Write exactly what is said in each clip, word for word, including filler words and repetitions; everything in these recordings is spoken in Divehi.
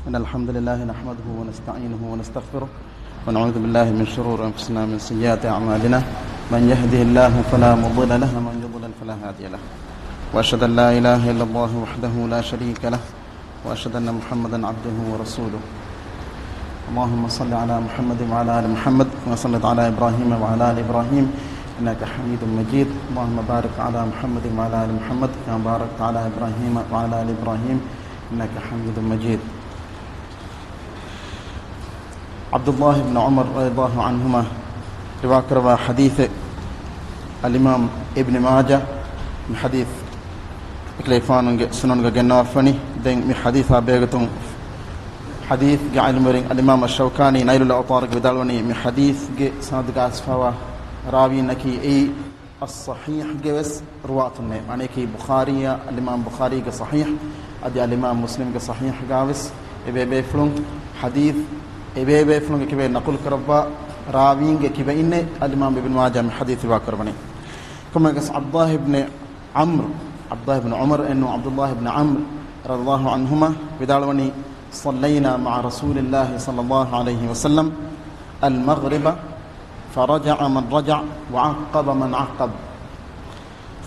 إن الحمد لله نحمده ونستعينه ونستغفره، ونعوذ بالله من شرور أنفسنا ومن سيئات أعمالنا. من يهده الله فلا مضل له، ومن يضلل فلا هادي له. وأشهد أن لا إله إلا الله وحده لا شريك له، وأشهد أن محمدا عبده ورسوله. اللهم صل على محمد وعلى آل محمد كما صليت على إبراهيم وعلى آل إبراهيم إنك حميد مجيد. اللهم بارك على محمد وعلى آل محمد كما باركت على إبراهيم وعلى آل إبراهيم إنك حميد مجيد. ޢަބްދުﷲ ބިން ޢުމަރު ރަޟިޔަﷲ ޢަންހުމާ ރިވާކުރައްވާ ޙަދީޘެއް. އަލްއިމާމް އިބްނު މާޖަ މި ޙަދީޘް އެކަލޭގެފާނުގެ ސުނަނުގަ ގެންނަވާފަނީ. ދެން މި ޙަދީޘާ ބެހޭގޮތުން ޙަދީޘްގެ ޢިލްމުވެރިން އަލްއިމާމް އައްޝައުކާނީ ނައިލުލް އައުޠާރުގަ ވިދާޅުވަނީ، މި ޙަދީޘްގެ ސަނަދުގަ އައިސްފަވާ ރާވީންނަކީ އެއީ އައްޞަޙީޙްގެ ވެސް ރުވާތުންނޭ. މާނަޔަކީ ބުޚާރީއާ، އަލްއިމާމް ބުޚާރީގެ ޞަޙީޙް، އަދި އަލްއިމާމް މުސްލިމްގެ ޞަޙީޙްގާ ވެސް އެބޭބޭފުޅުން ޙަދީޘް، އެބޭބޭފުޅުންގެ ކިބައިން ނަޤުލު ކުރައްވާ ރާވީންގެ ކިބައިންނޭ އަލްއިމާމް އިބްނު މާޖާ މި ޙަދީޘް ރިވާ ކުރައްވަނީ. ކޮންމެއަކަސް ޢަބްދުﷲ އިބްނު ޢަމްރު، ޢަބްދުﷲ އިބްނު ޢުމަރު އެއްނު، ޢަބްދުﷲ އިބްނު ޢަމްރު ރަޟިޔަﷲ ޢަންހުމާ ވިދާޅުވަނީ، صلينا مع رسول الله صلى الله عليه وسلم المغرب فرجع من رجع وعقب من عقب.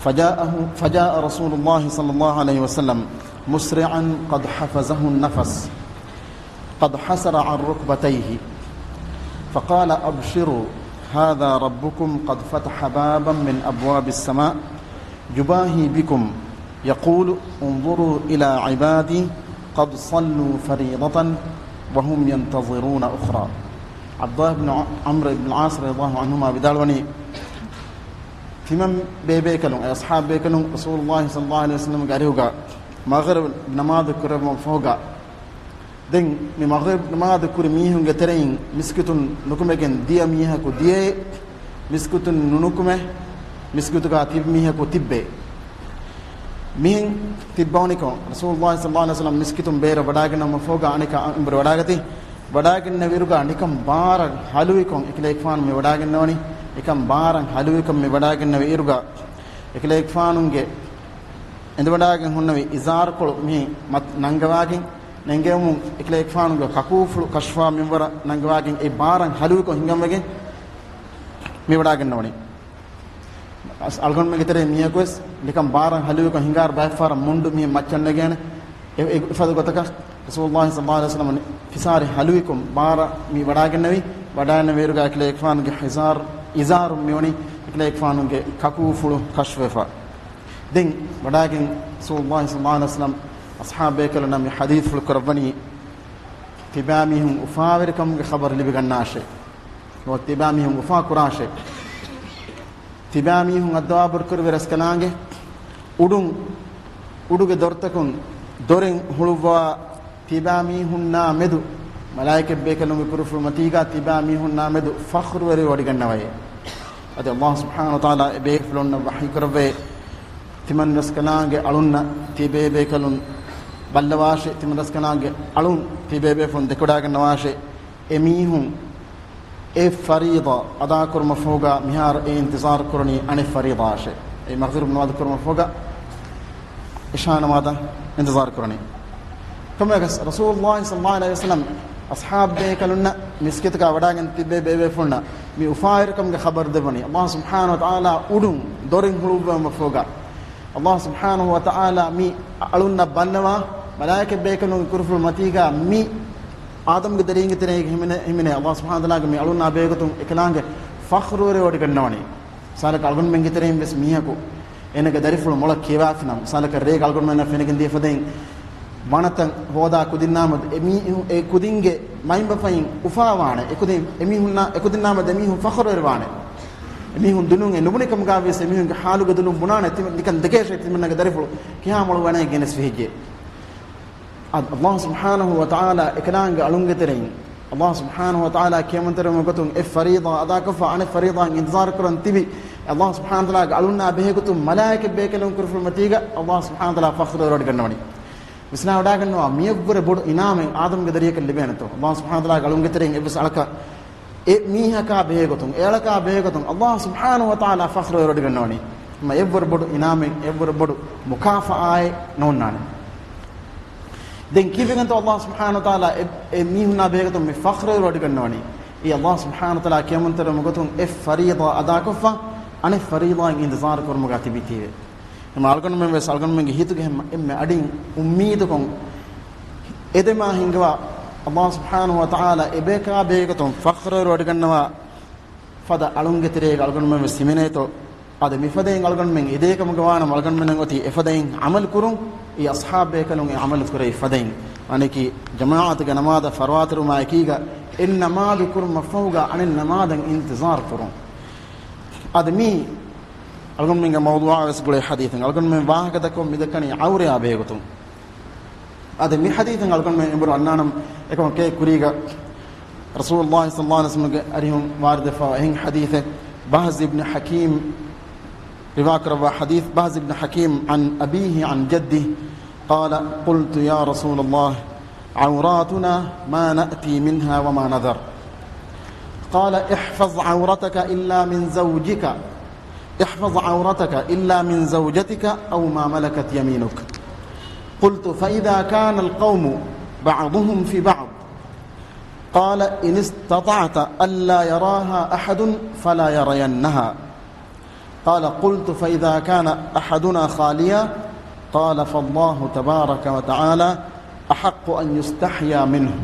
فجاءه، فجاء رسول الله صلى الله عليه وسلم مسرعا قد حفزه النفس قد حسر عن ركبتيه فقال: أبشروا، هذا ربكم قد فتح بابا من أبواب السماء يباهي بكم يقول: انظروا إلى عبادي قد صلوا فريضة وهم ينتظرون أخرى. ޢަބްދުﷲ ބިން ޢަމްރު ބިން ޢާޞް ރަޟިޔަﷲ ޢަންހުމާ ވިދާޅުވަނީ، ތިމަން ބޭބޭކަލުން، އެ އަޞްޙާބު ބޭކަލުން ރަސޫލުﷲ ޞައްލަﷲ ޢަލައިހި ވަސައްލަމްގެ އަރިހުގަ މަޣްރިބު ނަމާދު ކުރެއްވުމަށް ފަހުގަ، ދެން މި މަޣްރިބު ނަމާދު ކުރި މީހުންގެ ތެރެއިން މިސްކިތުން ނުކުމެގެން ދިޔަ މީހަކު ދިޔައޭ، މިސްކިތުން ނުނުކުމެ، މިސްކިތުގަ ތިބި މީހަކު ތިއްބެ. މިހެން ތިއްބަވަނިކޮށް، ރަސޫލުﷲ ޞައްލަﷲ ޢަލައިހި ވަސައްލަމް މިސްކިތުން ބޭރަށް ވަޑާގެންނެވުމަށް ފަހުގަ އަނެކާ އަނބުރި ވަޑާގަތީ، ވަޑާގެންނެވިއިރުގަ ނިކަން ބާރަށް ހަލުވިކޮށް އެކަލޭގެފާނު މި ވަޑާގެންނެވަނީ. ނިކަން ބާރަށް ހަލުވިކޮށް މި ވަޑާގެންނެވިއިރުގަ އެކަލޭގެފާނުގެ އެނދުވަޑާގެން ހުންނެވި އިޒާރުކޮޅު މި މަތި ނަންގަވާގެން ނެންގެވުމުން އެކަލޭގެފާނުގެ ކަކޫފުޅު ކަޝްފާ މިންވަރަށް ނަންގަވާގެން އެ ބާރަށް ހަލުވިކޮށް ހިނގަންވެގެން މި ވަޑާގެންނެވަނީ. އަސް އަޅުގަނޑުމެންގެ ތެރޭ މީހަކުވެސް ނިކަން ބާރަށް ހަލުވިކޮށް ހިނގާރު ބައެއްފަހަރަށް މުންޑު މި މައްޗަށް ނެގޭނެ. އެ، އެ އެފަދަ ގޮތަކަށް ރަސޫލުﷲ ޞައްލަﷲ ޢަލައިހި ވަސައްލަމަ ފިސާރި ހަލުވިކޮށް ބާރަށް މި ވަޑާގެންނެވި، ވަޑާގެންނެވިއިރުގަ އެކަލޭގެފާނުގެ ހިޒާރު، އިޒާރު މިވަނީ އެކަލޭގެފާނުގެ ކަކޫފުޅު ކަޝްފުވެފަ. ދެން ވަޑާގެން ރަސޫލުﷲ ޞައްލަﷲ ޢަލައިހި ވަސައްލަމް އަޞްޙާބު ބޭކަލުންނަށް މި ޙަދީޘްފުޅު ކުރައްވަނީ، ތިބާމީހުން އުފާވެރިކަމުގެ ޚަބަރު ލިބިގަންނާށޭ. ނުވަތަ ތިބާމީހުން އުފާ ކުރާށޭ. ތިބާމީހުން އައްދަވާބުރިކުރެއްވި ރަސްކަލާނގެ އުޑުން، އުޑުގެ ދޮރުތަކުން ދޮރެއް ހުޅުއްވާ ތިބާމީހުންނާ މެދު، މަލާއިކަތް ބޭކަލުންގެ ކުރުފުޅު މަތީގަ ތިބާމީހުންނާ މެދު ފަޚްރުވެރި ވޮޑިގަންނަވައޭ. އަދި ﷲ ސުބްޙާނަހޫ ވަތަޢާލާ އެބޭފުޅުންނަށް ވަޙީކުރައްވައޭ، ތިމަން ރަސްކަލާނގެ އަޅުންނަށް ތިބޭބޭކަލުން ބައްލަވާށޭ، ތިމަން ރަސްކަލާނގެ އަޅުން ތިބޭބޭފުޅުން ދެކެވަޑާގަންނަވާށޭ. އެމީހުން އެ ފަރީޟާ އަދާކުރުމަށްފަހުގަ މިހާރު އެ އިންތިޒާރު ކުރަނީ އަނެއް ފަރީޟާއަށޭ. އެ މަޣްރިބު ނަމާދު ކުރުމަށްފަހުގަ އިޝާ ނަމާދަށް އިންތިޒާރު ކުރަނީ. ކޮންމެއަކަސް ރަސޫލުﷲ ޞައްލަﷲ ޢަލައިހި ވަސައްލަމް އަޞްޙާބު ބޭކަލުންނަށް މިސްކިތުގަ ވަޑާގެން ތިއްބެވި ބޭބޭފުޅުންނަށް މި އުފާވެރިކަމުގެ ޚަބަރު ދެއްވަނީ ﷲ ސުބްޙާނަހޫ ވަތަޢާލާ އުޑުން ދޮރެއް ހުޅުއްވުމަށްފަހުގަ، ﷲ ސުބްޙާނަހޫ ވަތަޢާލާ މި އަޅުންނަށް ބައްލަވާ، މަލާއިކަތް ބޭކަލުންގެ ކުރުފުޅު މަތީގަ މި އާދަމްގެ ދަރީންގެ ތެރެއިން ހިމެނޭ، ހިމެނޭ. ﷲ ސުބްޙާނަހޫ ވަތަޢާލާގެ މި އަޅުންނާ ބެހޭގޮތުން އެކަލާނގެ ފަޚްރުވެރިވޮޑިގަންނަވަނީ. ސާލަކަށް އަޅުގަނޑުމެންގެ ތެރެއިން ވެސް މީހަކު އޭނަގެ ދަރިފުޅު މޮޅަށް ކިޔަވާފިނަމަ، ސާލަކަށް ރޭގަ އަޅުގަނޑުމެންނަށް ފެނިގެން ދިޔަ ފަދައިން ވަނަތައް ހޯދާ ކުދިންނާމެދު އެ މީ، އެ ކުދިންގެ މައިންބަފައިން އުފާވާނެ، އެ ކުދިން، އެމީހުންނާ، އެ ކުދިންނާމެދު އެމީހުން ފަޚުރުވެރިވާނެ. އެމީހުން ދުލުން އެ ނުބުނި ކަމުގަ ވިޔަސް އެމީހުންގެ ޙާލުގެ ދުލުން ބުނާނެ، ތިމަ-، ނިކަން ދެކޭށޭ ތިމަންނަގެ ދަރިފުޅު ކިހާ މޮޅު ވަނައެއް ގެނެސް ފިހިއްޖެ. އަދި ﷲ ސުބްޙާނަހޫ ވަތަޢާލާ އެކަލާނގެ އަޅުންގެ ތެރެއިން، ﷲ ސުބްޙާނަހޫ ވަތަޢާލާ ކިޔަމަންތެރިވުމުގެ ގޮތުން އެއް ފަރީޟާ އަދާކޮށްފަ އަނެއް ފަރީޟާއަށް އިންތިޒާރު ކުރަން ތިބި، ﷲ ސުބްޙާނަހޫ ވަތަޢާލާގެ އަޅުންނާ ބެހޭގޮތުން މަލާއިކަތް ބޭކަލުން ކުރުފުޅު މަތީގަ ﷲ ސުބްޙާނަހޫ ވަތަޢާލާ ފަޚުރުވެރިވޮޑިގަންނަވަނީ. ވިސްނާވަޑާގަންނަވާ، މިއަށްވުރެ ބޮޑު އިނާމެއް އާދަމްގެ ދަރިޔަކަށް ލިބޭނެތޯ؟ ﷲ ސުބްޙާނަހޫ ވަތަޢާލާގެ އަޅުންގެ ތެރެއިން އެއްވެސް އަޅަކަށް އެ މީހަކާ ބެހޭގޮތުން، އެ އަޅަކާ ބެހޭގޮތުން ﷲ ސުބްޙާނަހޫ ވަތަޢާލާ ފަޚުރުވެރިވޮޑިގަންނަވަނީ. އެއްވުރެ ބޮޑު އިނާމެއް، އެއްވުރެ ބޮޑު މުކާފައާއެއް ނޯންނާނެ. ދެން ކީއްވެގެންތޯ އަﷲ ސުބްޙާނަހޫ ވަތަޢާލާ އެ، އެ މީހުންނާ ބެހޭގޮތުން މި ފަޚްރު އިރު ވޮޑިގަންނަވަނީ؟ އެއީ އަﷲ ސުބްޙާނަހޫ ވަތަޢާލާ ކިޔަމަންތެރިވުމުގެ ގޮތުން އެއް ފަރީޟާ އަދާކޮށްފަ، އަނެއް ފަރީޟާއިން އިންތިޒާރު ކުރުމުގަ ތިބިތީވެ. އެމަ އަޅުގަނޑުމެން ވެސް އަޅުގަނޑުމެންގެ ހިތުގެ ހަމަ އެންމެ އަޑިން އުއްމީދުކޮށް، އެދެމާ ހިންގަވާ، އަﷲ ސުބްޙާނަހޫ ވަތަޢާލާ އެބަޔަކާ ބެހޭގޮތުން ފަޚްރު އިރު ވޮޑިގަންނަވާ ފަދަ އަޅުންގެ ތެރޭގަ އަޅުގަނޑުމެން ވެސް ހިމެނޭތޯ؟ އަދި މިފަދައިން އަޅުގަނޑުމެން އެދޭކަމުގަ ވާނަމަ އަޅުގަނޑުމެން އޮތީ އެފަދައިން ޢަމަލު ކުރުން. އެ އަޞްޙާބު ބޭކަލުން އެ ޢަމަލު ކުރެވި ފަދައިން. އަނެކީ ޖަމާޢަތުގެ ނަމާދަށް ފަރުވާތެރިވުމާ އެކީގަ އެއް ނަމާދު ކުރުމަށްފަހުގަ އަނެއް ނަމާދަށް އިންތިޒާރު ކުރުން. އަދި މީ އަޅުގަނޑުމެންގެ މައުޟޫޢާ ވެސް ގުޅޭ ޙަދީޘެއް. އަޅުގަނޑުމެން ވާހަކަ ދައްކަމުން މި ދައްކަނީ ޢައުރަޔާ ބެހޭގޮތުން. އަދި މި ޙަދީޘަށް އަޅުގަނޑުމެން އެނބުރި އަންނާނަމަ އެކަމަކޭ ކުރީގަ ރަސޫލުﷲ ޞައްލަﷲު ޢަލައިހި ވަސައްލަމަގެ އަރިހުން ވާރިދުވެފަވާ އެހެން ޙަދީޘެއް. ބަހްޒް އިބްނު ޙަކީމް ރިވާކުރައްވާ ޙަދީޘް، ބަހްޒް އިބްނު ޙަކީމް عن أبيه عن جده قال: قلت يا رسول الله، عوراتنا ما نأتي منها وما نذر. قال: احفظ عورتك إلا من زوجك، احفظ عورتك إلا من زوجتك أو ما ملكت يمينك. قلت: فإذا كان القوم بعضهم في بعض؟ قال: إن استطعت ألا يراها أحد فلا يرينها. قال: قلت: فإذا كان أحدنا خاليا؟ قال: فالله تبارك وتعالى أحق أن يستحيا منه.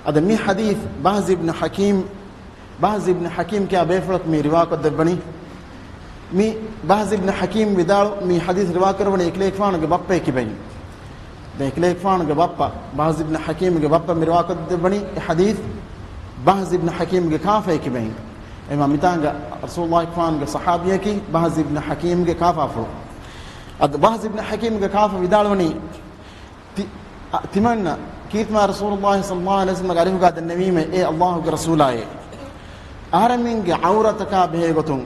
އަދި މި ޙަދީޘް ބަހްޒް އިބްނު ޙަކީމް، ބަހްޒް އިބްނު ޙަކީމް ކިޔާ ބޭފުޅަކު މި ރިވާކޮށްދެއްވަނީ. މި ބަހްޒް އިބްނު ޙަކީމް ވިދާޅު މި ޙަދީޘް ރިވާކުރެވުނީ އެކަލޭގެފާނުގެ ބައްޕަ ކިބައިން. ދެން އެކަލޭގެފާނުގެ ބައްޕަ، ބަހްޒް އިބްނު ޙަކީމްގެ ބައްޕަ މި ރިވާކޮށްދެއްވަނީ އެ ޙަދީޘް ބަހްޒް އިބްނު ޙަކީމްގެ ކާފައި ކިބައިން. އެމަ މިތާނގަ ރަސޫލުﷲގެފާނުގެ ޞަޙާބީއަކީ ބަހްޒް އިބްނު ޙަކީމްގެ ކާފާފުޅު. އަދި ބަހްޒް އިބްނު ޙަކީމްގެ ކާފަ ވިދާޅުވަނީ، ތި-، އަ، ތިމަންނަ ކީރިތިމާ ރަސޫލުﷲ ޞައްލަﷲު ޢަލައިހި ވަސައްލަމަގެ އަރިހުގަ ދެންނެވީމޭ، އޭ އަﷲގެ ރަސޫލާއޭ، އަހަރެމެންގެ ޢައުރަތަކާ ބެހޭގޮތުން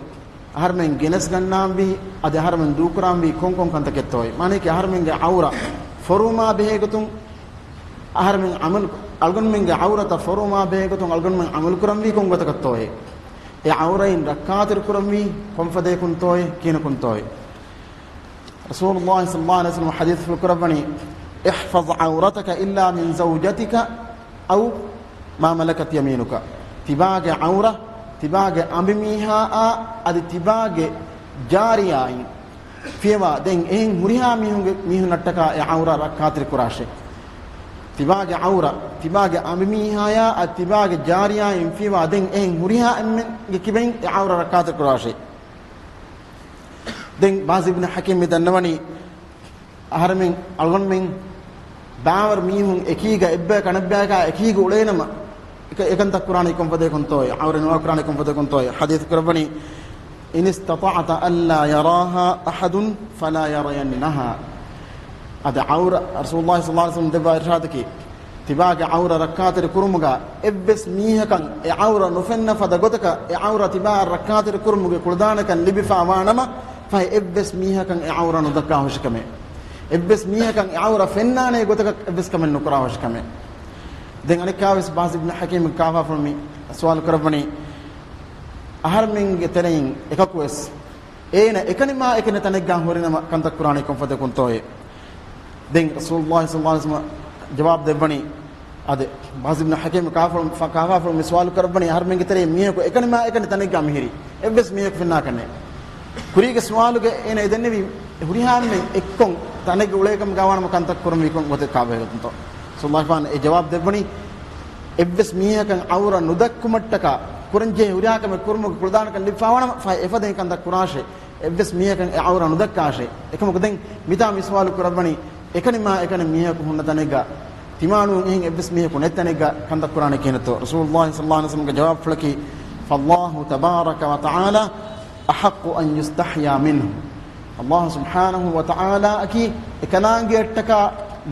އަހަރެމެން ގެނެސްގަންނާންވީ، އަދި އަހަރެމެން ދޫކުރާންވީ ކޮންކޮން ކަންތަކެއްތޯއޭ؟ މާނައަކީ އަހަރެމެންގެ ޢައުރަ ފޮރުވުމާ ބެހޭގޮތުން އަހަރެމެން ޢަމަލު، އަޅުގަނޑުމެންގެ ޢައުރަތައް ފޮރުވުމާ ބެހޭގޮތުން އަޅުގަނޑުމެން ޢަމަލުކުރަންވީ ކޮންގޮތަކަށްތޯއޭ؟ އެ ޢައުރައިން ރައްކާތެރިކުރަންވީ ކޮންފަދައަކުންތޯއޭ؟ ކިހިނަކުންތޯއޭ؟ ރަސޫލުﷲ ޞައްލަﷲު ޢަލައިހި ވަސައްލަމަ ޙަދީޘްފުޅު ކުރައްވަނީ، احفظ عورتك إلا من زوجتك أو ما ملكت يمينك. ތިބާގެ ޢައުރަ، ތިބާގެ އަނބިމީހާއާ، އަދި ތިބާގެ ޖާރިޔާއިން ފިޔަވާ ދެން އެހެން ހުރިހާ މީހުންގެ، މީހުންނަށްޓަކާ އެ ޢައުރަ ރައްކާތެރި ކުރާށޭ. ތިބާގެ ޢައުރަ، ތިބާގެ އަނބިމީހާޔާ، އަދި ތިބާގެ ޖާރިޔާއިން ފިޔަވާ ދެން އެހެން ހުރިހާ އެންމެންގެ ކިބައިން އެ ޢައުރަ ރައްކާތެރި ކުރާށޭ. ދެން ބަހްޒް އިބްނު ޙަކީމް މި ދަންނަވަނީ، އަހަރެމެން، އަޅުގަނޑުމެން ބާވަރު މީހުން އެކީގަ އެއްބަޔަކު އަނެއްބަޔަކާ އެކީގަ އުޅޭނަމަ، އެކަ-، އެކަންތައް ކުރާނީ ކޮންފަދައަކުންތޯއޭ؟ ޢައުރަ ނިވާކުރާނީ ކޮންފަދައަކުންތޯއޭ؟ ޙަދީޘް ކުރައްވަނީ، إن استطعت ألا يراها أحد فلا يرينها. އަދި ޢައުރަ، ރަސޫލުﷲ ޞައްލަﷲު ޢަލައިހި ވަސައްލަމަ ދެއްވާ އިރްޝާދަކީ، ތިބާގެ ޢައުރަ ރައްކާތެރި ކުރުމުގަ އެއްވެސް މީހަކަށް އެ ޢައުރަ ނުފެންނަ ފަދަ ގޮތަކަށް އެ ޢައުރަ ތިބާއަށް ރައްކާތެރި ކުރުމުގެ ކުޅަދާނަކަން ލިބިފާ ވާނަމަ، ފަހެ އެއްވެސް މީހަކަށް އެ ޢައުރަ ނުދައްކާ ހުށިކަމެއް، އެއްވެސް މީހަކަށް އެ ޢައުރަ ފެންނާނޭ ގޮތަކަށް އެއްވެސް ކަމެއް ނުކުރާ ހުށިކަމެއް. ދެން އަނެއްކާވެސް ބަހްޒް އިބްނު ޙަކީމްގެ ކާފާފުޅު މި ސުވާލު ކުރައްވަނީ، އަހަރެމެންގެ ތެރެއިން އެކަކުވެސް އޭނަ އެކަނިމާ އެކަނި ތަނެއްގަ ހުރިނަމަ ކަންތައް ކުރާނީ ކޮންފަދައަކުންތޯއޭ؟ ދެން ރަސޫލުﷲ ޞައްލަﷲު ޢަލައިހި ވަސައްލަމަ ޖަވާބު ދެއްވަނީ، އަދި ބަހްޒް އިބްނު ޙަކީމް ކާފަ-، ކާފާފުޅު މި ސުވާލު ކުރައްވަނީ، އަހަރެމެންގެ ތެރެއިން މީހަކު އެކަނިމާ އެކަނި ތަނެއްގަ މިހިރީ، އެއްވެސް މީހަކު ފެންނާކަށް ނެތް. ކުރީގެ ސުވާލުގަ އޭނަ އެދެންނެވީ، ހުރިހާ އެންމެން އެއްކޮށް ތަނެއްގަ އުޅޭކަމުގަ ވާނަމަ ކަންތައް ކުރަންވީ ކޮން ގޮތެއް ކާބަހެގޮތުންތޯ؟ ރަސޫލުﷲ އެ ޖަވާބު ދެއްވަނީ، އެއްވެސް މީހަކަށް ޢައުރަ ނުދައްކުމަށްޓަކާ ކުރަންޖެހޭ ހުރިހާ ކަމެއް ކުރުމުގެ ކުޅަދާނަކަން ލިބިފާވާނަމަ، ފަހެ އެފަދައިން ކަންތައް ކުރާށޭ. އެއްވެސް މީހަކަށް އެ ޢައުރަ ނުދައްކާށޭ. އެކަމަކު ދެން މިތާ މި ސުވާލު ކުރައްވަނީ، އެކަނިމާ އެކަނި މީހަކު ހުންނަ ތަނެއްގަ ތިމާނުވަން އެހެން އެއްވެސް މީހަކު ނެތް ތަނެއްގަ ކަންތައް ކުރާނީ ކިހިނެއްތޯ؟ ރަސޫލުﷲ ޞައްލަﷲު ޢަލައިހި ވަސައްލަމަގެ ޖަވާބުފުޅަކީ، فالله تبارك وتعالى أحق أن يستحيا منه. ﷲ ސުބްޙާނަހޫ ވަތަޢާލާއަކީ އެކަލާނގެއަށްޓަކާ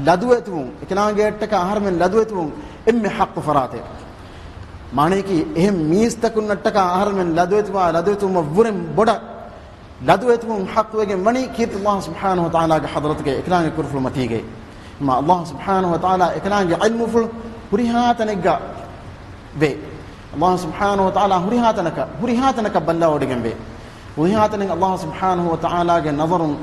ލަދުވެތިވުން، އެކަލާނގެއަށްޓަކާ އަހަރެމެން ލަދުވެތިވުން އެންމެ ޙައްޤު ފަރާތެއް. މާނަޔަކީ އެހެން މީސްތަކުންނަށްޓަކާ އަހަރެމެން ލަދުވެތިވާ ލަދުވެތިވުމަށްވުރެން ބޮޑަށް ލަދުވެތިވުން ޙައްޤުވެގެން ވަނީ ކީރިތި ﷲ ސުބްޙާނަހޫ ވަތަޢާލާގެ ޙަޟްރަތުގައި އެކަލާނގެ ކުރުފުޅު މަތީގައި. މާ ﷲ ސުބްޙާނަހޫ ވަތަޢާލާ އެކަލާނގެ ޢިލްމުފުޅު ހުރިހާ ތަނެއްގަ ވޭ. ﷲ ސުބްޙާނަހޫ ވަތަޢާލާ ހުރިހާ ތަނަކަށް، ހުރިހާ ތަނަކަށް ބައްލަވަޑިގެން ވޭ. ހުރިހާ ތަނެއް ﷲ ސުބްޙާނަހޫ ވަތަޢާލާގެ ނަޒަރުން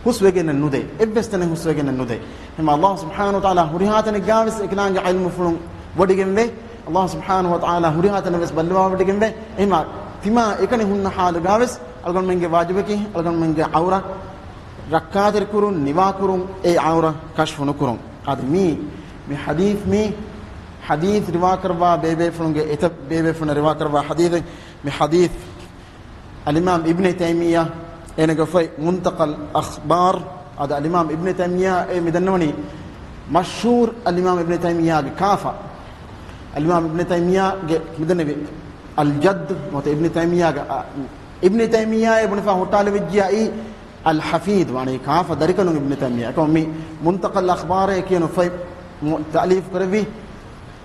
ހުސްވެގެނެއް ނުދޭ. އެއްވެސް ތަނެއް ހުސްވެގެނެއް ނުދޭ. އެހެންމަ ﷲ ސުބްޙާނަހޫ ވަތަޢާލާ ހުރިހާ ތަނެއްގާވެސް އެކަލާނގެ ޢިލްމުފުޅުން ވޮޑިގެންވޭ. ﷲ ސުބްޙާނަހޫ ވަތަޢާލާ ހުރިހާ ތަނެއްވެސް ބައްލަވާވޮޑިގެންވޭ. އެހެންމަ ތިމާ އެކަނި ހުންނަ ޙާލުގާވެސް އަޅުގަނޑުމެންގެ ވާޖިބަކީ އަޅުގަނޑުމެންގެ ޢައުރަ ރައްކާތެރިކުރުން، ނިވާކުރުން، އެ ޢައުރަ ކަޝްފު ނުކުރުން. އަދި މީ، މި ޙަދީޘް މީ، ޙަދީޘް ރިވާކުރައްވާ ބޭބޭފުޅުންގެ އެތައް ބޭބޭފުޅުން ރިވާކުރައްވާ ޙަދީޘެއް. މި ޙަދީޘް އަލްއިމާމް އިބްނި ތައިމިއްޔާ އޭނަގެ ފޮތް މުންތަޤަލް އަޚްބާރް، އަދި އަލްއިމާމް އިބްނި ތައިމިއްޔާ އޭ މިދަންނަވަނީ މަޝްހޫރު އަލްއިމާމް އިބްނި ތައިމިއްޔާގެ ކާފަ. އަލްއިމާމް އިބްނި ތައިމިއްޔާގެ މިދަންނެވި އަލްޖައްދު ނުވަތަ އިބްނި ތައިމިއްޔާގެ، އަ، އިބްނި ތައިމިއްޔާއޭ ބުނެފާ ހުއްޓާލެވިއްޖިއްޔާ އީ އަލްޙަފީދު ވާނީ ކާފަ ދަރިކަލުން އިބްނި ތައިމިއްޔާ. އެކަމަ މި މުންތަޤަލް އަޚްބާރޭ ކިޔަނު ފޮތް މު-، ތައުލީފު ކުރެއްވީ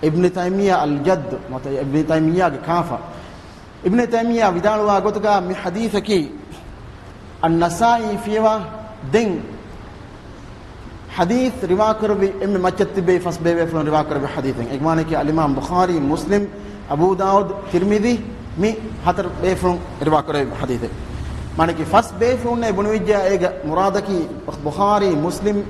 އިބްނި ތައިމިއްޔާ އަލްޖައްދު ނުވަތަ އިބްނި ތައިމިއްޔާގެ ކާފަ. އިބްނި ތައިމިއްޔާ ވިދާޅުވާ ގޮތުގަ މި ޙަދީޘަކީ އައްނަސާއީ ފިޔަވާ ދެން ޙަދީޘް ރިވާކުރެއްވި އެންމެ މައްޗަށް ތިއްބެވި ފަސް ބޭބޭފުޅުން ރިވާކުރެއްވި ޙަދީޘެއް. އޭގެ މާނައަކީ އަލްއިމާމް ބުޚާރީ، މުސްލިމް، އަބޫ ދާވޫދު، ތިރްމިޛީ މި ހަތަރު ބޭފުޅުން ރިވާކުރެއްވި ޙަދީޘެއް. މާނައަކީ ފަސް ބޭފުޅުންނޭ ބުނެވިއްޖެ އޭގެ މުރާދަކީ ބުޚާރީ، މުސްލިމް،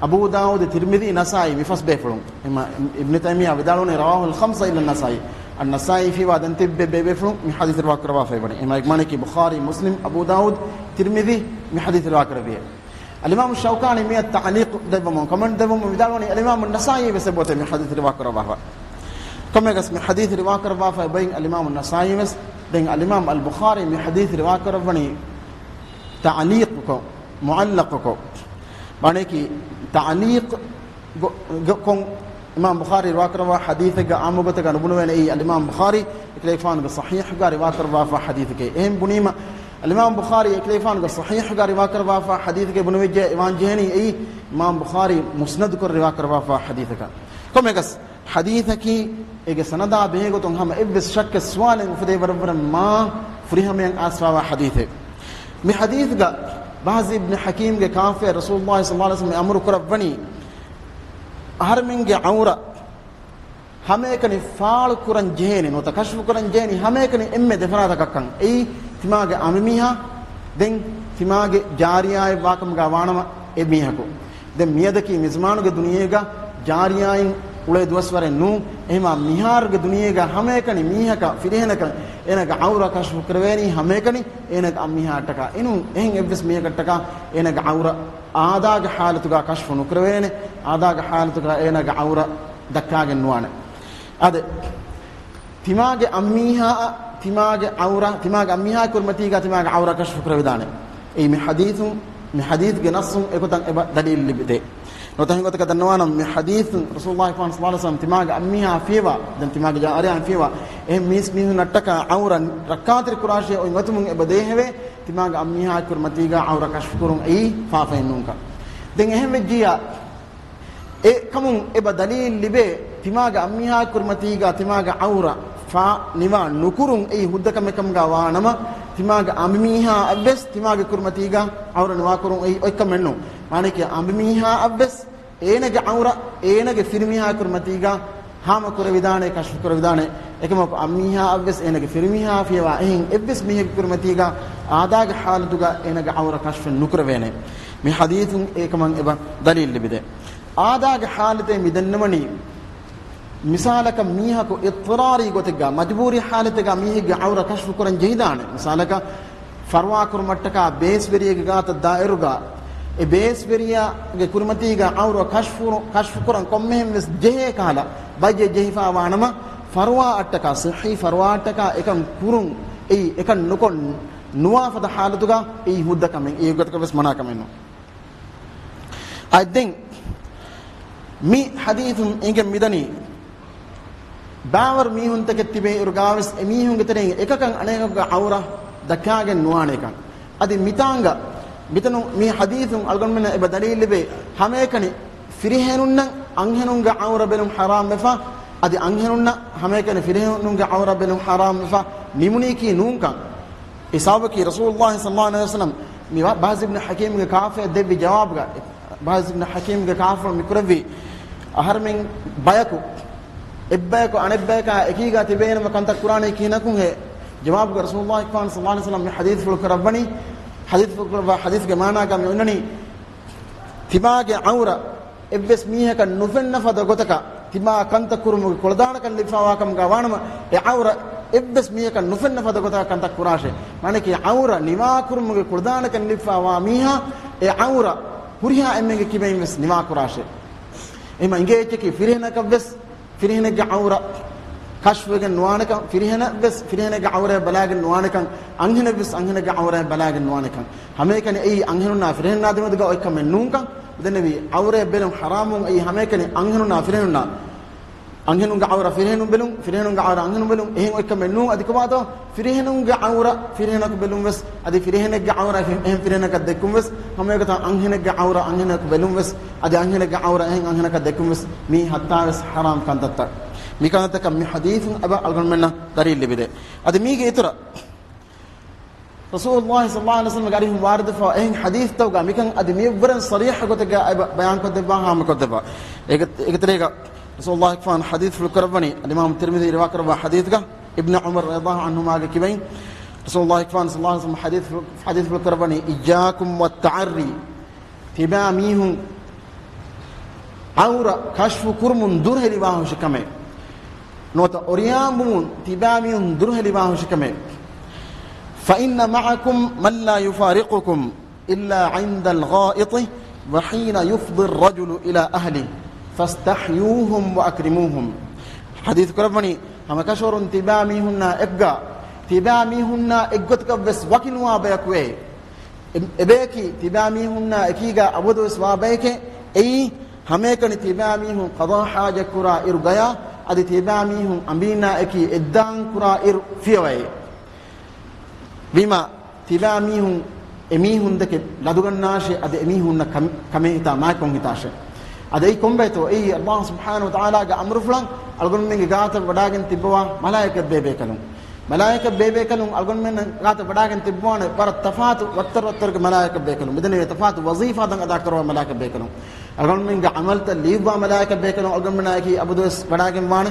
އަބޫ ދާވޫދު، ތިރްމިޛީ، ނަސާއީ މި ފަސް ބޭފުޅުން. އެމަ އިބްނި ތައިމިއްޔާ ވިދާޅުވަނީ ރަވާހުލް ޚަމްސަ އިއްލަ ނަސާއީ. އައްނަސާއީ ފިޔަވާ ދެން ތިއްބެވި ބޭބޭފުޅުން މި ޙަދީޘް ރިވާކުރައްވާފައިވަނީ. އެމަ އޭގެ މާނައަކީ ބުޚާރީ، މުސްލިމް، އަބޫ ދާވޫދު، ތިރްމިޛީ މި ޙަދީޘް ރިވާކުރެއްވިއޭ. އަލްއިމާމު ޝައުކާނީ މިއަށް ތަޢުލީޤު ދެއްވަމުން، ކޮމެންޓް ދެއްވަމުން ވިދާޅުވަނީ އަލްއިމާމު ނަސާއީ ވެސް އެބައޮތޭ މި ޙަދީޘް ރިވާކުރައްވާފަ. ކޮންމެއަކަސް މި ޙަދީޘް ރިވާކުރައްވާފައި ބައިން އަލްއިމާމު ނަސާއީ ވެސް، ދެން އަލްއިމާމް އަލްބުޚާރީ މި ޙަދީޘް ރިވާކުރައްވަނީ ތަޢުލީޤުކޮށް، މުޢައްލަޤުކޮށް. މާނައަކީ ތަޢުލީޤު ގޮ-، ގޮ-، ކޮށް އިމާމް ބުޚާރީ ރިވާކުރައްވާ ޙަދީޘެއްގަ އާއްމު ގޮތެއްގަ ނުބުނެވޭނެ. އެއީ އަލްއިމާމް ބުޚާރީ އެކަލޭގެފާނުގެ ޞަޙީޙްގަ ރިވާކުރައްވާފާ ޙަދީޘެކޭ. އެހެން ބުނީމަ، އަލްއިމާމް ބުޚާރީ އެކަލޭގެފާނުގެ ޞަޙީޙްގަ ރިވާކުރައްވާފާ ޙަދީޘެކޭ ބުނެވިއްޖެ، އެވާން ޖެހެނީ އެއީ އިމާމް ބުޚާރީ މުސްނަދުކޮށް ރިވާކުރައްވާފާ ޙަދީޘަކަށް. ކޮންމެއަކަސް، ޙަދީޘަކީ އޭގެ ސަނަދާ ބެހޭގޮތުން ހަމަ އެއްވެސް ޝައްކެއް ސުވާލެއް އުފެދޭ ވަރަށްވަރަށް މާ ފުރިހަމަޔަށް އައިސްފާވާ ޙަދީޘެއް. މި ޙަދީޘްގަ ބަހްޒް އިބްނި ޙަކީމްގެ ކާފަޔަށް ރަސޫލުﷲ ޞައްލަﷲ ޢަލައިހި ވަސައްލަމަ އަމުރު ކުރައްވަނީ، އަހަރެމެންގެ ޢައުރަ ހަމައެކަނި ފާޅު ކުރަން ޖެހޭނެ ނުވަތަ ކަޝްފު ކުރަން ޖެހޭނީ ހަމައެކަނި އެންމެ ދެފަރާތަކަށްކަން. އެއީ ތިމާގެ އަނބިމީހާ ދެން ތިމާގެ ޖާރިޔާއެއް ވާކަމުގަ ވާނަމަ އެ މީހަކު. ދެން މިއަދަކީ މިޒުމާނުގެ ދުނިޔޭގަ ޖާރިޔާއިން އުޅޭ ދުވަސްވަރެއް ނޫން. އެހެމާ މިހާރުގެ ދުނިޔޭގަ ހަމައެކަނި މީހަކަށް ފިރިހެނަކަށް އޭނަގެ ޢައުރަ ކަޝްފު ކުރެވޭނީ ހަމައެކަނި އޭނަގެ އަނބިމީހާއަށްޓަކާ. އެނޫން އެހެން އެއްވެސް މީހަކަށްޓަކާ އޭނަގެ ޢައުރަ އާދާގެ ޙާލަތުގަ ކަޝްފު ނުކުރެވޭނެ. އާދާގެ ޙާލަތުގަ އޭނަގެ ޢައުރަ ދައްކާގެން ނުވާނެ. އާދެ، ތިމާގެ އަނބިމީހާއަށް ތިމާގެ ޢައުރަ، ތިމާގެ އަނބިމީހާ ކުރިމަތީގަ ތިމާގެ ޢައުރަ ކަޝްފު ކުރެވިދާނެ. އެއީ މި ޙަދީޘުން، މި ޙަދީޘްގެ ނައްޞުން އެގޮތަށް އެބަ ދަލީލު ލިބިދޭ. ނުވަތަ ހިނގޮތަކަށް ދަންނަވާނަމް، މި ޙަދީޘުން ރަސޫލުﷲ ޞައްލަﷲ ޢަލައިހި ވަސައްލަމަ ތިމާގެ އަނބިމީހާ ފިޔަވާ، ދެން ތިމާގެ ޖާރިޔާއިން ފިޔަވާ، އެހެން މީސް މީހުންނަށްޓަކާ ޢައުރަ ރައްކާތެރި ކުރާށޭ އޮތް އޮތުމުން އެބަ ދޭހެވޭ، ތިމާގެ އަނބިމީހާ ކުރިމަތީގަ ޢައުރަ ކަޝްފު ކުރުން އެއީ ފާފައެއް ނޫންކަން. ދެން އެހެން ވެއްޖިއްޔާ، އެ ކަމުން އެބަ ދަލީލު ލިބޭ، ތިމާގެ އަނބިމީހާ ކުރިމަތީގަ ތިމާގެ ޢައުރަ ފާ ނިވާ ނުކުރުން އެއީ ހުއްދަ ކަމެއް ކަމުގަ ވާނަމަ، ތިމާގެ އަނބިމީހާއަށްވެސް ތިމާގެ ކުރިމަތީގަ ޢައުރަ ނިވާކުރުން އެއީ އޮތް ކަމެއް ނޫން. މާނައަކީ އަނބިމީހާއަށްވެސް އޭނަގެ ޢައުރަ އޭނަގެ ފިރިމީހާ ކުރިމަތީގަ ހާމަ ކުރެވިދާނެ، ކަޝްފު ކުރެވިދާނެ. އެކަމަކު އަނބިމީހާއަށްވެސް އޭނަގެ ފިރިމީހާ ފިޔަވާ އެހެން އެއްވެސް މީހެއްގެ ކުރިމަތީގަ އާދާގެ ޙާލަތުގަ އޭނަގެ ޢައުރަ ކަޝްފެއް ނުކުރެވޭނެ. މި ޙަދީޘުން އެކަމަށް އެބަ ދަލީލު ލިބިދޭ. އާދާގެ ޙާލަތޭ މި ދަންނަވަނީ، މިސާލަކަށް މީހަކު އިޟްޠިރާރީ ގޮތެއްގަ، މަޖުބޫރީ ޙާލަތެއްގަ މީހެއްގެ ޢައުރަ ކަޝްފު ކުރަން ޖެހިދާނެ. މިސާލަކަށް، ފަރުވާ ކުރުމަށްޓަކާ ބޭސްވެރިއެއްގެ ގާތަށް ދާއިރުގަ، އެ ބޭސްވެރިޔާގެ ކުރިމަތީގަ ޢައުރަ ކަޝްފު، ކަޝްފު ކުރަން ކޮންމެހެން ވެސް ޖެހޭ ކަހަލަ، ބައްޔެއް ޖެހިފާ ވާނަމަ، ފަރުވާއަށްޓަކާ، ޞިއްޙީ ފަރުވާއަށްޓަކާ އެކަން ކުރުން، އެއީ އެކަން ނުކޮށް ނުވާ ފަދަ ޙާލަތުގަ އެއީ ހުއްދަ ކަމެއް، އެއީ އެއްގޮތަކަށް ވެސް މަނާ ކަމެއް ނޫން. އަދި ދެން މި ޙަދީޘުން އެނގެން މިދަނީ، ބާވަރު މީހުންތަކެއް ތިބޭ އިރުގާވެސް އެމީހުންގެ ތެރެއިން އެކަކަށް އަނެކަކުގެ ޢައުރަ ދައްކާގެން ނުވާނެކަން. އަދި މިތާނގަ، މިތަނު މި ޙަދީޘުން އަޅުގަނޑުމެންނަށް އެބަ ދަލީލު ލިބޭ، ހަމައެކަނި ފިރިހެނުންނަށް އަންހެނުންގެ ޢައުރަ ބެލުން ޙަރާމް ވެފަ، އަދި އަންހެނުންނަށް ހަމައެކަނި ފިރިހެނުންގެ ޢައުރަ ބެލުން ޙަރާމް ވެފަ ނިމުނީކީ ނޫންކަން. އެ ސަބަބަކީ ރަސޫލުﷲ ޞައްލަﷲ ޢަލައިހި ވަސައްލަމަ މި ބަ-، ބަހްޒް އިބްނު ޙަކީމްގެ ކާފަޔަށް ދެއްވި ޖަވާބުގަ، ބަހްޒް އިބްނު ޙަކީމްގެ ކާފަޔަށް މި ކުރެއްވި، އަހަރެމެން ބަޔަކު، އެއްބަޔަކު އަނެއްބަޔަކާ އެކީގަ ތިބޭނަމަ ކަންތައް ކުރާނީ ކިހިނަކުންހޭ؟ ޖަވާބުގަ ރަސޫލުﷲ ޞައްލަﷲ ޢަލައިހި ވަސައްލަމަ މި ޙަދީޘްފުޅު ކުރައްވަނީ، ޙަދީޘްފުޅު ކުރައްވާ ޙަދީޘްގެ މާނާގަ މި އޮންނަނީ، ތިބާގެ އައުރަ އެއްވެސް މީހަކަށް ނުފެންނަ ފަދަ ގޮތަކަށް، ތިބާ ކަންތައް ކުރުމުގެ ކުޅަދާނަކަން ލިބިފާވާކަމުގަ ވާނަމަ، އެ އައުރަ އެއްވެސް މީހަކަށް ނުފެންނަ ފަދަ ގޮތަކަށް ކަންތައް ކުރާށޭ. މާނައަކީ އައުރަ ނިވާކުރުމުގެ ކުޅަދާނަކަން ލިބިފާވާ މީހާ އެ އައުރަ ހުރިހާ އެންމެންގެ ކިބައިން ވެސް ނިވާކުރާށޭ. އެހެންމަ އިނގޭ އެއްޗަކީ ފިރިހެނަކަށް ވެސް ފިރިހެނެއްގެ އައުރަ ކަޝްފުވެގެން ނުވާނެކަން، ފިރިހެނަށް ވެސް ފިރިހެނެއްގެ އައުރައެއް ބަލާގެން ނުވާނެކަން، އަންހެނަށް ވެސް އަންހެނެއްގެ އައުރައެއް ބަލާގެން ނުވާނެކަން. ހަމައެކަނި އެއީ އަންހެނުންނާ ފިރިހެނުންނާ ދެމެދުގަ އޮތްކަމެއް ނޫންކަން. ދެންނެވި އައުރައެއް ބެލުން ޙަރާމުން އެއީ ހަމައެކަނި އަންހެނުންނާ ފިރިހެނުންނާ، އަންހެނުންގެ އައުރަ ފިރިހެނުން ބެލުން، ފިރިހެނުންގެ އައުރަ އަންހެނުން ބެލުން، އެހެން އޮތްކަމެއް ނޫން. އަދި ކޮބާތޯ ފިރިހެނުންގެ އައުރަ ފިރިހެނަކު ބެލުން ވެސް، އަދި ފިރިހެނެއްގެ އައުރަ އެހެން ފިރިހެނަކަށް ދެއްކުން ވެސް، ހަމައެގޮތަށް އަންހެނެއްގެ އައުރަ އަންހެނަކު ބެލުން ވެސް، އަދި އަންހެނެއްގެ އައުރަ އެހެން އަންހެނަކަށް ދެއްކުން ވެސް، މީ ހައްތާވެސް ޙަރާމް ކަންތައްތައް. މި ކަންތައްތަކަށް މި ޙަދީޘުން އެބަ އަޅުގަނޑުމެންނަށް ދަލީލް ލިބިދޭ. އަދި މީގެ އިތުރަށް ރަސޫލުﷲ ޞައްލަﷲ ޢަލައިހި ވަސައްލަމްގެ އަރިހުން ވާރިދުވެފަ އެހެން ޙަދީޘްތަކުގަ މިކަން އަދި މިއަށްވުރެން ޞަރީޙަ ގޮތެއްގަ އެބަ ބަޔާންކޮށްދެއްވާ ހާމަކޮށްދެއްވާ. އޭގެ، އޭގެ ތެރޭގަ ރަސޫލުﷲ ފާން ޙަދީޘްފުޅު ކުރައްވަނީ އަލްއިމާމު ތިރްމިޛީ ރިވާކުރައްވާ ޙަދީޘްގަ، އިބްނު ޢުމަރު ރަޟިޔަﷲ ޢަންހުމާގެ ކިބައިން ރަސޫލުﷲ ފާން ޞައްލަﷲ ޢަލައިހި ވަސައްލަމް ޙަދީޘްފުޅު، ޙަދީޘްފުޅު ކުރައްވަނީ، إياكم والتعري، ތިބާ މީހުން ޢައުރަ ކަޝްފު ކުރުމުން ދުރުހެލިވާހުށިކަމެއް ނުވަތަ އޮރިޔާންވުމުން ތިބާމީހުން ދުރުހެލިވާހުށިކަމެއް. فإن معكم من لا يفارقكم إلا عند الغائط وحين يفضي الرجل إلى أهله فاستحيوهم وأكرموهم. ޙަދީޘް ކުރައްވަނީ، ހަމަކަށަވަރުން ތިބާމީހުންނާ އެއްގަ، ތިބާމީހުންނާ އެއްގޮތަކަށް ވެސް ވަކިނުވާ ބަޔަކު ވޭ. އެ-، އެބަޔަކީ ތިބާމީހުންނާ އެކީގަ އަބަދުވެސް ވާ ބަޔެކޭ. އެއީ، ހަމައެކަނި ތިބާމީހުން ޤަޟާ ޙާޖަތް ކުރާ އިރު ގަޔާ، އަދި ތިބާމީހުން އަނބީންނާ އެކީ އެއްދާން ކުރާ އިރު ފިޔަވައޭ. ވީމާ، ތިބާމީހުން އެމީހުންދެކެ ލަދުގަންނާށޭ، އަދި އެމީހުންނަށް ކަމެ-، ކަމޭ ހިތާ މާތްކޮށް ހިތާށޭ. އަދި އެއީ ކޮންބައިތޯ؟ އެއީ ﷲ ސުބްޙާނަހޫ ވަތަޢާލާގެ އަމުރުފުޅަށް އަޅުގަނޑުމެންގެ ގާތަށް ވަޑާގެން ތިއްބަވާ މަލާއިކަތް ބޭބޭކަލުން. މަލާއިކަތް ބޭބޭކަލުން އަޅުގަނޑުމެން ގާތަށް ވަޑާގެން ތިއްބަވާނެ ވަރަށް ތަފާތު ވައްތަރު ވައްތަރުގެ މަލާއިކަތް ބޭކަލުން. މިދެންނެވި ތަފާތު ވަޒީފާތައް އަދާކުރައްވާ މަލާއިކަތް ބޭކަލުން. އަޅުގަނޑުމެންގެ ޢަމަލުތައް ލިޔުއްވާ މަލާއިކަތް ބޭކަލުން އަޅުގަނޑުމެންނާއެކީ އަބަދުވެސް ވަޑާގެން ވާނެ.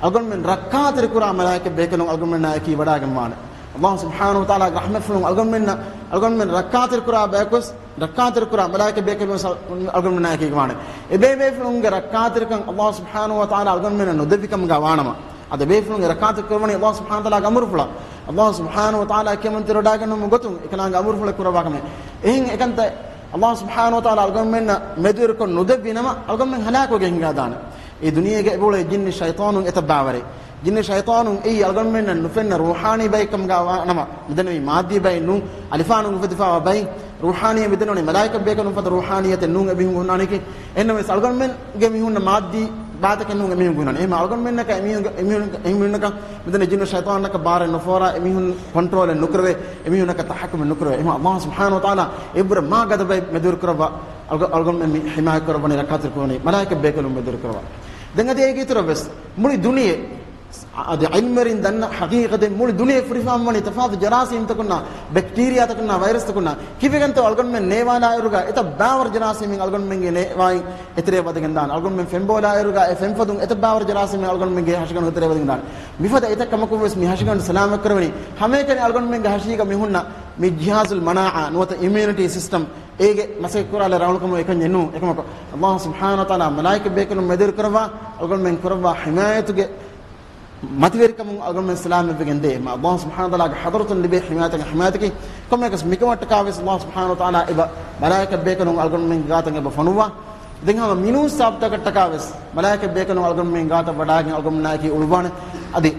އަޅުގަނޑުމެން ރައްކާތެރިކުރާ މަލާއިކަތް ބޭކަލުން އަޅުގަނޑުމެންނާއެކީ ވަޑާގެން ވާނެ. ﷲ ސުބްޙާނަހޫ ވަތަޢާލާގެ ރަޙްމަތްފުޅުން އަޅުގަނޑުމެންނަށް، އަޅުގަނޑުމެން ރައްކާތެރިކުރާ ބަޔަކުވެސް، ރައްކާތެރިކުރާ މަލާއިކަތް ބޭކަލުން ސަ-، އަޅުގަނޑުމެންނާއެކީ ވާނެ. އެބޭބޭފުޅުންގެ ރައްކާތެރިކަން ﷲ ސުބްޙާނަހޫ ވަތަޢާލާ އަޅުގަނޑުމެންނަށް ނުދެއްވި ކަމުގަ ވާނަމަ، އަދި އެބޭފުޅުންގެ ރައްކާތެރި ކުރައްވަނީ ﷲ ސުބްޙާނަހޫ ވަތަޢާލާގެ އަމުރުފުޅަށް. ﷲ ސުބްޙާނަހޫ ވަތަޢާލާ ކިޔަމަންތެރިވެވަޑާގަންނަވަމުން ގޮތުން އެކަލާނގެ އަމުރުފުޅެއް ކުރައްވާ ކަމެއް. އެހެން އެކަންތައް ﷲ ސުބްޙާނަހޫ ވަތަޢާލާ އަޅުގަނޑުމެންނަށް މެދުވެރިކޮށް ނުދެއްވި ނަމަ، އަޅުގަނޑުމެން ހަލާކުވެގެން ހިނގާދާނެ. އެ ދުނިޔޭގަ އެބައުޅޭ ޖިންނި ޝައިޠާނުން އެތައް ބާވަރެއް. ޖިންނި ޝައިޠާނުން އެއީ އަޅުގަނޑުމެންނަށް ނުފެންނަ ރޫޙާނީ ބައެއް ކަމުގަ ވާނަމަ، މިދެންނެވީ މާއްދީ ބައެއް ނޫން، އަލިފާނުން އުފެދިފައިވާ ބައެއް. ރޫޙާނީ މިދެންނެވީ މަލާއިކަތް ބޭކަލުން ފަދަ ރޫޙާނިއްޔަތެއް ނޫން އެމީހުން ހުންނާނީކީ. އެހެންނަމަވެސް އަޅުގަނޑުމެންގެ މީހުންނަށް މާއްދީ ބައިތަކެއް ނޫން އެމީހުން ހުންނާނީ. އެހެން އަޅުގަނޑުމެންނަކަށް އެމީހުން، އެމީހުން، އެމީހުންނަކަށް މިދެންނެވި ޖިންނި ޝައިޠާނަކަށް ބާރެއް ނުފޯރާ، އެމީހުން ކޮންޓްރޯލެއް ނުކުރެވޭ، އެމީހުންނަކަށް ތަޙައްކުމެއް ނުކުރެވޭ. އެހެން ﷲ ސުބްޙާނަހޫ ވަތަޢާލާ އެއްވުރެ މާ ގަދަބައެއް މެދުވެރި ކުރައްވާ، އަޅުގަ-، އަޅުގަނޑުމެން މި ޙިމާޔަތް ކުރައްވަނީ، ރައްކާތެރި ކުރައްވަނީ މަލާއިކަތް ބޭކަލުން މެދުވެރި ކުރައްވާ. ދެން އަދި އޭގެ އިތުރަށް ވެސް މުޅި ދުނިޔެ އަދި ޢިލްމުވެރިން ދަންނަ ޙަޤީޤަތެއް، މުޅި ދުނިޔެ ފުރިފައިވަނީ ތަފާތު ޖަރާސީމްތަކުންނާ، ބެކްޓީރިއާތަކުންނާ، ވައިރަސްތަކުންނާ. ކިވެގެންތޯ އަޅުގަނޑުމެން ނޭވާލާއިރުގަ އެތައް ބާވަރު ޖަރާސީމެއް އަޅުގަނޑުމެންގެ ނޭވާއިން އެތެރޭ ވަދެގެން ދާނެ. އަޅުގަނޑުމެން ފެންބޯލާއިރުގަ އެ ފެންފަދުން އެތައް ބާވަރު ޖަރާސީމެއް އަޅުގަނޑުމެންގެ ހަށިގަނޑު އެތެރޭ ވަދެގެން ދާނެ. މިފަދަ އެތައް ކަމަކުން ވެސް މި ހަށިގަނޑު ސަލާމަތް ކުރެވެނީ. ހަމައެކަނި އަޅުގަނޑުމެންގެ ހަށީގަ މި ހުންނަ މި ޖިހާޒުލް މަނާޢާ ނުވަތަ އިމިއުނިޓީ ސިސްޓަމް އޭގެ މަސައްކަތް ކުރާލެއް ރަނގަޅުކަމުގެ އެކަންޏެއް ނޫން. އެކަމަކު، ﷲ ސުބްޙާނަހޫ ވަތަޢާލާ މަލާއިކަތް ބޭކަލުން މެދުވެރި ކުރައްވާ، އަޅުގަނޑުމެން ކުރައްވާ ޙިމާޔަތުގެ މަތިވެރިކަމުން އަޅުގަނޑުމެން ސަލާމަތްވެގެން ދޭ. އެހެންމަ ﷲ ސުބްޙާނަހޫ ވަތަޢާލާގެ ޙަޟްރަތުން ލިބޭ ޙިމާޔަތަކީ، ޙިމާޔަތަކީ ކޮންމެއަކަސް މިކަމަށްޓަކާ ވެސް ﷲ ސުބްޙާނަހޫ ވަތަޢާލާ އެބަ މަލާއިކަތް ބޭކަލުން އަޅުގަނޑުމެންގެ ގާތަށް އެބަ ފޮނުއްވާ. ދެން ހަމަ މިނޫން ސާބިތުތަކަށްޓަކާ ވެސް މަލާއިކަތް ބޭކަލުން އަޅުގަނޑުމެން ގާތަށް ވަޑާގެން އަޅުގަނޑުމެންނާއެކީ އުޅުއްވާނެ. އަދި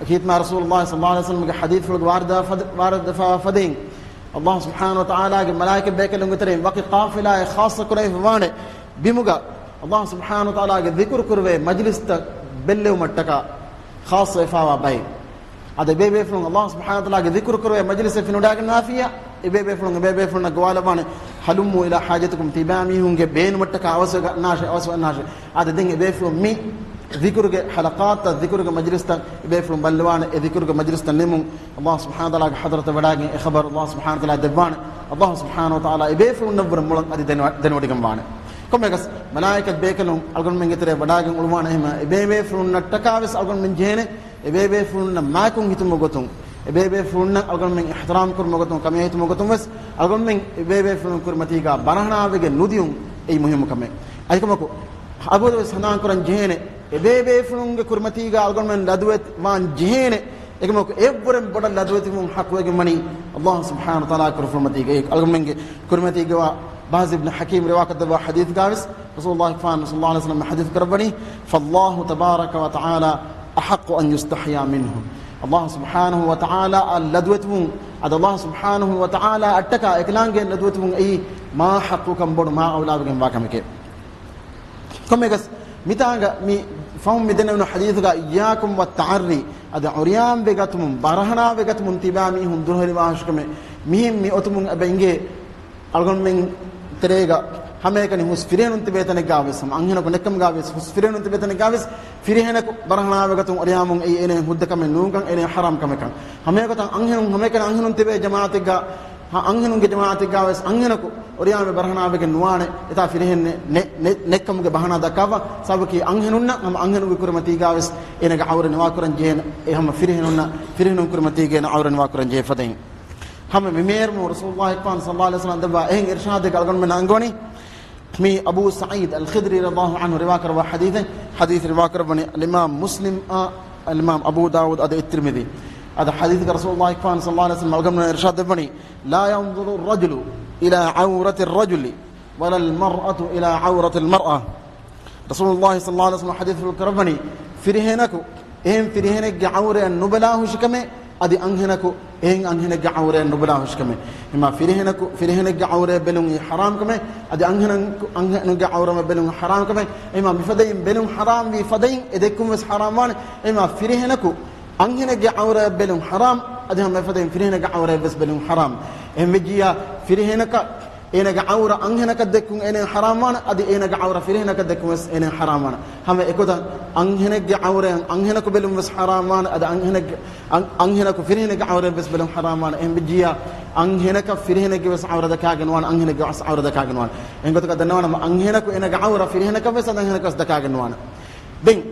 ކީރިތި މާތް ރަސޫލުﷲ ޞައްލަﷲ ޢަލައިހި ވަސައްލަމްގެ ޙަދީޘްފުޅުގެ ވާރިދާ ފަދަ، ވާރިދާ ފަދައިން، ﷲ ސުބްޙާނަހޫ ވަތަޢާލާގެ މަލާއިކަތް ބޭކަލުންގެ ތެރެއިން ވަކި ޤާފިލާއެއް ޚާއްޞަ ކުރެވިފައިވާނެ. ބިމުގަ ﷲ ސުބްޙާނަހޫ ވަތަޢާލާގެ ޛިކުރު ކުރެވޭ މަޖިލިސްތައް ބެއްލެވުމަށްޓަކާ ޚާއްޞަވެފައިވާ ބައެއް. އަދި އެބޭބޭފުޅުން ﷲ ސުބްޙާނަހޫ ވަތަޢާލާގެ ޛިކުރު ކުރެވޭ މަޖިލިސްއެއް ފެނިވަޑައިގަންނަވާފިއްޔާ، އެބޭބޭފުޅުން އެބޭބޭފުޅުންނަށް ގޮވާލައްވާނެ، "هلموا إلى حاجتكم، ތިބާ މީހުންގެ ބޭނުމަށްޓަކާ އަވަސްވެގަންނާށޭ، އަވަސްވެގަންނާށޭ." އާދެ، ދެން އެބޭފުޅުން މި ޛިކުރުގެ ޙަލަޤާތަށް، ޛިކުރުގެ މަޖިލިސްތައް އެބޭފުޅުން ބައްލަވާނެ، އެ ޛިކުރުގެ މަޖިލިސްތައް ނިމުން، ﷲ ސުބްޙާނަހޫ ވަތަޢާލާގެ ޙަޟްރަތަށް ވަޑާގެން އެ ޚަބަރު ﷲ ސުބްޙާނަހޫ ވަތަޢާލާ ދެއްވާނެ. ﷲ ސުބްޙާނަހޫ ވަތަޢާލާ އެބޭފުޅުންނަށްވުރެ މޮޅަށް އަދި ދެނެވަ-، ދެނެވޮޑިގެންވާނެ. ކޮންމެއަކަސް މަލާއިކަތް ބޭކަލުން އަޅުގަނޑުމެންގެ ތެރެއަށް ވަޑާގެން އުޅުވާނެ. އެހެންމަ އެބޭބޭފުޅުންނަށްޓަކާ ވެސް އަޅުގަނޑުމެން ޖެހޭނެ، އެބޭބޭފުޅުންނަށް މާތްކޮށް ހިތުމުގެ ގޮތުން، އެބޭބޭފުޅުންނަށް އަޅުގަނޑުމެން އިޙްތިރާމް ކުރުމުގެ ގޮތުން، ކަމޭހިތުމުގެ ގޮތުން ވެސް އަޅުގަނޑުމެން އެބޭބޭފުޅުން ކުރިމަތީގަ ބަރަހަނާވެގެން ނުދިޔުން، އެއީ މުހިއްމު ކަމެއް. އަދި ކަމަކު، އަބަދުވެސް ސަނާން ކުރަން ޖެހޭނެ، އެބޭބޭފުޅުންގެ ކުރިމަތީގަ އަޅުގަނޑުމެން ލަދުވެތި ވާން ޖެހޭނެ، އެކަމަކު އެއަށްވުރެން ބޮޑަށް ލަދުވެތިވުން ޙައްޤުވެގެން ވަނީ ﷲ ސުބްޙާނަހޫ ވަތަޢާލާ ކުރެފުޅުމަތީގައި. އަޅުގަނޑުމެންގެ ކުރިމަތީގަވާ ބަހްޒު އިބްނު ޙަކީމް ރިވާކޮށްދެއްވާ ޙަދީޘްގަވެސް ރަސޫލުﷲ ފާން ޞައްލަﷲ ޢަލައިހި ވަސައްލަމް ޙަދީޘް ކުރައްވަނީ، فالله تبارك وتعالى أحق أن يستحيا منه. ﷲ ސުބްޙާނަހޫ ވަތަޢާލާއަށް ލަދުވެތިވުން، އަދި ﷲ ސުބްޙާނަހޫ ވަތަޢާލާ އަށްޓަކާ އެކަލާނގެ ލަދުވެތިވުން އެއީ މާ ޙައްޤުކަން ބޮޑު، މާ އައުލާވެގެންވާ ކަމެކޭ. ކޮންމެއަކަސް މިތާނގަ މި ފަހުން މި ދެންނެވުނު ޙަދީޘުގަ، إياكم والتعري، އަދި ޢުރިޔާންވެގަތުމުން، ބަރަހަނާވެގަތުމުން ތިބާ މީހުން ދުރުހެލިވާހުށިކަމެއް މިހެން މި އޮތުމުން އެބަ އިނގޭ. އަޅުގަނޑުމެން ތެރޭގަ ހަމައެކަނި ހުސް ފިރިހެނުން ތިބޭ ތަނެއްގާވެސް، ހަމަ އަންހެނަކު ނެއްކަމުގާވެސް، ހުސް ފިރިހެނުން ތިބޭ ތަނެއްގާވެސް، ފިރިހެނަކު ބަރަހަނާވެގަތުން އޮރިޔާމުން އެއީ އޭނަ ހުއްދަ ކަމެއް ނޫންކަން، އޭނަ ޙަރާމް ކަމެއްކަން. ހަމައެގޮތަށް އަންހެނުން، ހަމައެކަނި އަންހެނުން ތިބޭ ޖަމާޢަތެއްގަ، ހަ، އަންހެނުންގެ ޖަމާޢަތެއްގާވެސް އަންހެނަކު އޮރިޔާމެ ބަރަހަނާވެގެން ނުވާނެ، އެތާ ފިރިހެން ނެ-، ނެ-، ނެ-، ނެއްކަމުގެ ބަހަނާ ދައްކާފަ. ސަބަބަކީ އަންހެނުންނަށް ހަމަ އަންހެނުންގެ ކުރިމަތީގާވެސް އޭނަގެ ޢައުރަ ނިވާކުރަން ޖެހޭނެ، އެ ހަމަ ފިރިހެނުންނަށް، ފިރިހެނުން ކުރިމަތީގަ އޭނަ ޢައުރަ ނިވާކުރަން ޖެހޭ ފަދައިން. ހަމަ މި މޭރުމު ރަސޫލުﷲ ފާން ޞައްލަﷲ ޢަލައިހި ވަސައްލަމް ދެއްވާ އެހެން އިރްޝާދެއްގަ އަޅުގަނޑުމެން އަންގަވަނީ، މީ އަބޫ ސަޢީދް އަލް ޚިދްރީ ރަޟިޔަﷲ ޢަންހު ރިވާކުރައްވާ ޙަދީޘެއް. ޙަދީޘް ރިވާކުރައްވަނީ އަލްއިމާމް މުސްލިމް އާ، އަލްއިމާމް އަބޫ ދާވޫދް އަދި އައްތިރްމިޛީ. އަދި ޙަދީޘްގަ ރަސޫލުﷲ ފާން ޞައްލަﷲ ޢަލައިހި ވަސައްލަމް އަޅުގަނޑުމެން އިރްޝާދް ދެއްވަނީ، لا ينظر الرجل إلى عورة الرجل ولا المرأة إلى عورة المرأة. ރަސޫލުﷲ ޞައްލަﷲ ޢަލައިހި ވަސައްލަމް ޙަދީޘްފުޅު ކުރައްވަނީ، ފިރިހެނަކު އެހެން ފިރިހެނެއްގެ ޢައުރަޔަށް ނުބަލާހުށިކަމެއް، އަދި އަންހެނަކު އެހެން އަންހެނެއްގެ ޢައުރަޔަށް ނުބަލާހުށިކަމެއް. އެމާ ފިރިހެނަކު ފިރިހެނެއްގެ ޢައުރަޔަށް ބެލުން އެއީ ޙަރާމް ކަމެއް، އަދި އަންހެނަކު އަންހެނުންގެ ޢައުރަޔަށް ބެލުން ޙަރާމް ކަމެއް. އެމާ މިފަދައިން ބެލުން ޙަރާމް ވީ ފަދައިން އެ ދެއްކުން ވެސް ޙަރާމް ވާނެ. އެމާ ފިރިހެނަކު އަންހެނެއްގެ ޢައުރަޔަށް ބެލުން ޙަރާމް، އަދި ހަމަ އެފަދައިން ފިރިހެނެއްގެ ޢައުރަޔަށް ވެސް ބެލުން ޙަރާމް. އެހެން ވެއްޖިއްޔާ ފިރިހެނަކަށް އޭނަގެ ޢައުރަ އަންހެނަކަށް ދެއްކުން އޭނަ ޙަރާމް ވާނެ، އަދި އޭނަގެ ޢައުރަ ފިރިހެނަކަށް ދެއްކުން ވެސް އޭނަ ޙަރާމް ވާނެ. ހަމަ އެގޮތަށް އަންހެނެއްގެ ޢައުރައަށް އަންހެނަކު ބެލުން ވެސް ޙަރާމް ވާނެ، އަދި އަންހެނެއްގެ، އަން-، އަންހެނަކު ފިރިހެނެއްގެ ޢައުރައަށް ވެސް ބެލުން ޙަރާމް ވާނެ. އެހެން ވެއްޖިއްޔާ އަންހެނަކަށް ފިރިހެނެއްގެ ވެސް ޢައުރަ ދައްކާގެން ނުވާނެ، އަންހެނެއްގެ ވެސް ޢައުރަ ދައްކާގެން ނުވާނެ. އެހެން ގޮތަކަށް ދަންނަވާނަމަ އަންހެނަކު އޭނަގެ ޢައުރަ ފިރިހެނަކަށް ވެސް އަދި އަންހެނަކަށް ވެސް ދައްކާގެން ނުވާނެ. ދެން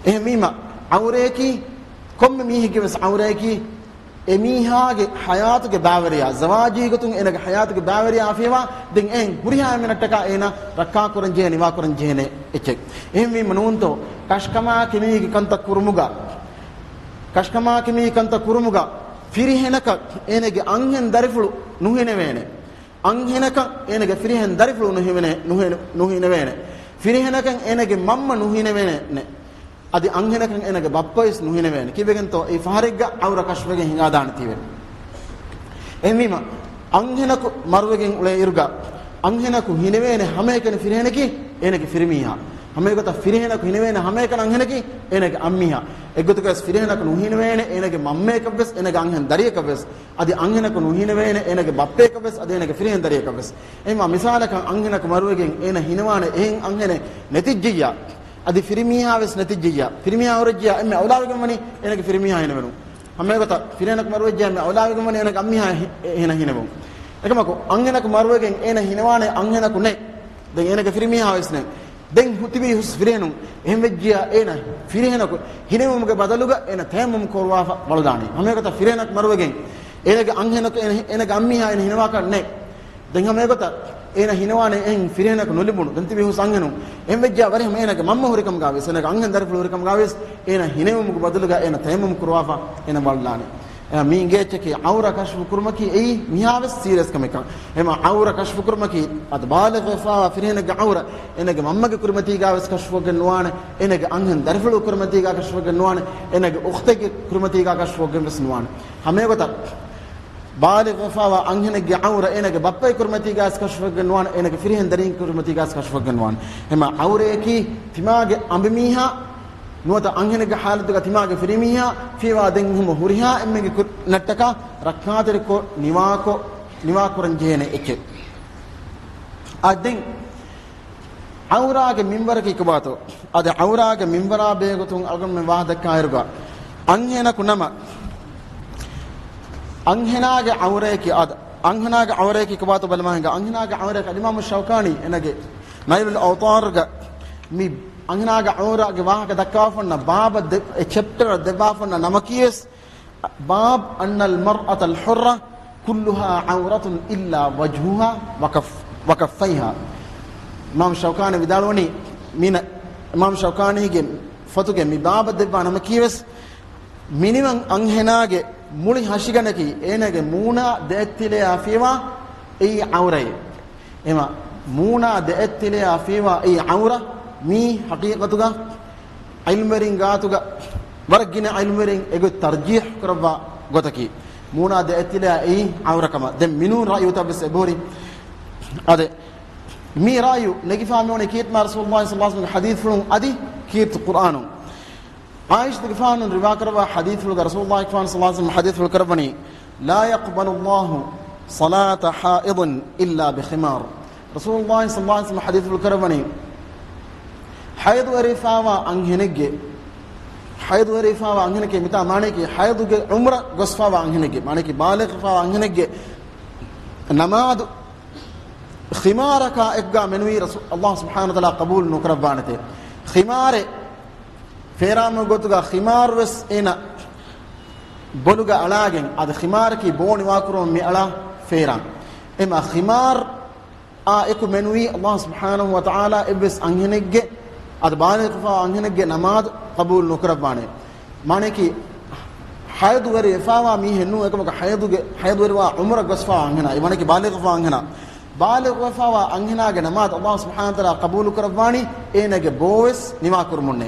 އެހެންވީމަ ޢައުރަޔަކީ ކޮންމެ މީހެއްގެ ވެސް ޢައުރަޔަކީ އެމީހާގެ ޙަޔާތުގެ ބާވެރިޔާ، ޒަވާޖީ ގޮތުން އޭނަގެ ޙަޔާތުގެ ބާވެރިޔާ އައިފިއްޔާ، ދެން އެހެން ހުރިހާ އެންމެނަށްޓަކާ އޭނަ ރައްކާކުރަން ޖެހޭ، ނިވާކުރަން ޖެހޭނެ އެއްޗެއް. އެހެންވީމަ ނޫންތޯ، ކަށްކަމާ ކިމީގެ ކަންތައް ކުރުމުގަ، ކަށްކަމާ ކިމީގެ ކަންތައް ކުރުމުގަ ފިރިހެނަކަށް އޭނަގެ އަންހެން ދަރިފުޅު ނުހިނެވޭނެ. އަންހެނަކަށް އޭނަގެ ފިރިހެން ދަރިފުޅު ނުހިނެވޭ-، ނުހިނެ-، ނުހިނެވޭނެ. ފިރިހެނަކަށް އޭނަގެ މަންމަ ނުހިނެވޭނެ. އަދި އަންހެނަކަށް އޭނަގެ ބައްޕަވެސް ނުހިނެވޭނެ. ކީއްވެގެންތޯ؟ އެއީ ފަހަރެއްގަ ޢައުރަ ކަޝްފުވެގެން ހިނގާދާނެތީވެ. އެހެންވީމަ، އަންހެނަކު މަރުވެގެން އުޅޭ އިރުގަ، އަންހެނަކު ހިނެވޭނެ ހަމައެކަނި ފިރިހެނަކީ އޭނަގެ ފިރިމީހާ. ހަމައެގޮތަށް ފިރިހެނަކު ހިނެވޭނެ ހަމައެކަނި އަންހެނަކީ އޭނަގެ އަންމީހާ. އެއްގޮތަކަށް ވެސް ފިރިހެނަކު ނުހިނެވޭނެ އޭނަގެ މަންމަޔަކަށްވެސް، އޭނަގެ އަންހެން ދަރިޔަކަށްވެސް. އަދި އަންހެނަކު ނުހިނެވޭނެ އޭނަގެ ބައްޕަޔަކަށްވެސް، އަދި އޭނަގެ ފިރިހެން ދަރިޔަކަށްވެސް. އެހެންވީމަ މިސާލަކަށް އަންހެނަކު މަރުވެގެން އޭނަ ހިނެވާނެ އެހެން އަންހެނެއް ނެތިއްޖިއްޔާ، އަދި ފިރިމީހާވެސް ނެތިއްޖިއްޔާ، ފިރިމީހާ ހުރެއްޖިއްޔާ އެންމެ އައުލާވެގެން ވަނީ އޭނަގެ ފިރިމީހާ ހިނެވުނު. ހަމައެގޮތަށް ފިރިހެނަކު މަރުވެއްޖެ އެންމެ އައުލާވެގެން ވަނީ އޭނަގެ އަންމީހާ ހި-، އޭނަ ހިނެވުން. އެކަމަކު، އަންހެނަކު މަރުވެގެން އޭނަ ހިނެވާނެ އަންހެނަކު ނެތް. ދެން އޭނަގެ ފިރިމީހާވެސް ނެތް. ދެން ހު-، ތިބީ ހުސް ފިރިހެނުން. އެހެން ވެއްޖިއްޔާ އޭނަ ފިރިހެނަކު ހިނެވުމުގެ ބަދަލުގަ އޭނަ ތަޔައްމުމް ކުރުވާފަ ވަޅުލާނީ. ހަމައެގޮތަށް ފިރިހެނަކު މަރުވެގެން އޭނަގެ އަންހެނަކު އޭނަ، އޭނަގެ އަންމީހާ އޭނަ ހިނެވާކަށް ނެތް. ދެން ހަމައެގޮތަށް އޭނަ ހިނެވާނެ އެހެން ފިރިހެނަކު ނުލިބުނު. ދެން ތިބީ ހުސް އަންހެނުން. އެހެން ވެއްޖިއްޔާ ވަރިހަމަ އޭނަގެ މަންމަ ހުރިކަމުގަވެސް، އޭނަގެ އަންހެން ދަރިފުޅު ހުރިކަމުގަވެސް، އޭނަ ހިނެވުމުގެ ބަދަލުގަ އޭނަ ތަޔައްމުމް ކުރުވާފަ އޭނަ ވަޅުލާނެ. އެ، މީ އިނގޭ އެއްޗަކީ ޢައުރަ ކަޝްފު ކުރުމަކީ އެއީ މިހާވެސް ސީރިއަސް ކަމެއްކަން. އެމަ ޢައުރަ ކަޝްފު ކުރުމަކީ އަދި ބާލިޣު ވެފައިވާ ފިރިހެނެއްގެ ޢައުރަ އޭނަގެ މަންމަގެ ކުރިމަތީގަވެސް ކަޝްފުވެގެން ނުވާނެ، އޭނަގެ އަންހެން ދަރިފުޅު ކުރިމަތީގަ ކަޝްފުވެގެން ނުވާނެ، އޭނަގެ އުޚްތެއްގެ ކުރިމަތީގަ ކަޝްފުވެގެން ވެސް ނުވާނެ. ހަމައެގޮތަށް ބާލިޣު ވެފައިވާ އަންހެނެއްގެ ޢައުރަ އޭނަގެ ބައްޕަގެ ކުރިމަތީގަވެސް ކަޝްފުވެގެން ނުވާނެ، އޭނަގެ ފިރިހެން ދަރީން ކުރިމަތީގަވެސް ކަޝްފުވެގެން ނުވާނެ. އެމަ ޢައުރަޔަކީ ތިމާގެ އަނބިމީހާ ނުވަތަ އަންހެނެއްގެ ޙާލަތުގަ ތިމާގެ ފިރިމީހާ ފިޔަވާ ދެން ހަމަ ހުރިހާ އެންމެންގެ ކު-، ނަށްޓަކާ ރައްކާތެރިކޮށް ނިވާކޮށް، ނިވާކުރަން ޖެހޭނެ އެއްޗެއް. އާ، ދެން ޢައުރާގެ މިންވަރަކީ ކޮބާތޯ؟ އަދި ޢައުރާގެ މިންވަރާ ބެހޭގޮތުން އަޅުގަނޑުމެން ވާހަކަ ދައްކާއިރުގަ، އަންހެނަކު ނަމަ، އަންހެނާގެ ޢައުރަޔަކީ އާދަ، އަންހެނާގެ ޢައުރަޔަކީ ކޮބާތޯ ބަލަމާ ހިނގާ، އަންހެނާގެ ޢައުރަޔަކީ އަލްއިމާމު ޝައުކާނީ އޭނަގެ ނައިލުލް އައުޠާރުގަ މި އަންހެނާގެ ޢައުރާގެ ވާހަކަ ދައްކާފަންނަ ބާބަށް ދެ-، އެ ޗެޕްޓަރަށް ދެއްވާފަންނަ ނަމަކީވެސް، باب أن المرأة الحرة كلها عورة إلا وجهها وكف-، وكفيها. އިމާމް ޝައުކާނީ ވިދާޅުވަނީ، މިނަ، އިމާމް ޝައުކާނީގެ ފޮތުގެ މި ބާބަށް ދެއްވާ ނަމަކީވެސް، މިނިވަން އަންހެނާގެ މުޅި ހަށިގަނޑަކީ އޭނާގެ މޫނާ ދެއަތްތިލަޔާ ފިޔަވާ އެއީ ޢައުރައެއް. އެމަ މޫނާ ދެއަތްތިލަޔާ ފިޔަވާ އެއީ ޢައުރަ. މީ ޙަޤީޤަތުގަ ޢިލްމުވެރިން ގާތުގަ ވަރަށް ގިނަ ޢިލްމުވެރިން އެގޮތް ތަރްޖީޙު ކުރައްވާ ގޮތަކީ، މޫނާ ދެއަތްތިލަޔާ އެއީ ޢައުރަ ކަމަށް. ދެން މިނޫން ރައުޔުތައް ވެސް އެބަހުރި. އާދެ، މި ރައުޔު ނެގިފާ މިވަނީ ކީރިތި މާތް ރަސޫލުﷲ ޞައްލަﷲ ޢަލައިހި ވަސައްލަމްގެ ޙަދީޘްފުޅުން އަދި ކީރިތި ޤުރްއާނުން. ޢާއިޝަތުގެފާނު ރިވާކުރައްވާ ޙަދީޘްފުޅުގަ ރަސޫލުﷲ ޞައްލަﷲ ޢަލައިހި ވަސައްލަމް ޙަދީޘްފުޅު ކުރައްވަނީ، لا يقبل الله صلاة حائض إلا بخمار. ރަސޫލުﷲ ޞައްލަﷲ ޢަލައިހި ވަސައްލަމް ޙަދީޘްފުޅު ކުރައްވަނީ، ޙައިޟުވެރިވެފާވާ އަންހެނެއްގެ، ޙައިޟުވެރިވެފާވާ އަންހެނެކޭ މިތާ މާނަޔަކީ، ޙައިޟުގެ ޢުމްރަ ގޮސްފާވާ އަންހެނެއްގެ، މާނަޔަކީ ބާލިޣުވެފާވާ އަންހެނެއްގެ ނަމާދު ޚިމާރަކާ އެއްގާ މެނުވީ ރަސޫ، ﷲ ސުބްޙާނަހޫ ވަތަޢާލާ ޤަބޫލު ނުކުރައްވާނެތޭ. ޚިމާރެއް ފޭރާމު ގޮތުގަ ޚިމާރު ވެސް އޭނަ ބޮލުގަ އަޅާގެން، އަދި ޚިމާރަކީ ބޯ ނިވާކުރުމަށް މި އަޅާ ފޭރާން. އެމަ ޚިމާރާ އެކު މެނުވީ ﷲ ސުބްޙާނަހޫ ވަތަޢާލާ އެއްވެސް އަންހެނެއްގެ، އަދި ބާލިޣުވެފާ އަންހެނެއްގެ ނަމާދު ޤަބޫލު ނުކުރައްވާނެ. މާނަޔަކީ، ޙައިޟުވެރިވެފާވާ މީހެއް ނޫން، އެކަމަކު ޙައިޟުގެ، ޙައިޟުވެރިވާ ޢުމްރަ ގޮސްފާވާ އަންހެނާ، އެ މާނަޔަކީ ބާލިޣުވެފާ އަންހެނާ. ބާލިޣުވެފާވާ އަންހެނާގެ ނަމާދު ﷲ ސުބްޙާނަހޫ ވަތަޢާލާ ޤަބޫލު ކުރައްވާނީ އޭނަގެ ބޯވެސް ނިވާކުރުމުންނޭ.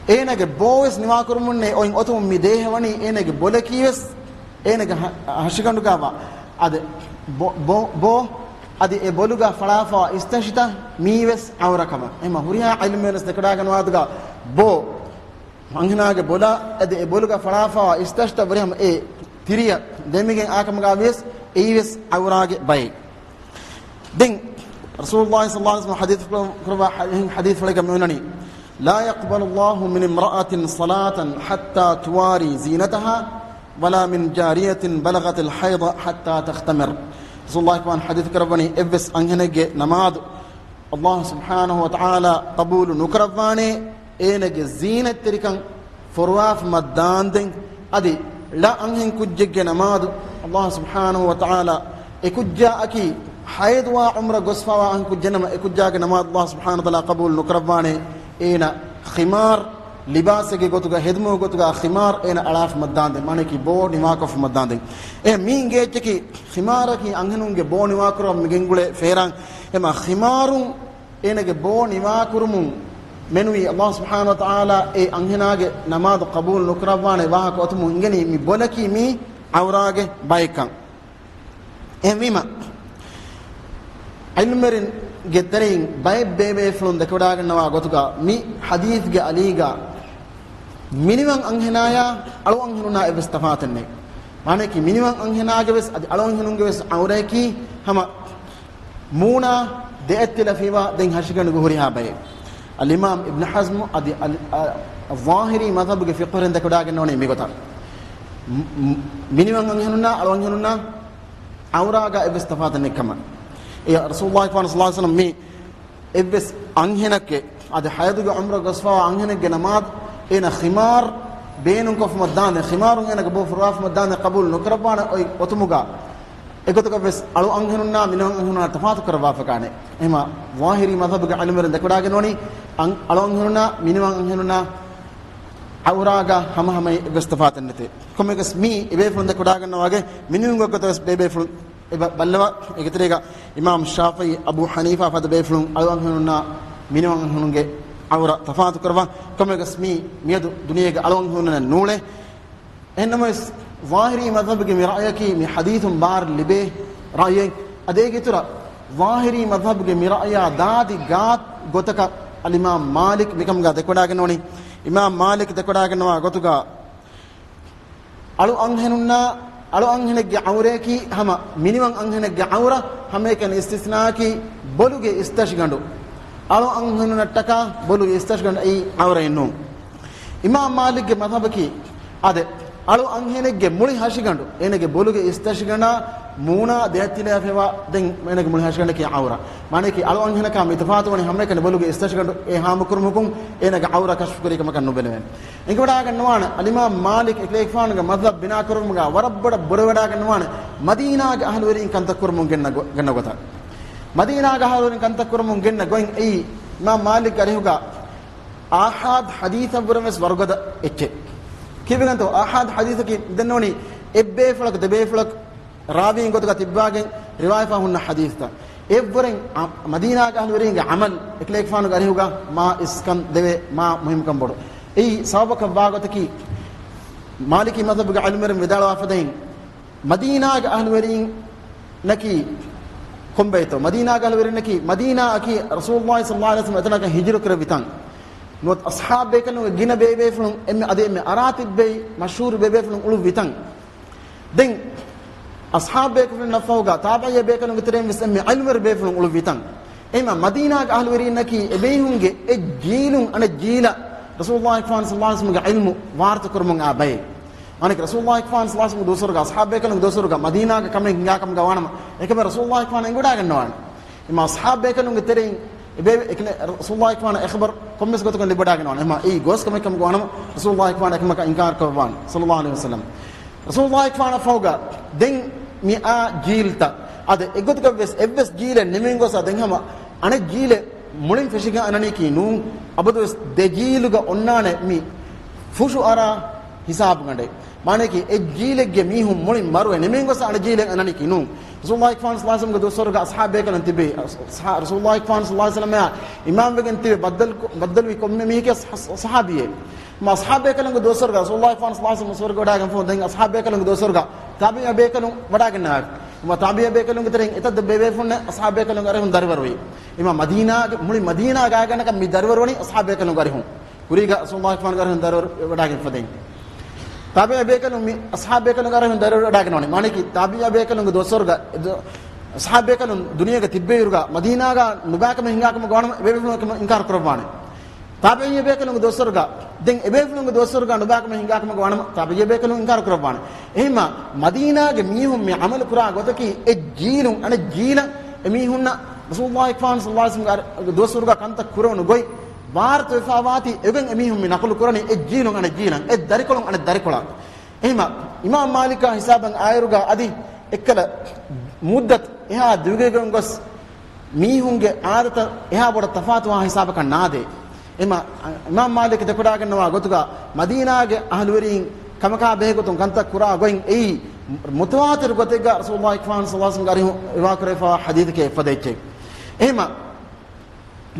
އޭނަގެ ބޯވެސް ނިވާކުރުމުންނޭ. އޮތް އޮތުމުން މި ދޭހަވަނީ އޭނަގެ ބޮލަކީވެސް އޭނަގެ ހަ-، ހަށިގަނޑުގަވާ އަދި ބޯ، ބޯ، ބޯ، އަދި އެ ބޮލުގަ ފަޅާފަވާ އިސްތަށިތައް މީވެސް ޢައުރަ ކަމަށް. އެހެންމަ ހުރިހާ ޢިލްމުވެރިން ދެކެވަޑާގަންނަވާ ގޮތުގަ ބޯ، އަންހެނާގެ ބޮލާ އަދި އެ ބޮލުގަ ފަޅާފަވާ އިސްތަށިތައް ވުރެ ހަމަ އެ ތިރިއަށް ދެމިގެން އާކަމުގަ ވިޔަސް އެއީވެސް ޢައުރާގެ ބައެއް. ދެން ރަސޫލުﷲ ޞައްލަﷲ ޢަލައިހި ވަސައްލަމް ޙަދީޘް ކުރައްވާ ޙަ-، ޙަދީޘްފުޅެއްގަ މިވަނީ، لا يقبل الله من امرأة صلاة حتى تواري زينتها ولا من جارية بلغت الحيض حتى تختمر. ރަސޫލުﷲ ޙަދީޘް ކުރައްވަނީ، އެއްވެސް އަންހެނެއްގެ ނަމާދު ﷲ ސުބްޙާނަހޫ ވަތަޢާލާ ޤަބޫލު ނުކުރައްވާނެ، އޭނަގެ ޒީނަތްތެރިކަން ފޮރުވާފަ މައްދާންދެން، އަދި ޅަ އަންހެން ކުއްޖެއްގެ ނަމާދު ﷲ ސުބްޙާނަހޫ ވަތަޢާލާ އެ ކުއްޖާއަކީ ޙައިޟުވާ ޢުމްރަ ގޮސްފާވާ އަންހެން ކުއްޖެއްނަމަ، އެ ކުއްޖާގެ ނަމާދު ﷲ ސުބްޙާނަހޫ ވަތަޢާލާ ޤަބޫލު ނުކުރައްވާނެ. އޭނަ ޚިމާރު ލިބާސެއްގެ ގޮތުގަ، ހެދުމުގެ ގޮތުގަ ޚިމާރު އޭނަ އަޅާފަ މައްދާންދެން، މާނަޔަކީ ބޯ ނިވާކޮށްފަ މައްދާންދެން. އެ މީންގެ އެއްޗަކީ، ޚިމާރަކީ އަންހެނުންގެ ބޯ ނިވާކުރަން މި ގެންގުޅޭ ފޭރާން. އެމަ ޚިމާރުން އޭނަގެ ބޯ ނިވާކުރުމުން މެނުވީ ﷲ ސުބްޙާނަހޫ ވަތަޢާލާ އެ އަންހެނާގެ ނަމާދު ޤަބޫލު ނުކުރައްވާނެ ވާހަކަ އޮތުމުން އިނގެނީ މި ބޮލަކީ މީ ޢައުރާގެ ބައެއްކަން. އެހެންވީމަ، ޢިލްމުވެރިންގެ ތެރެއިން ބައެއް ބޭބޭފުޅުން ދެކެވަޑާގަންނަވާ ގޮތުގަ މި ޙަދީޘްގެ އަލީގަ މިނިވަން އަންހެނާޔާ އަޅު އަންހެނުންނާ އެއްވެސް ތަފާތެއް ނެތް. މާނަޔަކީ މިނިވަން އަންހެނާގެ ވެސް އަދި އަޅު އަންހެނުންގެ ވެސް ޢައުރަޔަކީ ހަމަ މޫނާ ދެއަތްތިލަފިވާ ދެން ހަށިގަނޑުގެ ހުރިހާ ބައެއް. އަލްއިމާމް އިބްނު ޙަޒްމު އަދި އަލް، އަ، ޒާހިރީ މަޛްހަބުގެ ފިޤުހުވެރިން ދެކެވަޑާގަންނަވަނީ މިގޮތަށް. މި، މި، މިނިވަން އަންހެނުންނާ އަޅު އަންހެނުންނާ ޢައުރާގަ އެއްވެސް ތަފާތެއް ނެތްކަމަށް. އެ ރަސޫލުﷲ ޞައްލަﷲ ޢަލައިހި ވަސައްލަމް މި އެއްވެސް އަންހެނެއްގެ، އަދި ޙައިޟުގެ ޢުމްރަ ގޮސްފާވާ އަންހެނެއްގެ ނަމާދު އޭނަ ޚިމާރު ބޭނުންކޮށްފަ މައްދާންދެން، ޚިމާރުން އޭނަގެ ބޯ ފުރުވާފަ މައްދާންދެން ޤަބޫލު ނުކުރައްވާނެ. އޮތް އޮތުމުގަ އެގޮތަކަށް ވެސް އަޅު އަންހެނުންނާ މިނިވަން އަންހެނުންނާ ތަފާތު ކުރައްވާފަ ކާނެ. އެހެމަ ޒާހިރީ މަޛްހަބުގެ ޢިލްމުވެރިން ދެކެވަޑާގަންނަވަނީ އަން، އަޅު އަންހެނުންނާ މިނިވަން އަންހެނުންނާ ޢައުރާގަ ހަމަހަމައި އެއްވެސް ތަފާތެއް ނެތޭ. ކޮންމެއަކަސް މީ އެބޭފުޅުން ދެކެވަޑާގަންނަވާގެ މިނިވަން ގޮތަށް ވެސް ބޭބޭފުޅުން އެބަ ބައްލަވާ، އޭގެ ތެރޭގަ އިމާމް ޝާފިޢީ، އަބޫ ޙަނީފާ ފަދަ ބޭފުޅުން އަޅު އަންހެނުންނާ މިނިވަން އަންހެނުންގެ ޢައުރަ ތަފާތު ކުރައްވާ. ކޮންމެއަކަސް މީ މިއަދު ދުނިޔޭގެ އަޅު އަންހެނުންނަށް ނޫޅޭ. އެހެންނަމަވެސް، ޒާހިރީ މަޛްހަބުގެ މި ރައުޔަކީ މި ޙަދީޘުން ބާރަށް ލިބޭ ރައުޔެއް. އަދި އޭގެ އިތުރަށް، ޒާހިރީ މަޛްހަބުގެ މި ރައުޔާ ދާދި ގާތް ގޮތަކަށް އަލްއިމާމް މާލިކް މިކަމުގަ ދެކެވަޑާގަންނަވަނީ. އިމާމް މާލިކް ދެކެވަޑާގަންނަވާ ގޮތުގަ، އަޅު އަންހެނުންނާ، އަޅު އަންހެނެއްގެ ޢައުރަޔަކީ ހަމަ މިނިވަން އަންހެނެއްގެ ޢައުރަ، ހަމައެކަނި އިސްތިސްނާއަކީ ބޮލުގެ އިސްތަށިގަނޑު. އަޅު އަންހެނުންނަށްޓަކާ ބޮލުގެ އިސްތަށިގަނޑު އެއީ ޢައުރައެއް ނޫން. އިމާމް މާލިކްގެ މަޛްހަބަކީ، އާދެ، އަޅު އަންހެނެއްގެ މުޅި ހަށިގަނޑު، އޭނަގެ ބޮލުގެ އިސްތަށިގަނޑާ މޫނާ ދެއަތްތިލަޔާ ފިޔަވާ، ދެން އޭނަގެ މުޅި ހަށިގަނޑަކީ ޢައުރަ. މާނައަކީ، އަޅު އަންހެނަކާ މި ތަފާތުވަނީ ހަމައެކަނި ބޮލުގެ އިސްތަށިގަނޑު އެ ހާމަކުރުމަކުން އޭނަގެ ޢައުރަ ކަޝްފުކުރީ ކަމަކަށް ނުބެލެވޭނެ. އެނގިވަޑާގަންނަވާނެ، އަލްއިމާމް މާލިކް އެކަލޭގެފާނުގެ މަޛްހަބް ބިނާކުރުމުގަ ވަރަށް ބޮޑަށް ބުރަވެވަޑާގަންނަވާނެ، މަދީނާގެ އަހުލުވެރީން ކަންތައް ކުރަމުން ގެންނަ ގޮ-، ގަންނަ ގޮތަށް. މަދީނާގެ އަހުލުވެރިން ކަންތައް ކުރަމުން ގެންނަ ގޮތް އެއީ އިމާމް މާލިކްގެ އަރިހުގަ އާޙާދު ޙަދީޘަށްވުރެން ވެސް ވަރުގަދަ އެއްޗެއް. ކީއްވެގެންތޯ؟ އާޙާދު ޙަދީޘަކީ ދެންނެވުނީ އެއްބޭފުޅަކު ދެބޭފުޅަކު ރާވީން ގޮތުގަ ތިއްބާގެން ރިވާޔަތްފާ ހުންނަ ޙަދީޘްތައް. އެއްވުރެން އަ-، މަދީނާގެ އަހުލުވެރީންގެ ޢަމަލު އެކަލޭގެފާނުގެ އަރިހުގަ މާ އިސްކަން ދެވޭ މާ މުހިއްމުކަން ބޮޑު. އެއީ ސަބަބަކަށް ވާ ގޮތަކީ މާލިކީ މަޛްހަބުގެ ޢިލްމުވެރިން ވިދާޅުވާ ފަދައިން، މަދީނާގެ އަހުލުވެރީންނަކީ ކޮންބައިތޯ؟ މަދީނާގެ އަހުލުވެރިންނަކީ މަދީނާއަކީ ރަސޫލުﷲ ޞައްލަﷲ ޢަލައިހި ވަސައްލަމަ އެތަނަކަށް ހިޖުރަ ކުރެއްވި ތަން. ނުވަތަ އަޞްޙާބު ބޭކަލުންގެ ގިނަ ބޭބޭފުޅުން އެންމެ އަދި އެންމެ އަރާ ތިއްބެވި މަޝްހޫރު ބޭބޭފުޅުން އުޅުއްވި ތަން. ދެން އަޞްޙާބު ބޭކަލުންނަށްފަހުގަ ތާބިޢީ ބޭކަލުންގެ ތެރެއިން ވެސް އެންމެ ޢިލްމުވެރި ބޭފުޅުން އުޅުއްވި ތަން. އެހެންމަ މަދީނާގެ އަހުލުވެރީންނަކީ އެބޭހުންގެ އެއް ޖީލުން އަނެއް ޖީލަށް ރަސޫލުﷲ ޞައްލަﷲ ޢަލައިހި ވަސައްލަމަގެ ޢިލްމު ވާރުތަ ކުރަމުން އާ ބައެއް. އަނެކެ ރަސޫލުﷲ ޞައްލަﷲ ޢަލައިހި ވަސައްލަމަގެ ދުވަސްވަރުގަ އަޞްޙާބު ބޭކަލުންގެ ދުވަސްވަރުގަ މަދީނާގެ ކަމެއް ހިނގާ ކަމުގަ ވާނަމަ، އެކަމެއް ރަސޫލުﷲ ޢަލައިހި ވަސައްލަމަ އެނގިވަޑައިގަންނަވާނެ. އެމަ އަޞްޙާބު ބޭކަލުންގެ ތެރެއިން އެބޭ-، އެކަނި ރަސޫލުﷲ ޢަލައިހި ވަސައްލަމަ އެ ޚަބަރު ކޮންމެސް ގޮތަކުން ލިބިވަޑައިގަންނަވާނެ. އެމަ އެއީ ގޯސް ކަމެއް ކަމުގަ ވާނަމަ ރަސޫލުﷲ ޢަލައިހި ވަސައްލަމަ އެކަމަކަށް އިންކާރު ކުރައްވާނެ ޞައްލަﷲ ޢަލައިހި ވަސައްލަމަ. ރަސޫލުﷲ ޢަލައިހި ވަސައްލަމަ ފަހުގަ ދެން މި އާ ޖީލްތައް އަދި އެގޮތަކަށް ވެސް އެއްވެސް ޖީލެއް ނިމިގެން ގޮސް ދެން ހަމަ އަނެއް ޖީލެއް މުޅިން ފެށިގެން އަންނަނީކީ ނޫން. އަބަދުވެސް ދެ ޖީލުގަ އޮންނާނެ މި ފުށު އަރާ ހިސާބުގަނޑެއް. މާނައަކީ އެއް ޖީލެއްގެ މީހުން މުޅިން މަރުވެ ނިމިގެން ގޮސް އަނެއް ޖީލެއް އަންނަނީކީ ނޫން. ރަސޫލުﷲ ޞައްލަﷲ ޢަލައިހި ވަސައްލަމަގެ ދުވަސްވަރުގަ އަޞްޙާބު ބޭކަލުން ތިބި، ރަސޫލުﷲ ޞައްލަﷲ ޢަލައިހި ވަސައްލަމައާ އިމާމްވެގެން ތިބި ބައްދަލު، ބައްދަލުވި ކޮންމެ މީހެކޭ ޞަ-، ޞަ-، ޞަޙާބީއެއް. މާ އަޞްޙާބު ބޭކަލުންގެ ދުވަސްވަރުގަ ރަސޫލުﷲ ޞައްލަﷲ ޢަލައިހި ވަސައްލަމަ ވަރުގަވަޑައިގެންފަހު ދެން އަޞްޙާބު ބޭކަލުންގެ ދުވަސްވަރުގަ ތާބިޢީ ބޭކަލުން ވަޑައިގަންނަވާ. މާ ތާބިޢީ ބޭކަލުންގެ ތެރެއިން އެތައް ދެ ބޭބޭފުޅުންނެއް އަޞްޙާބު ބޭކަލުންގެ އަރިހުން ދަރިވަރުވި. އެމަ މަދީނާގެ، މުޅި މަދީނާ ގާތްގަނޑަކަށް މި ދަރިވަރުވަނީ އަޞްޙާބު ބޭކަލުންގެ އަރިހުން. ކުރީގަ ރަސޫލުﷲ ޢަލައިހި ވަސައްލަމަގެ އަރިހުން ދަރިވަރު ވަޑައިގެންފަ ދެން. ތާބިޢީ ބޭކަލުން މި އަޞްޙާބު ބޭކަލުންގެ އަރިހުން ދަރިވަރު ވަޑައިގަންނަވަނީ. މާނައަކީ ތާބިޢީ ބޭކަލުންގެ ދުވަސްވަރުގަ، އެ ދު-، އަޞްޙާބު ބޭކަލުން ދުނިޔޭގަ ތިއްބެވިއިރުގަ މަދީނާގަ ނުބައިކަމެއް ހިނގާކަމުގަ ވާނަމަ އެބޭފުޅުން އެކަމަށް އިންކާރު ކުރައްވާނެ. ތާބިޢީ ބޭކަލުންގެ ދުވަސްވަރުގަ، ދެން އެބޭފުޅުންގެ ދުވަސްވަރުގަ ނުބައިކަމެއް ހިނގާކަމުގަ ވާނަމަ ތާބިޢީ ބޭކަލުން އިންކާރު ކުރައްވާނެ. އެހެންމަ މަދީނާގެ މީހުން މި ޢަމަލު ކުރާ ގޮތަކީ އެއް ޖީލުން އަނެއް ޖީލަށް އެމީހުންނަށް ރަސޫލުﷲ ޞައްލަﷲ ޢަލައިހި ވަސައްލަމަގެ ދުވަސްވަރުގަ ކަންތައް ކުރެވުނު ގޮތް ވާރުތަވެފަ ވާތީ އެގޮތް އެމީހުން މި ނަޤުލު ކުރަނީ އެއް ޖީލުން އަނެއް ޖީލަށް، އެއް ދަރިކޮޅުން އަނެއް ދަރިކޮޅަށް. އެހެންމަ އިމާމް މާލިކާ ހިސާބަށް އާއިރުގަ އަދި އެއްކަލަ މުއްދަތު އެހާ ދިގުގެން ގޮސް މީހުންގެ އާދަތަށް އެހާ ބޮޑަށް ތަފާތުވާ ހިސާބަކަށް ނާދޭ. އެމަ އިމާމް މާލިކް ދެކޮޑާގަންނަވާ ގޮތުގަ މަދީނާގެ އަހުލުވެރީން ކަމަކާ ބެހޭގޮތުން ކަންތައް ކުރާ ގޮތް އެއީ މުތަވާތިރު ގޮތެއްގަ ރަސޫލުﷲ ޞައްލަﷲ ޢަލައިހި ވަސައްލަމަ އަރިހުން ރިވާ ކުރެވިފައިވާ ޙަދީޘެކޭ އެއްފަދަ އެއްޗެއް. އެހެމަ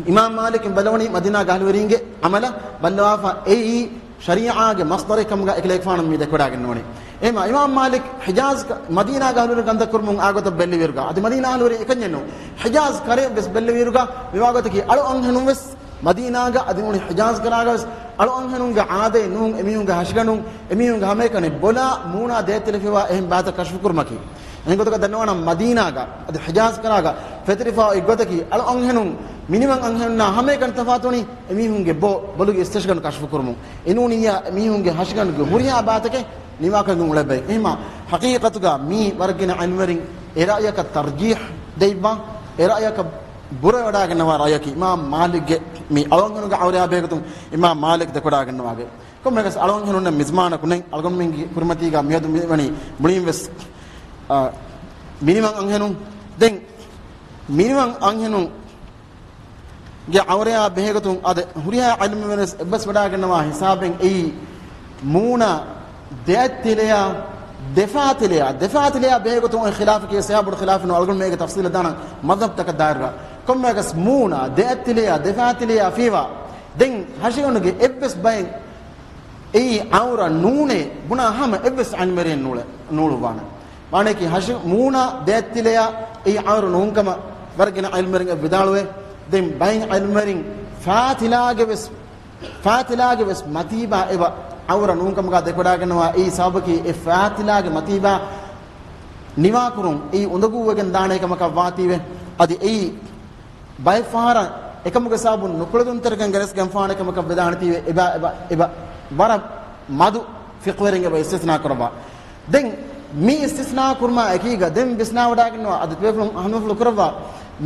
އިމާމް މާލިކް ބަލަވަނީ މަދީނާގެ އަހުލުވެރީންގެ ޢަމަލަށް ބައްލަވާފަ އެއީ ޝަރީޢާގެ މަޞްދަރެއް ކަމުގަ އެކަލޭގެފާނު މި ދެކޮޑާގެންނަވަނީ. އެހެމަ އިމާމް މާލިކް ޙިޖާޒް، މަދީނާގެ އަހުލުވެރިން ކަންތައް ކުރަމުން އާ ގޮތަށް ބެއްލެވިއިރުގަ، އަދި މަދީނާ އަހުލުވެރިން އެކަންޏެއްނު، ޙިޖާޒް ކަރަޔަށް ވެސް ބެއްލެވިއިރުގަ މިވާގޮތަކީ އަޅު އަންހެނުން ވެސް މަދީނާގަ އަދި މުޅި ޙިޖާޒް ކަރާގަ ވެސް އަޅު އަންހެނުންގެ އާދައެއް ނޫން، އެމީހުންގެ ހަށިގަނޑުން، އެމީހުންގެ ހަމައެކަނި ބޮލާ މޫނާ ދޭތެލެފައިވާ އެހެން ބާތައް ކަޝްފު ކުރުމަކީ. އެހެން ގޮތަކަށް ދަންނަވާނަމަ މަދީނާގަ އަދި ޙިޖާޒް ކަރާގަ ފެތުރިފައި އޮތް ގޮތަކީ އަޅު އަންހެނުން މިނިވަން އަންހެނުންނާ ހަމައެކަނި ތަފާތުވަނީ އެމީހުންގެ ބޯ، ބޮލުގެ އިސްތަށިގަނޑު ކަޝްފު ކުރުމުން. އެނޫނިއްޔާ އެމީހުންގެ ހަށިގަނޑުގެ ހުރިހާ ބާތަކެއް ނިވާކަން އުޅެބައި. އެހެމަ ޙަޤީޤަތުގަ މީ ވަރަށް ގިނަ ޢިލްމުވެރިން އެ ރައުޔަކަށް ތަރްޖީޙް ދެއްވާ، އެ ރައުޔަކަށް ބުރަވެވަޑައިގަންނަވާ ރައުޔަކީ އިމާމް މާލިކްގެ މި އަޅުއަންހެނުންގެ ޢައުރަޔާ ބެހޭގޮތުން އިމާމް މާލިކް ދެކޮޑާގަންނަވާގޮތް. ކޮންމެއަކަސް އަޅުއަންހެނުންނެއް މިޒްމާނަކު ނެތް. އަޅުގަނޑުމެންގެ ކުރިމަތީގަ މިއަދު މިވަނީ މުޅިން ވެސް، އާ، މިނިވަން އަންހެނުން. ދެން މިނިވަން އަންހެނުންގެ ޢައުރަޔާ ބެހޭގޮތުން އަދި ހުރިހާ ޢިލްމުވެރިން އެއްބަސްވަޑައިގަންނަވާ ހިސާބެއް އެއީ މޫނާ ދެއަތްތިލަޔާ ދެފައިތިލަޔާ، ދެފައިތިލަޔާ ބެހޭގޮތުން އޮތް ޚިލާފަކީ އެއް ސައި ބޮޑު ޚިލާފެއް ނޫން. އަޅުގަނޑު މީގެ ތަފްސީލަށް ދާނަން މަޛްހަބުތަކަށް ދާއިރުގަ. ކޮންމެއަކަސް މޫނާ ދެއަތްތިލަޔާ ދެފައިތިލަޔާ ފީވާ ދެން ހަށިގަނޑުގެ އެއްވެސް ބައެއް އެއީ ޢައުރަ ނޫނޭ ބުނާ ހަމަ އެއްވެސް ޢިލްމުވެރިއެއް ނޫޅެ، ނޫޅުއްވާނެ. މާނައަކީ ހަށި މޫނާ ދެއަތްތިލަޔާ އެއީ ޢައުރަ ނޫންކަމަށް ވަރަށް ގިނަ ޢިލްމުވެރިން އެ ވިދާޅުވޭ. ދެން ބައެއް ޢިލްމުވެރިން ފައިތިލާގެ ވެސް، ފައިތިލާގެ ވެސް މަތީބާ އެބަ ޢައުރަ ނޫންކަމުގަ ދެކޮޑާގަންނަވާ. އެއީ ސަބަބަކީ އެ ފައިތިލާގެ މަތީބާ ނިވާކުރުން އެއީ އުނދަގޫވެގެން ދާނެ ކަމަކަށް ވާތީވެ. އަދި އެއީ ބައެއް ފަހަރަށް އެކަމުގެ ސަބަބުން ނުކުޅެދުންތެރިކަން ގެނެސްގެންފާނެ ކަމަކަށް ވެދާނެތީވެ. އެބަ، އެބަ، އެބަ ވަރަށް މަދު ފިޤުހުވެރިން އެބަ އިސްތިސްނާ ކުރައްވާ. ދެން މި އިސްތިސްނާ ކުރުމާ އެކީގަ ދެން ވިސްނާވަޑައިގަންނަވާ އަދި ބޭފުޅުން ހަމަފުޅު ކުރައްވާ.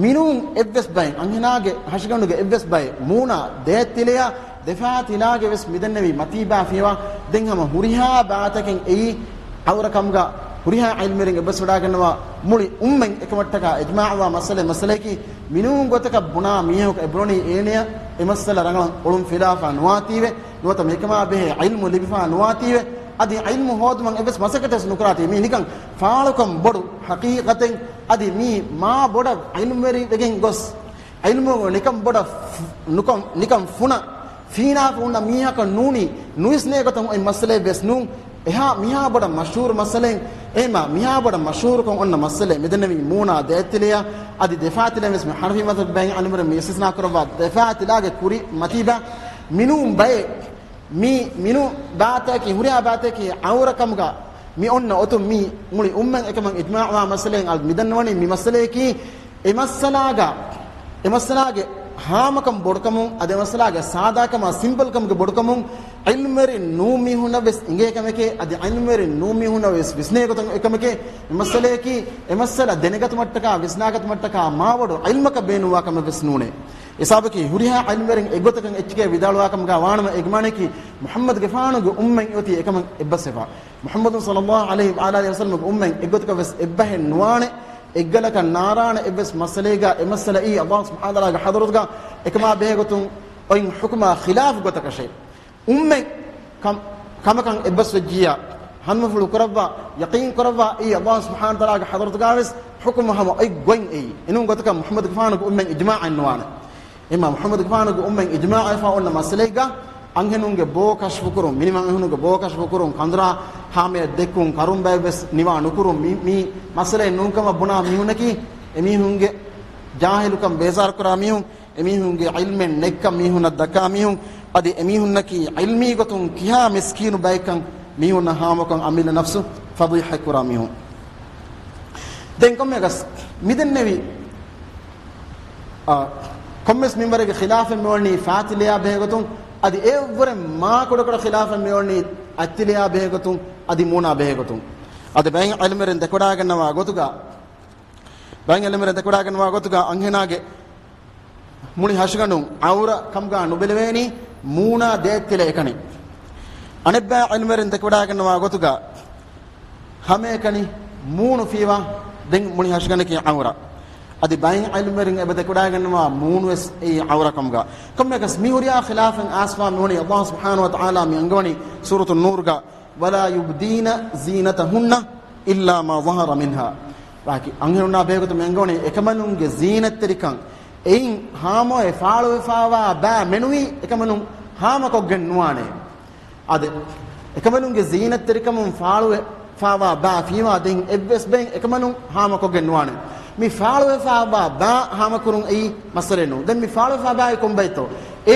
މިނޫން އެއްވެސް ބައެއް، އަންހެނާގެ ހަށިގަނޑުގެ އެއްވެސް ބައެއް މޫނާ ދެއަތްތިލަޔާ ދެފައިތިލާގެ ވެސް މިދެންނެވި މަތީބާ ފިޔަވާ. ދެން ހަމަ ހުރިހާ ބާތަކެއް އެއީ ޢައުރަ ކަމުގަ ހުރިހާ ޢިލްމުވެރިން އެއްބަސްވެވަޑައިގަންނަވާ މުޅި އުއްމަތް އެކަމަށްޓަކާ އިޖްމާޢުވާ މައްސަލައެއް، މައްސަލައަކީ މިނޫން ގޮތަކަށް ބުނާ މީހަކު އެބުނަނީ އޭނަޔަށް އެ މައްސަލަ ރަނގަޅަށް އޮޅުން ފިލާފާ ނުވާތީވެ، ނުވަތަ މިކަމާ ބެހޭ ޢިލްމު ލިބިފާ ނުވާތީވެ، އަދި ޢިލްމު ހޯދުމަށް އެއްވެސް މަސައްކަތެއް ނުކުރާތީ، މީ ނިކަން ފާޅުކަން ބޮޑު ޙަޤީޤަތެއް، އަދި މީ މާ ބޮޑަށް ޢިލްމުވެރިވެގެން ގޮސް، ޢިލްމު ނިކަން ބޮޑަށް ފު-، ނުކަން، ނިކަން ފުނަ، ފީނާފަ ހުންނަ މީހަކަށް ނޫނީ، ނުވިސްނޭ ގޮތަށް އޮތް މައްސަލައެއް ވެސް ނޫން. އެހާ މިހާ ބޮޑަށް މަޝްހޫރު މައްސަލައެއް، އެހެމާ މިހާ ބޮޑަށް މަޝްހޫރުކޮށް އޮންނަ މައްސަލައެއް މިދެންނެވީ މޫނާ ދޭތިލެޔާ، އަދި ދެފާތިލައިން ވެސް މި ޙަނަފީ މަޛްހަބު ބައިން ޢިލްމުވެރިން މި އިސްތިސްނާ ކުރައްވާ ދެފާތިލާގެ ކުރި މަތީބާ މިނޫން ބައެއް މި މިނު ބާތަކީ، ހުރިހާ ބާތަކީ ޢައުރަ ކަމުގަ މި އޮންނަ އޮތުން މީ މުޅި އުއްމަތް އެކަމަށް އިޖްމާޢުވާ މައްސަލައެއް. އަދި މިދަންނަވަނީ މި މައްސަލަޔަކީ އެ މައްސަލާގަ، އެ މައްސަލާގެ ހާމަކަން ބޮޑުކަމުން، އަދި އެ މައްސަލާގެ ސާދާކަމާ ސިމްޕަލްކަމުގެ ބޮޑުކަމުން ޢިލްމުވެރިން ނޫން މީހުންނަށް ވެސް އިނގޭ ކަމެކޭ، އަދި ޢިލްމުވެރިން ނޫން މީހުންނަށް ވެސް ވިސްނޭ ގޮތުން އެކަމެކޭ. މި މައްސަލަޔަކީ އެ މައްސަލަ ދެނެގަތުމަށްޓަކާ ވިސްނާގަތުމަށްޓަކާ މާބޮޑު ޢިލްމަކަށް ބޭނުންވާ ކަމެއް ވެސް ނޫނޭ. ހިސާބަކީ ހުރިހާ ޢިލްމުވެރިން އެއްގޮތަކަށް އެއްޗެކޭ ވިދާޅުވާ ކަމުގަ ވާނަމަ، އެ ގުމާނަކީ މުޙައްމަދުގެފާނުގެ އުއްމަތް އޮތީ އެކަމަށް އެއްބަސްވެފަ. މުޙައްމަދު ޞައްލައްލާހު ޢަލައިހި ވަޢަލާ އާލިހި ވަސައްލަމަގެ އުއްމަތް އެއްގޮތަކަށް ވެސް އެއްބަހެއް ނުވާނެ، އެއްގަލަކަށް ނާރާނެ އެއްވެސް މައްސަލައިގަ އެ މައްސަލައީ ﷲ ސުބްޙާނަހޫ ވަތަޢާލާގެ ޙަޟްރަތުގަ އެކަމާ ބެހޭގޮތުން އޮތް ޙުކުމާ ޚިލާފު ގޮތަކަށޭ. އުއްމަތް ކަމް-، ކަމަކަށް އެއްބަސްވެއްޖިއްޔާ، ހަނދުމަފުޅު ކުރައްވާ، ޔަޤީން ކުރައްވާ، އެއީ ﷲ ސުބްޙާނަހޫ ވަތަޢާލާގެ ޙަޟްރަތުގަ ވެސް ޙުކުމު ހަމަ އޮތް ގޮތް އެއީ. އެނޫން ގޮތަކަށް މުޙައްމަދުގެފާނުގެ އުއްމަތް އިޖްމާޢަށް ނުވާނެ. އެމާ މުޙައްމަދުގެފާނުގެ އުއްމަތް އިޖްމާޢަށް ފާ އޮންނަ މައްސަލައިގަ އަންހެނުންގެ ބޯ ކަޝްފުކުރުން، މިނިވަން އަންހެނުންގެ ބޯ ކަޝްފުކުރުން، ކަނދުރާ ހާމަޔަށް ދެއްކުން، ކަރުން ބައެއް ވެސް ނިވާ ނުކުރުން، މި، މީ މައްސަލައެއް ނޫންކަމަށް ބުނާ މީހުންނަކީ އެމީހުންގެ ޖާހިލުކަން ބޭޒާރުކުރާ މީހުން، އެމީހުންގެ ޢިލްމެއް ނެތްކަން މީހުންނަށް ދައްކާ މީހުން، އަދި އެމީހުންނަކީ ޢިލްމީ ގޮތުން ކިހާ މިސްކީނު ބައެއްކަން މީހުންނަށް ހާމަކޮށް އަމިއްލަ ނަފްސު ފަޟީޙަތްކުރާ މީހުން. ދެން ކޮންމެއަކަސް މިދެންނެވި، އާ، ކޮންމެސް މިންވަރެއްގެ ޚިލާފެއް މިވަނީ ފާތިލެޔާ ބެހޭގޮތުން، އަދި އެއަށްވުރެ މާ ކުޑަކުޑަ ޚިލާފެއް މިވަނީ އަތްތިލެޔާ ބެހޭގޮތުން، އަދި މޫނާ ބެހޭގޮތުން. އަދި ބައެއް ޢިލްމުވެރިން ދެކެވަޑައިގަންނަވާ ގޮތުގަ، ބައެއް ޢިލްމުވެރިން ދެކެވަޑައިގަންނަވާ ގޮތުގަ އަންހެނާގެ މުޅި ހަށިގަނޑުން ޢައުރަ ކަމުގަ ނުބެލެވޭނީ މޫނާ ދޭއްތިލަ އެކަނި. އަނެއްބައި ޢިލްމުވެރިން ދެކެވަޑައިގަންނަވާ ގޮތުގަ ހަމައެކަނި މޫނު ފީވާ ދެން މުޅި ހަށިގަނޑަކީ ޢައުރަ. އަދި ބައެއް ޢިލްމުވެރިން އެބަ ދެކެވަޑައިގަންނަވާ މޫނުވެސް އެއީ ޢައުރަ ކަމުގަ. ކޮންމެއަކަސް މި ހުރިހާ ޚިލާފެއް އައިސްފާ މިވަނީ ﷲ ސުބްޙާނަހޫ ވަތަޢާލާ މި އަންގަވަނީ ސޫރަތު ނޫރުގަ، "ولا يبدين زينتهن إلا ما ظهر منها." ވާކި އަންހެނުންނާ ބެހޭގޮތުން މި އަންގަވަނީ އެކަމަލުންގެ ޒީނަތްތެރިކަން އެއިން ހާމަވެ ފާޅުވެފާވާ ބައި މެނުވީ އެކަމަލުން ހާމަކޮށްގެން ނުވާނެ. އަދި އެކަމަލުންގެ ޒީނަތްތެރިކަމުން ފާޅުވެފާވާ ބައި ފީމާ ދެން އެއްވެސް ބައެއް އެކަމަލުން ހާމަކޮށްގެން ނުވާނެ. މި ފާޅުވެފާވާ ބައި ހާމަކުރުން އެއީ މައްސަލައެއް ނޫން. ދެން މި ފާޅުވެފާ ބައި ކޮން ބައެއްތޯ؟ އެ،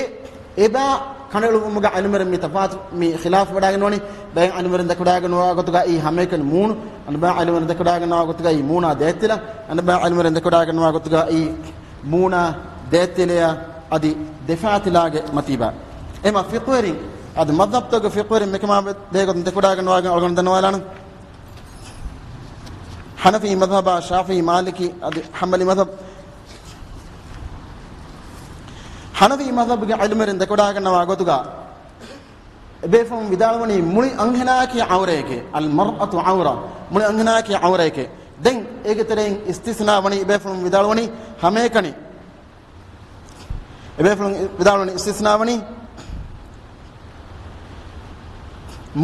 އެ ބައި ކަނޑައެޅުއްވުމުގަ ޢިލްމުވެރިން މި ތަފާތު މި ޚިލާފު ވެވަޑައިގަންނަވަނީ. ބައެއް ޢިލްމުވެރިން ދެކެވަޑައިގަންނަވާ ގޮތުގައި ހަމައެކަނި މޫނު، އަނެއްބައި ޢިލްމުވެރިން ދެކެވަޑައިގަންނަވާ ގޮތުގައި މޫނާ ދޭތިލަ، އަނެއްބައި ޢިލްމުވެރިން ދެކެވަޑައިގަންނަވާ ގޮތުގައި މޫނާ ދޭތިލަޔާ އަދި ދެފާތިލާގެ މަތީބާ. އެމާ ފިޤުހުވެރިން އަދި މަޛްހަބްތަކުގެ ފިޤުހުވެރިން މިކަމާ ބެ-، ބެހޭގޮތުން ދެކެވަޑައިގަންނަވާގެން އަޅުގަނޑު ދަންނަވާލާނަން. ޙަނަފީ މަޛްހަބާ، ޝާފިޢީ، މާލިކީ އަދި ޙަންބަލީ މަޛްހަބް. ޙަނަފީ މަޛްހަބުގެ ޢިލްމުވެރިން ދެކެވަޑައިގަންނަވާ ގޮތުގަ، އެބޭފުޅުން ވިދާޅުވަނީ މުޅި އަންހެނާއަކީ ޢައުރައެކޭ. الْمَرْأَةُ عَوْرَةٌ. މުޅި އަންހެނާއަކީ ޢައުރައެކޭ. ދެން އޭގެ ތެރެއިން އިސްތިސްނާ ވަނީ އެބޭފުޅުން ވިދާޅުވަނީ ހަމައެކަނި. އެބޭފުޅުން ވިދާޅުވަނީ އިސްތިސްނާ ވަނީ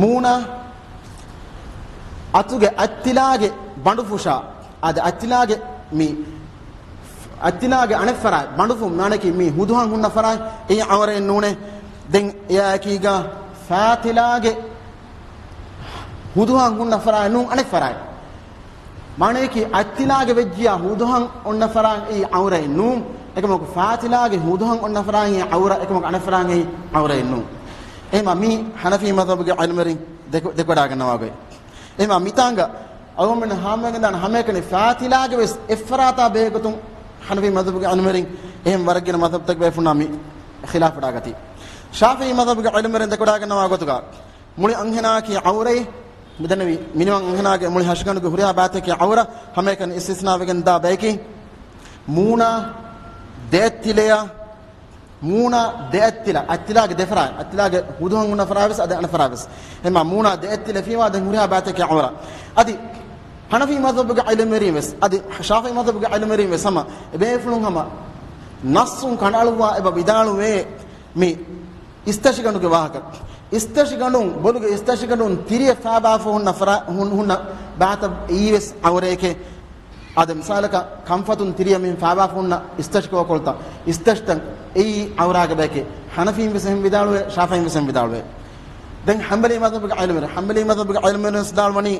މޫނާ އަތުގެ އަތްތިލާގެ ބަނޑުފުށާ، އަދި އަތްތިލާގެ މި އަތްތިލާގެ އަނެއްފަރާތް، ބަނޑުފުށް މާނައަކީ މި ހުދުހަން ހުންނަ ފަރާތް، އެއީ ޢައުރައެއް ނޫނޭ. ދެން އެއާއެކީގަ ފާތިލާގެ ހުދުހަން ހުންނަ ފަރާތް ނޫން، އަނެއް ފަރާތް. މާނައަކީ އަތްތިލާގެ ވެއްޖިޔާ ހުދުހަން އޮންނަ ފަރާތް އެއީ ޢައުރައެއް ނޫން. އެކަމަކު ފާތިލާގެ ހުދުހަން އޮންނަ ފަރާތް އެއީ ޢައުރަ، އެކަމަކު އަނެއް ފަރާތް އެއީ ޢައުރައެއް ނޫން. އެހެމާ މީ ޙަނަފީ މަޛްހަބުގެ ޢިލްމުވެރިން ދެކު-، ދެކެވަޑައިގަންނަވާ ގޮތް. އެހެމާ މިތާނގަ އަޅުގަނޑުމެން ހާމަވެގެންދާނެ ހަމައެކަނި ފާތިލާގެ ވެސް އެއްފަރާތާ ބެހޭގޮތުން ޙަނަފީ މަޛްހަބުގެ ޢިލްމުވެރިން އެހެން ވަރަށް ގިނަ މަޛްހަބުތަކުގެ ބޭފުޅުންނާ މި ޚިލާފުވެވަޑައިގަތީ. ޝާފިޢީ މަޛްހަބުގެ ޢިލްމުވެރިން ދެކެވަޑައިގަންނަވާ ގޮތުގަ މުޅި އަންހެނާއަކީ ޢައުރައެއް. މިދެންނެވި މިނިވަން އަންހެނާގެ މުޅި ހަށިގަނޑުގެ ހުރިހާ ބައިތަކެއް ޢައުރަ، ހަމައެކަނި އިސްތިސްނާވެގެން ދާ ބަޔަކީ މޫނާ ދެއަތްތިލަޔާ، މޫނާ ދެއަތްތިލަ، އަތްތިލާގެ ދެފަރާތް، އަތްތިލާގެ ހުދުހަން ހުންނަ ފަރާތް ވެސް އަދި އަނެއް ފަރާތް ވެސް. އެހެމާ މޫނާ ދެއަތްތިލަ ފީވާ ދެން ހުރިހާ ބައިތަކެއް ޢައުރަ. އަދި ޙަނަފީ މަޛްހަބުގެ ޢިލްމުވެރިން ވެސް، އަދި ޝާފިޢީ މަޛްހަބުގެ ޢިލްމުވެރިން ވެސް ހަމަ އެބޭފުޅުން ހަމަ ނައްޞުން ކަނޑައަޅުއްވާ އެބަ ވިދާޅުވޭ މި އިސްތަށިގަނޑުގެ ވާހަކަ. އިސްތަށިގަނޑުން، ބޮލުގެ އިސްތަށިގަނޑުން ތިރިއަށް ފާބާފަ ހުންނަ ފަރާ-، ހުން-، ހުންނަ ބާތައް އެއީ ވެސް ޢައުރައެކޭ. އާދެ، މިސާލަކަށް ކަންފަތުން ތިރިއަށް މިހެން ފާބާފަ ހުންނަ އިސްތަށި ކޯކޮޅުތައް، އިސްތަށިތައް، އެއީ ޢައުރާގެ ބަޔެކޭ. ޙަނަފީން ވެސް އެހެން ވިދާޅުވޭ، ޝާފިޢީން ވެސް އެހެން ވިދާޅުވޭ. ދެން ޙަންބަލީ މަޛްހަބުގެ ޢިލްމުވެރިން، ޙަންބަލީ މަޛްހަބުގެ ޢިލްމުވެރިން ވެސް ވިދާޅުވަނީ،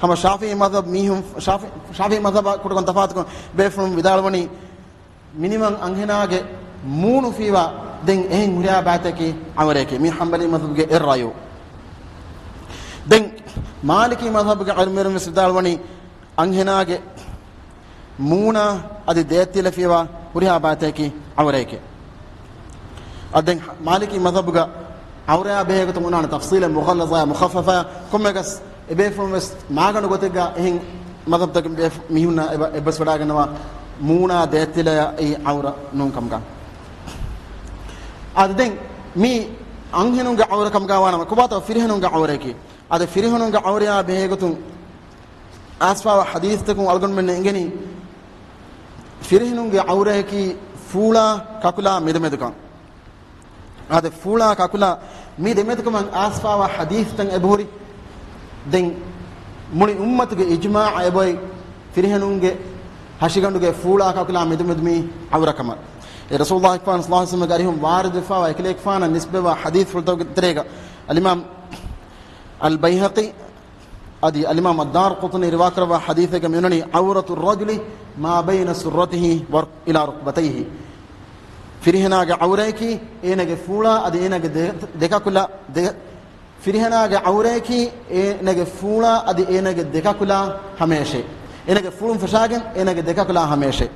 ހަމަ ޝާފިޢީ މަޛްހަބު މީހުން، ޝާފި-، ޝާފިޢީ މަޛްހަބާ ކުޑަކޮށް ތަފާތުކޮށް ބޭފުޅުން ވިދާޅުވަނީ، މިނިވަން އަންހެނާގެ މޫނު ފީވާ ދެން އެހެން ހުރިހާ ބައިތަކީ ޢައުރައެކޭ. މީ ޙަންބަލީ މަޛްހަބުގެ އެއް ރައު. ދެން މާލިކީ މަޛްހަބުގެ ޢިލްމުވެރިން ވެސް ވިދާޅުވަނީ، އަންހެނާގެ މޫނާ އަދި ދޭތިލަ ފީވާ ހުރިހާ ބައިތަކީ ޢައުރައެކޭ. އަދި ދެން މާލިކީ މަޛްހަބުގަ ޢައުރަޔާ ބެހޭގޮތުން އޮންނާނެ ތަފްޞީލެއް، މުޣައްލަޒާ މުޚައްފަފާ، ކޮންމެއަކަސް އެބޭފުޅުން ވެސް މާގަނޑު ގޮތެއްގަ އެހެން މަޛްހަބުތަކުން ބޭފު-، މީހުންނާ އެބަ-، އެއްބަސްވަޑާގަންނަވާ މޫނާ ދޭތިލަޔަށް އެއީ ޢައުރަ ނޫން ކަމުގަ. އަދި ދެން މީ އަންހެނުންގެ ޢައުރަ ކަމުގަ ވާނަމަ، ކޮބާތޯ ފިރިހެނުންގެ ޢައުރަޔަކީ؟ އަދި ފިރިހެނުންގެ ޢައުރަޔާ ބެހޭގޮތުން އައިސްފާވާ ޙަދީޘްތަކުން އަޅުގަނޑުމެންނަށް އެނގެނީ، ފިރިހެނުންގެ ޢައުރަޔަކީ ފޫޅާ ކަކުލާ މެދުމެދުކަން. އާދެ، ފޫޅާ ކަކުލާ މި ދެމެދުކަމަށް އައިސްފާވާ ޙަދީޘްތައް އެބަހުރި. ދެން މުޅި އުއްމަތުގެ އިޖްމާޢަށް އެބައޮތް ފިރިހެނުންގެ ހަށިގަނޑުގެ ފޫޅާ ކަކުލާ މެދުމެދު މީ ޢައުރަ ކަމަށް. އެ ރަސޫލުﷲ ޞައްލަﷲ ޢަލައިހި ވަސައްލަމަގެ އަރިހުން ވާރިދުވެފާވާ އެކަލޭގެފާނަށް ނިސްބަތްވާ ޙަދީޘްފުޅުތަކުގެ ތެރޭގަ އަލްއިމާމް އަލްބައިހަޤީ އަދި އަލްއިމާމް އައްދާރަޤުޠުނީ ރިވާކުރައްވާ ޙަދީޘެއްގަ މިއޮންނަނީ، عورة الرجل ما بين سرته و إلى ركبتيه. ފިރިހެނާގެ ޢައުރަޔަކީ އޭނަގެ ފޫޅާ އަދި އޭނަގެ ދެ-، ދެކަކުލަ ދެ-، ފިރިހެނާގެ ޢައުރަޔަކީ އޭނަގެ ފޫޅާ އަދި އޭނަގެ ދެކަކުލާ ހަމަޔަށޭ. އޭނަގެ ފުޅުން ފަށާގެން އޭނަގެ ދެކަކުލާ ހަމަޔަށޭ.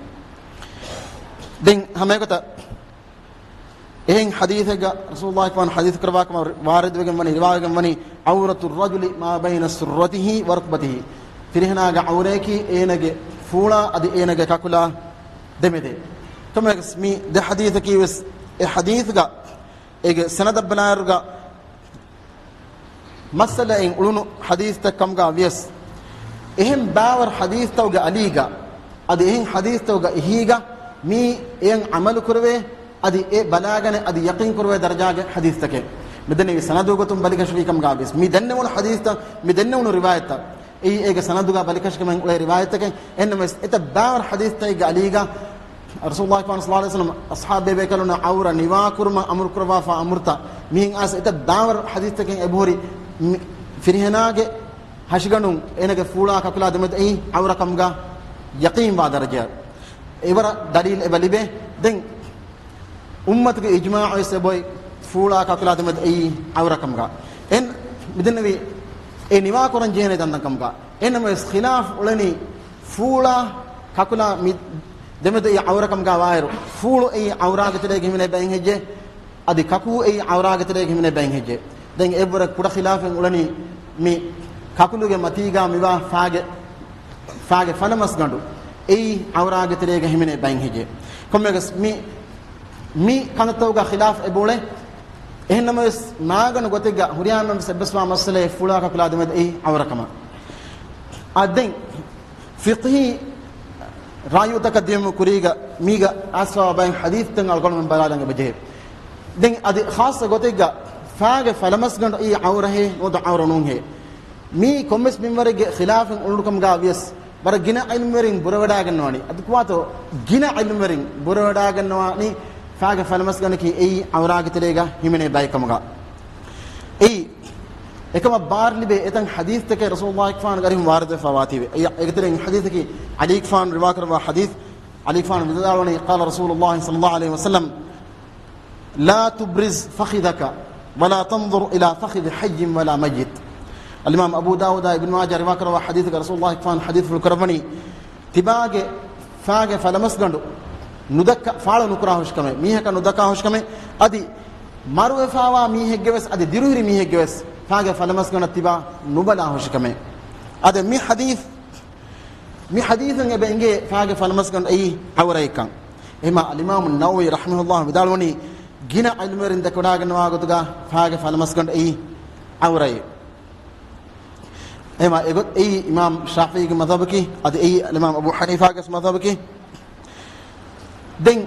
ދެން ހަމައެގޮތަށް އެހެން ޙަދީޘެއްގަ ރަސޫލުﷲ ޙަދީޘް ކުރައްވާ ކަމަށް ވާރިދުވެގެން ވަނީ، ރިވާވެގެން ވަނީ، عورة الرجل ما بين سرته وركبته. ފިރިހެނާގެ ޢައުރަޔަކީ އޭނަގެ ފޫޅާ އަދި އޭނަގެ ކަކުލާ ދެމެދޭ. ކޮންމެއަކަސް މި ދެ ޙަދީޘަކީ ވެސް އެ ޙަދީޘްގަ އޭގެ ސަނަދަށް ބަލާއިރުގަ މައްސަލައިން އުޅުނު ޙަދީޘްތައް ކަމުގަ ވިޔަސް، އެހެން ބާވަރު ޙަދީޘްތަކުގެ އަލީގަ އަދި އެހެން ޙަދީޘްތަކުގެ އިހީގަ މީ އެޔަށް ޢަމަލު ކުރެވޭ އަދި އެ ބަލާގަނެ އަދި ޔަޤީން ކުރެވޭ ދަރަޖާގެ ޙަދީޘްތަކެއް. މިދެންނެވި ސަނަދުގެ ގޮތުން ބަލިކަށިވީ ކަމުގަ ވިޔަސް، މި ދެންނެވުނު ޙަދީޘްތައް، މި ދެންނެވުނު ރިވާޔަތްތައް އެއީ އޭގެ ސަނަދުގަ ބަލިކަށިކަމެއް އުޅޭ ރިވާޔަތްތަކެއް. އެހެންނަމަވެސް، އެތައް ބާވަރު ޙަދީޘްތަކެއްގެ އަލީގަ ރަސޫލުﷲ ޞައްލަﷲ ޢަލައިހި ވަސައްލަމަ އަޞްޙާބޭ ބޭކަލުންނަށް ޢައުރަ ނިވާކުރުމަށް އަމުރު ކުރައްވާފާ އަމުރުތައް، މިހެން އައިސް އެތައް ބާވަރު ޙަދީޘްތަކެއް އެބަހުރި، މި ފިރިހެނާގެ ހަށިގަނޑުން އޭނަގެ ފޫޅާ ކަކުލާ ދެމެދު އެއީ ޢައުރަ ކަމުގަ ޔަޤީންވާ ދަރަޖައަށް. އެވަރަށް ދަލީލް އެބަ ލިބޭ. ދެން އުއްމަތުގެ އިޖްމާޢުވެސް އެބައޮތް ފޫޅާ ކަކުލާ ދެމެދު އެއީ ޢައުރަ ކަމުގަ. އެން މިދެންނެވި އެ ނިވާކުރަން ޖެހޭނެ ދަންދަން ކަމުގަ. އެންނަމަވެސް ޚިލާފް އުޅެނީ ފޫޅާ ކަކުލާ މި ދެމެދު އެއީ ޢައުރަ ކަމުގަ ވާއިރު، ފޫޅު އެއީ ޢައުރާގެ ތެރޭގަ ހިމެނޭ ބައެއް ހެއްޔޭ؟ އަދި ކަކޫ އެއީ ޢައުރާގެ ތެރޭގަ ހިމެނޭ ބައެއް ހެއްޔޭ؟ ދެން އެއްވަރަށް ކުޑަ ޚިލާފެއް އުޅެނީ މި ކަކުލުގެ މަތީގަ މިވާ ފާގެ، ފާގެ ފަނަމަސްގަނޑު އެއީ ޢައުރާގެ ތެރޭގަ ހިމެނޭ ބައެއް ހެއްޔޭ؟ ކޮންމެއަކަސް މި، މި ކަންތައްތަކުގަ ޚިލާފް އެބައުޅޭ. އެހެންނަމަވެސް، މާގަނޑު ގޮތެއްގަ ހުރިހާ ނަމަވެސް އެއްބަސްވާ މައްސަލައެއް ފުޅާ ކަކުލާ ދެމެދު އެއީ ޢައުރަ ކަމަށް. އާ، ދެން ފިޤްހީ ރާއުތަކަށް ދިޔުމު ކުރީގަ މީގަ އައިސްފާވާ ބައެއް ޙަދީޘްތައް އަޅުގަނޑުމެން ބަލާލަން އެބަޖެހޭ. ދެން އަދި ޚާއްޞަ ގޮތެއްގަ ފާގެ ފަލަމަސްގަނޑު އެއީ ޢައުރަހޭ ނުވަތަ ޢައުރަ ނޫންހޭ؟ މީ ކޮންމެސް މިންވަރެއްގެ ޚިލާފެއް އުޅުނު ކަމުގަ ވިޔަސް، ވަރަށް ގިނަ ޢިލްމުވެރިން ބުރަވެޑާގަންނަވަނީ. އަދި ކުވާތޯ ގިނަ ޢިލްމުވެރިން ބުރަވެޑާގަންނަވަނީ ފާގެ ފަލަމަސްގަނޑަކީ އެއީ ޢައުރާގެ ތެރޭގަ ހިމެނޭ ބައެއް ކަމުގަ. އެއީ އެކަމަށް ބާރު ލިބޭ އެތަން ޙަދީޘްތަކެއް ރަސޫލުﷲ ފާނުގެ އަރިހުން ވާރިދުވެފާ ވާތީވެ. އެ، އޭގެ ތެރެއިން ޙަދީޘަކީ ޢަލީ ފާނު ރިވާކުރައްވާ ޙަދީޘް. ޢަލީ ފާނު ވިދާޅުވަނީ، قال رسول الله صلى الله عليه وسلم، لا تبرز فخذك ولا تنظر إلى فخذ حي ولا ميت. އަލްއިމާމް އަބޫ ދާވޫދާ އިބްނު މާޖާ ރިވާކުރައްވާ ޙަދީޘެއްގަ ރަސޫލުﷲ ފާނު ޙަދީޘްފުޅު ކުރައްވަނީ، ތިބާގެ ފާގެ ފަލަމަސްގަނޑު ނުދައްކަ، ފާޅު ނުކުރާ ހުށިކަމެއް، މީހަކަށް ނުދައްކާ ހުށިކަމެއް، އަދި މަރުވެފާވާ މީހެއްގެ ވެސް އަދި ދިރުހިރި މީހެއްގެ ވެސް ފާގެ ފަލަމަސްގަނޑަށް ތިބާ ނުބަލާ ހުށިކަމެއް. އާދެ، މި ޙަދީޘް، މި ޙަދީޘުން އެބަ އެނގޭ ފާގެ ފަލަމަސްގަނޑު އެއީ ޢައުރައެއްކަން. އެހެމާ އަލްއިމާމު ނަވަވީ ރަޙިމަހުﷲ ވިދާޅުވަނީ، ގިނަ ޢިލްމުވެރިން ދެކެވަޑާގަންނަވާ ގޮތުގަ ފާގެ ފަލަމަސްގަނޑު އެއީ ޢައުރައެއް. އެމާ އެގޮތް އެއީ އިމާމް ޝާފިޢީގެ މަޛްހަބަކީ، އަދި އެއީ އިމާމް އަބޫ ޙަނީފާގެ މަޛްހަބަކީ. ދެން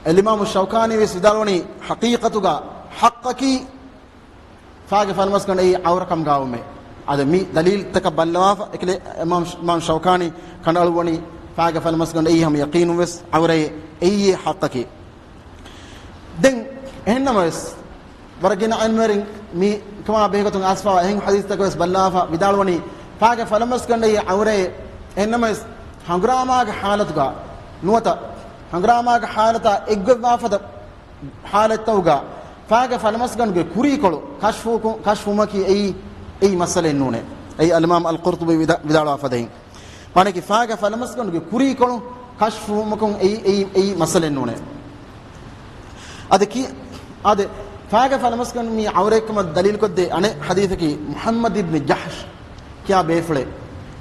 އެލްއިމާމު ޝައުކާނީ ވެސް ވިދާޅުވަނީ، ޙަޤީޤަތުގަ ޙައްޤަކީ ފާގެ ފަލަމަސްގަނޑު އެއީ ޢައުރަ ކަމުގައުމޭ. އަދި މި ދަލީލްތަކަށް ބައްލަވާފަ، އެކަލޭ އިމާމް، އިމާމް ޝައުކާނީ ކަނޑައަޅުއްވަނީ ފާގެ ފަލަމަސްގަނޑު އެއީ ހަމަ ޔަޤީނުން ވެސް ޢައުރައޭ، އެއީ ޙައްޤަކީ. ދެން އެހެންނަމަވެސް، ވަރަށް ގިނަ ޢިލްމުވެރިން މި ކަމާ ބެހޭގޮތުން އައިސްފަވާ އެހެން ޙަދީޘްތަކަށް ވެސް ބައްލާފަ ވިދާޅުވަނީ، ފާގެ ފަލަމަސްގަނޑައީ ޢައުރައޭ. އެހެންނަމަވެސް، ހަނގުރާމާގެ ޙާލަތުގަ ނުވަތަ ހަނގުރާމާގެ ޙާލަތާ އެއްގޮތްވާފަދަ ޙާލަތްތަކުގަ ފާގެ ފަލަމަސްގަނޑުގެ ކުރީކޮޅު ކަޝްފުކު-، ކަޝްފުވުމަކީ އެއީ، އެއީ މައްސަލައެއް ނޫނޭ. އެއީ އަލްއިމާމް އަލްޤުރްޠުބީ ވިދާ-، ވިދާޅުވާފަދައިން. މާނައަކީ ފާގެ ފަލަމަސްގަނޑުގެ ކުރީކޮޅު ކަޝްފުވުމަކުން އެއީ، އެއީ، އެއީ މައްސަލައެއް ނޫނޭ. އަދި ކި-، އަދި ފާގެ ފަލަމަސްގަނޑު މީ ޢައުރައެއްކަމަށް ދަލީލުކޮށްދޭ އަނެއް ޙަދީޘަކީ، މުޙައްމަދު އިބްނު ޖަޙްޝް ކިޔާ ބޭފުޅެއް،